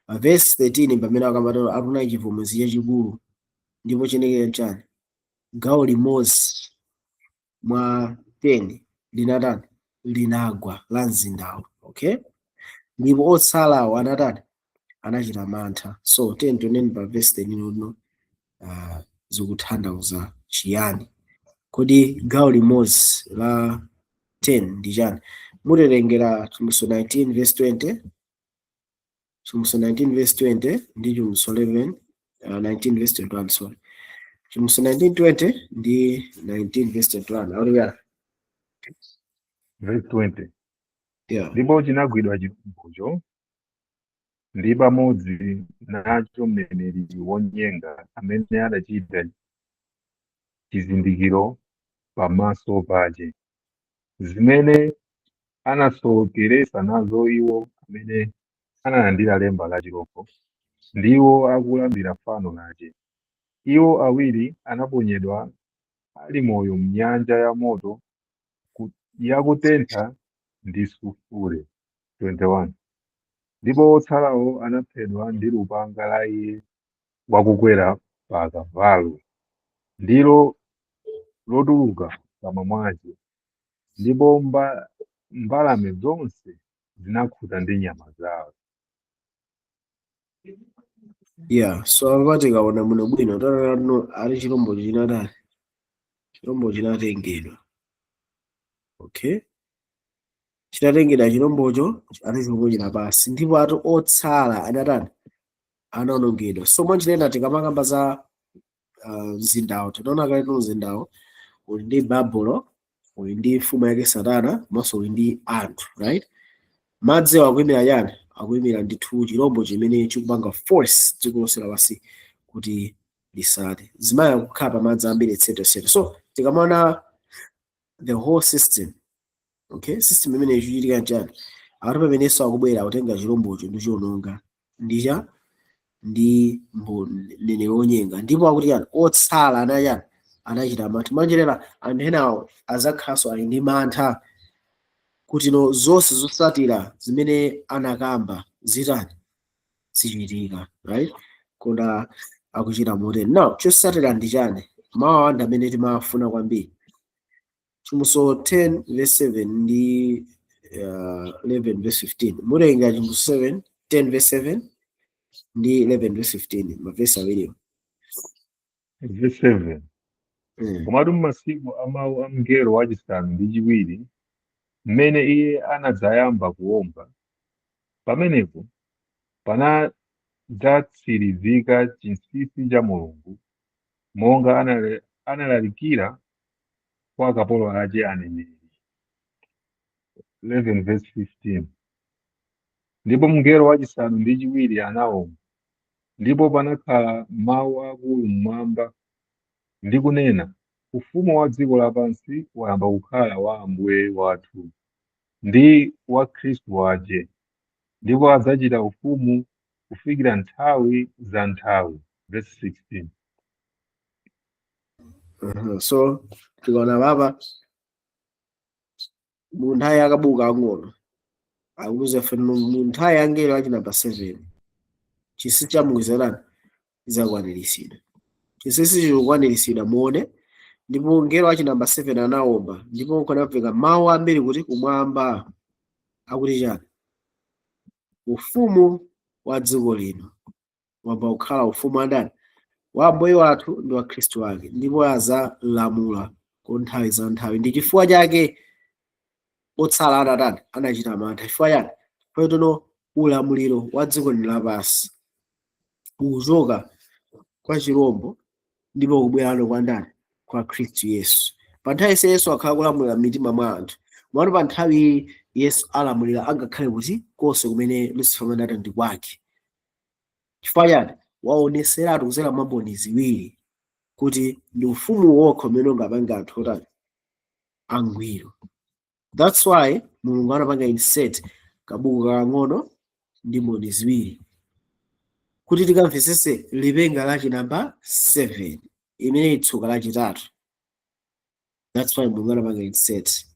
Pa verse 13 pamene akamati akuna chivomezi chachikulu, ndipo chenekera chani? Gawo limodzi mwa 10 linatani? Linagwa la mzindawo, okay? Ndipo otsalawo anatani? Anachita mantha. So 10 to 9 pa verse 13 uno zikutanthauza chiyani? Kodi gawo limodzi la 10 ndi chani? Muterengera Chivumbulutso 19 verse 20, Chivumbulutso 19 verse 20 ndi Chivumbulutso 11, 19 verse 21, sorry, Chivumbulutso 19 20 ndi 19 verse 21. Akuti Verse 20. Yeah. Ndipo chinagwidwa chirombocho, ndi pamodzi nacho mneneri wonyenga amene adachita chizindikiro pamaso pache, zimene anasokeretsa nazo iwo amene analandira lemba la chirombo, ndiwo akulambira fano lache. Iwo awiri anaponyedwa ali moyo mnyanja ya moto yakutentha ndi sulfure. 21 Ndipo otsalawo anaphedwa ndi lupanga la iye wakukwera pa kavalo, ndilo lotuluka m'kamwa mwace, ndipo mbalame zonse zinakhuta ndi nyama zawo. Yeah, so apa tikaona muno bwino, taona ali chirombo chinatani? Chirombo chinatengedwa, okay? Chitatengedwa chirombocho, ati chikuponyera pasi, ndipo ati otsala anatani? Anawonongedwa. So mwanjirena tikamakamba za mzindawo, tinaona kale mzindawo uli ndi Babulo, uli ndi mfumu yake Satana, komanso uli ndi anthu, right? Madziwo akuyimira chani? Akuyimira ndithu chirombo chimene chikupanga force dziko lonse lapansi kuti lisale zimayi akukhala pa madzi ambiri, etc etc. So tikamaona the whole system, okay, system imene ichichitika nchani? Akuti pamenenso akubwera akutenga chirombocho ndi chiononga ndicha ndi mneneri wonyenga, ndipo akuti chani? Otsala anachani? Anachita mantha. Mwanjerera anthu enawo azakhalanso ali ndi mantha kuti no zonse zotsatira zimene anakamba zitani? Zichitika, right? Koma akuchita motere. Now chotsatira ndi chani? Mawu awanda amene timafuna kwambiri, Chivumbulutso 10 verse 7 ndi 11 verse 15. Mutenga Chivumbulutso 7 10 verse 7 ndi 11 verse 15, mavesi awiriwo. Verse 7. Komatu m'masiku a mawu a mngelo wachisanu ndi chiwiri, mmene iye anadzayamba kuwomba, pamenepo panadzatsirizika chinsinsi cha Mulungu, monga analalikira kwa akapolo ake aneneri. 11 verse 15. Ndipo mngelo wachisanu ndi chiwiri anawomba, ndipo panakhala mawu akulu mmwamba ndi kunena, "Ufumu wa dziko lapansi wayamba kukhala wa Ambuye wathu ndi wa Khristu wace, ndipo adzachita ufumu kufikira nthawi za nthawi." Verse 16. So tikaona papa mu nthawi yakabuka ang'ono akuuza ife mu nthawi ya ngelo achi namba 7 chinsinsi cha Mulungu chizatani? Chizakwaniritsidwa. Chinsinsi chikukwaniritsidwa, muone. Ndipo ngelo achi namba 7 anawomba, ndipo kunamveka mawu ambiri kuti kumwamba akuti chani? Ufumu wa dziko lino wamba kukhala ufumu wa ndani? Wa Ambuye wathu ndi wa Khristu wake, ndipo azalamula ku nthawi za nthawi. Ndi chifukwa chake otsala anatani? Anachita mantha. Chifukwa chani? Chifukwa tono ulamuliro wa dziko lino lapansi ukuchoka kwa chirombo ndipo kubwerano kwa ndani? Kwa Khristu Yesu. Pa nthawi ise Yesu akhala kulamulira m'mitima mwa anthu mwano. Pa nthawi iyi Yesu alamulira angakhale kuti konse kumene Lucifer amanati ndi kwake. Chifukwa chani? Waoneseratu kudzera mwa mboni ziwiri. Kuti ndi ufumu wokha umene ungapanga anthu otani? Angwiro. That's why Mulungu anapanga insert kabuku kakang'ono ndi mboni ziwiri kuti tikamvetsetse lipenga lachi namba 7, imene itsuka lachitatu. That's why Mulungu anapanga insert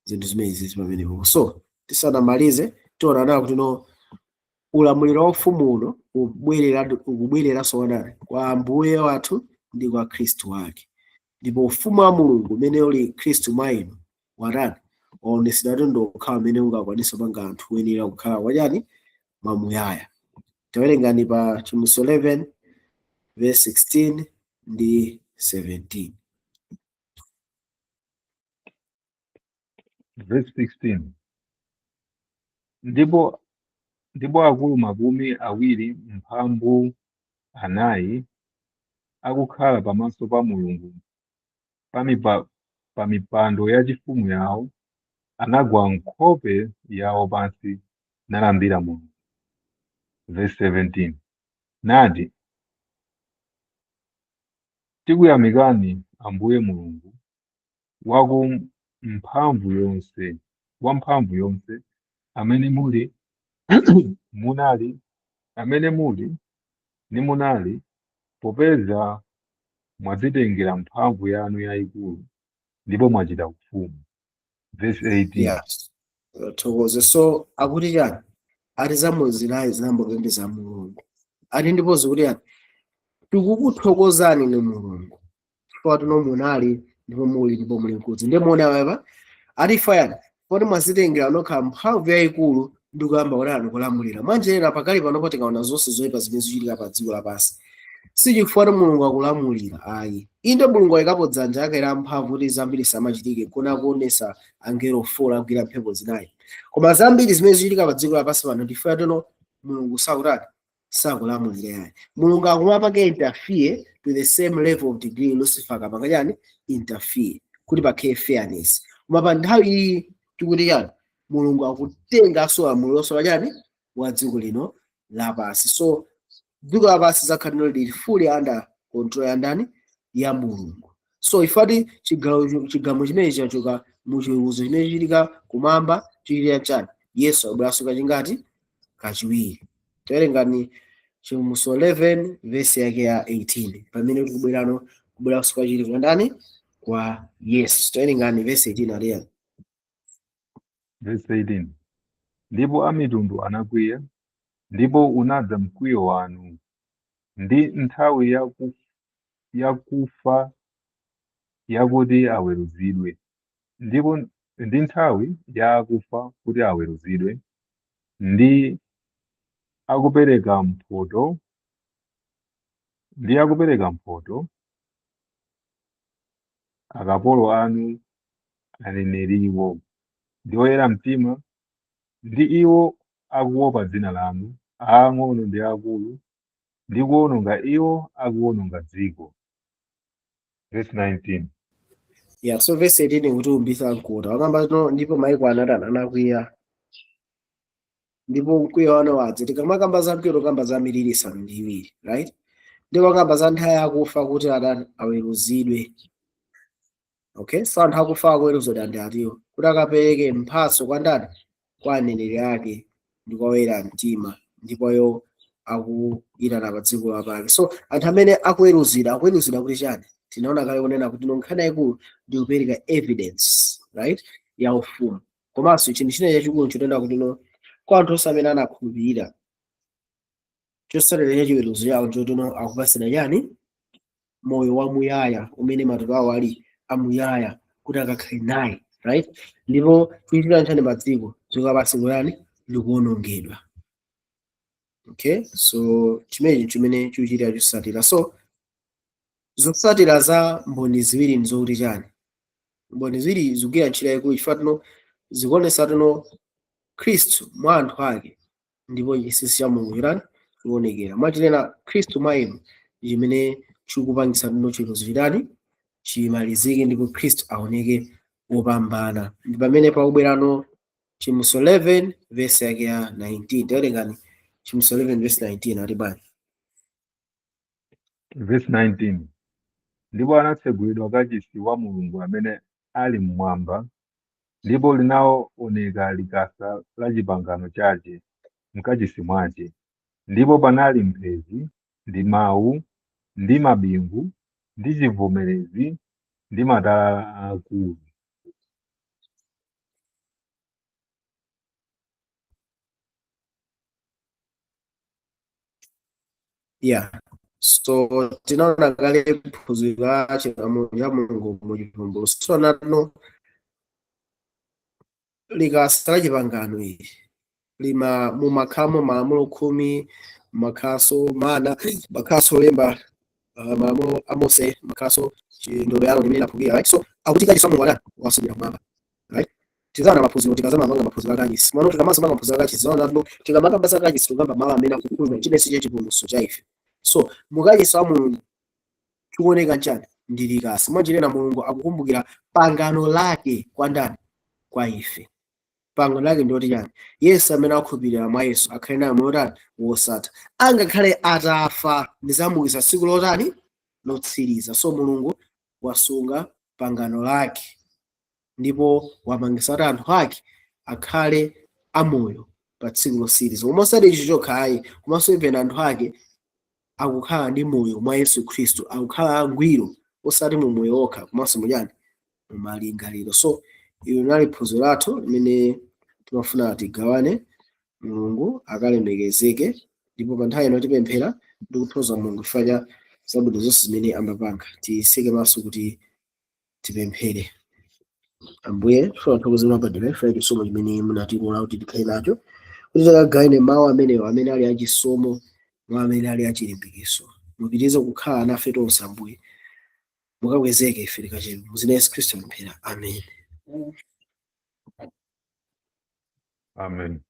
zinthu zimenezi pamenepo. So tisanamalize, tiona nawo kuti no, ulamuliro wa ufumu uno ukubwereranso wanani? Kwa Ambuye wathu ndi kwa Khristu wake. Ndipo ufumu wa Mulungu umene uli Khristu mwa inu watani? Waonesedwa ndi okhala umene ungakwanise kupanga anthu oyenera kukhala wachani? Mwamuyaya. Tawerengani pa Chivumbulutso 11 verse 16 ndi 17. Verse 16. Ndipo akulu 24 akukhala pamaso pa Mulungu pa mipando yachifumu yawo anagwa nkhope yawo pansi nalambira Mulungu. Verse 17. Nati, tikuyamikani Ambuye Mulungu waku mphamvu yonse, wamphamvu yonse, amene muli munali, amene muli ni munali, popeza mwadzitengera mphamvu yanu yayikulu ndipo mwachita ufumu. Verse 18. Yes, thokoze. So akuti chani? Ati zamoyo zinayi zinambopembeza Mulungu. Ati ndipo zikuti yani? Tikukuthokozani inu Mulungu, chifukwa tino munali, ndipo muli, ndipo muli mkudzi. Ndiye muone apa, ati fayani poti mwazitengera nokha mphamvu yayikulu ndi kuyamba kutani? Kulamulira. Mwanjera pakali panopo, tikaona zonse zoyipa zimene zikuchitika pa dziko lapansi, si chifukwa kuti Mulungu akulamulira ayi. Inde, Mulungu ayikapo dzanja lake la mphamvu kuti zambiri samachitike, kuna kuonesa angelo 4 agwira mphepo zinayi. Koma zambiri zimene zikuchitika pa dziko lapansi pano, chifukwa tino Mulungu sakutani? Sakulamulira ayi. Mulungu akumapanga interfere to the same level of degree Lucifer akapanga chani? Interfere, kuti pakhale fairness. Koma pa nthawi iyi tikuti chani? Mulungu akutenganso lamulo wa chani? Wa dziko lino lapansi. So dziko lapansi zakhala lino lili fully under control ya ndani? Ya Mulungu. So ifati chigawo chimene chachoka muchiweruzo chimene chichitika kumwamba, chichitika chani? Yesu abweranso kachingati? Kachiwiri. Tawerengani Chivumbulutso 11 verse yake ya 18, pamene tikubwerano kubweranso kachiwiri kwa ndani? Kwa Yesu. Tawerengani verse 18 aliya. Verse 18. Ndipo amitundu anakwiya, ndipo unadza mkwiyo wanu, ndi nthawi yakufa yakuti aweruzidwe, ndipo ndi nthawi ya akufa kuti aweruzidwe, ndi akupereka mphotho akapolo anu aneneriwo, ndi oyera mtima, ndi iwo akuopa dzina lanu, aang'ono ndi akulu, ndi kuwononga iwo akuwononga dziko. Verse 19. Yeah, so verse 18 kuti umbisa mkota wakamba no, ndipo maiko anatani? Anakwiya, ndipo mkwiyo wanu wadza. Tikamakamba za mkwiyo, tikamba za miliri isanu ndi iwiri, right? Ndipo akamba za nthawi yakufa kuti atani? Aweruzidwe. Okay, so anthu akufa akuweruzidwa ndi atiwo? Kuti akapereke mphatso kwa ndani? Kwa aneneri ake ndi kwa oyera mtima, ndipo iwo akuyitana pa dziko lapansi. So anthu amene akuweruzidwa, akuweruzidwa kuti chani? Tinaona kale kunena kuti nkhani yayikulu ndi kupereka evidence, right, ya ufumu. Komanso chinthu china chachikulu nchotenda kuti no, kwa anthu onse amene anakhulupirira, chotsatira cha chiweruzo chawo nchoti no, akupatsidwa chani? Moyo wamuyaya, umene matupi awo ali amuyaya kuti akakhale naye, right? Ndipo kuchitika nchani pa dziko? Dziko lapansi kuyani? Likuwonongedwa. Okay, so chimenechi chimene chikuchitika chotsatira. So zotsatira za mboni ziwiri nzokuti chani? Mboni ziwiri zikugwira ntchito yayikulu, chifukwa tino zikuonesa tino Khristu mwa anthu ake, ndipo chinsinsi cha Mulungu chitani? Chikuonekera. Mwachinena, Khristu mwa inu chimene chikupangisa tino chiweruzo chitani? Chimalizike, ndipo Khristu aoneke wopambana. Ndi pamene pakubwerano Chivumbulutso 11 verse yake ya 19. Tawerengani Chivumbulutso 11 verse 19, ati bwanji? Verse 19. Ndipo anatsegulidwa kachisi wa Mulungu amene ali mmwamba, ndipo linaoneka likasa la chipangano chache mkachisi mwache. Ndipo panali mphezi ndi mawu ndi mabingu ndi chivomerezi ndi matalala aakulu. Yeah, so tinaona kale phunziro la chilamulo cha Mulungu mu Chivumbulutso. Tinaonano likasa la chipangano ili lima mumakhalamo malamulo 10, mumakhalanso mana, mumakhalanso lemba, malamulo a Mose, mumakhalanso chindodo ya Aroni imene inaphukira, right? So akuti kachisi wa Mulungu adani wasubira kumwamba, right? Tizaona maphunziro tikazamapanga maphunziro akachisi. Mano tikamasomanga maphunziro akachisi, tizaona kuti tikamakamba za kachisi tikukamba malo amene akukhulupirira chimene cha chipulumutso cha ife. So mukachisi wa Mulungu chikuoneka nchani? Ndi likasa. Mwanjira Mulungu akukumbukira pangano lake kwa ndani? Kwa ife. Pangano lake ndiloti chani? Yesu amene akhulupirira mwa Yesu akhale naye moyo wotani? Wosatha. Angakhale atafa ndizamukisa tsiku lotani? Lotsiriza. So Mulungu wasunga pangano lake ndipo wapangisa kuti anthu ake akhale amoyo pa tsiku lotsiriza. Koma osati icho chokha ayi, komanso even anthu ake akukhala ndi moyo mwa Yesu Khristu, akukhala angwiro osati mu moyo wokha komanso muchani? Mumalingaliro. So ili linali phunziro lathu limene timafuna tigawane. Mulungu akalemekezeke, ndipo pa nthawi ino tipemphera ndi kuthokoza Mulungu chifukwa cha zabwino zonse zimene amapanga. Tiseke maso kuti tipemphere. Ambuye, tifuna kuthokoza mwapadera chifukwa cha chisomo chimene munatilola kuti tikhale nacho, kuti tikagawane mawu amenewo amene ali achisomo, mawu amene ali achilimbikiso. Mupitirize kukhala nafe tonse Ambuye, mukakwezeke ife tikachedwa. Mu dzina la Yesu Khristu tipemphera, amen. Amen.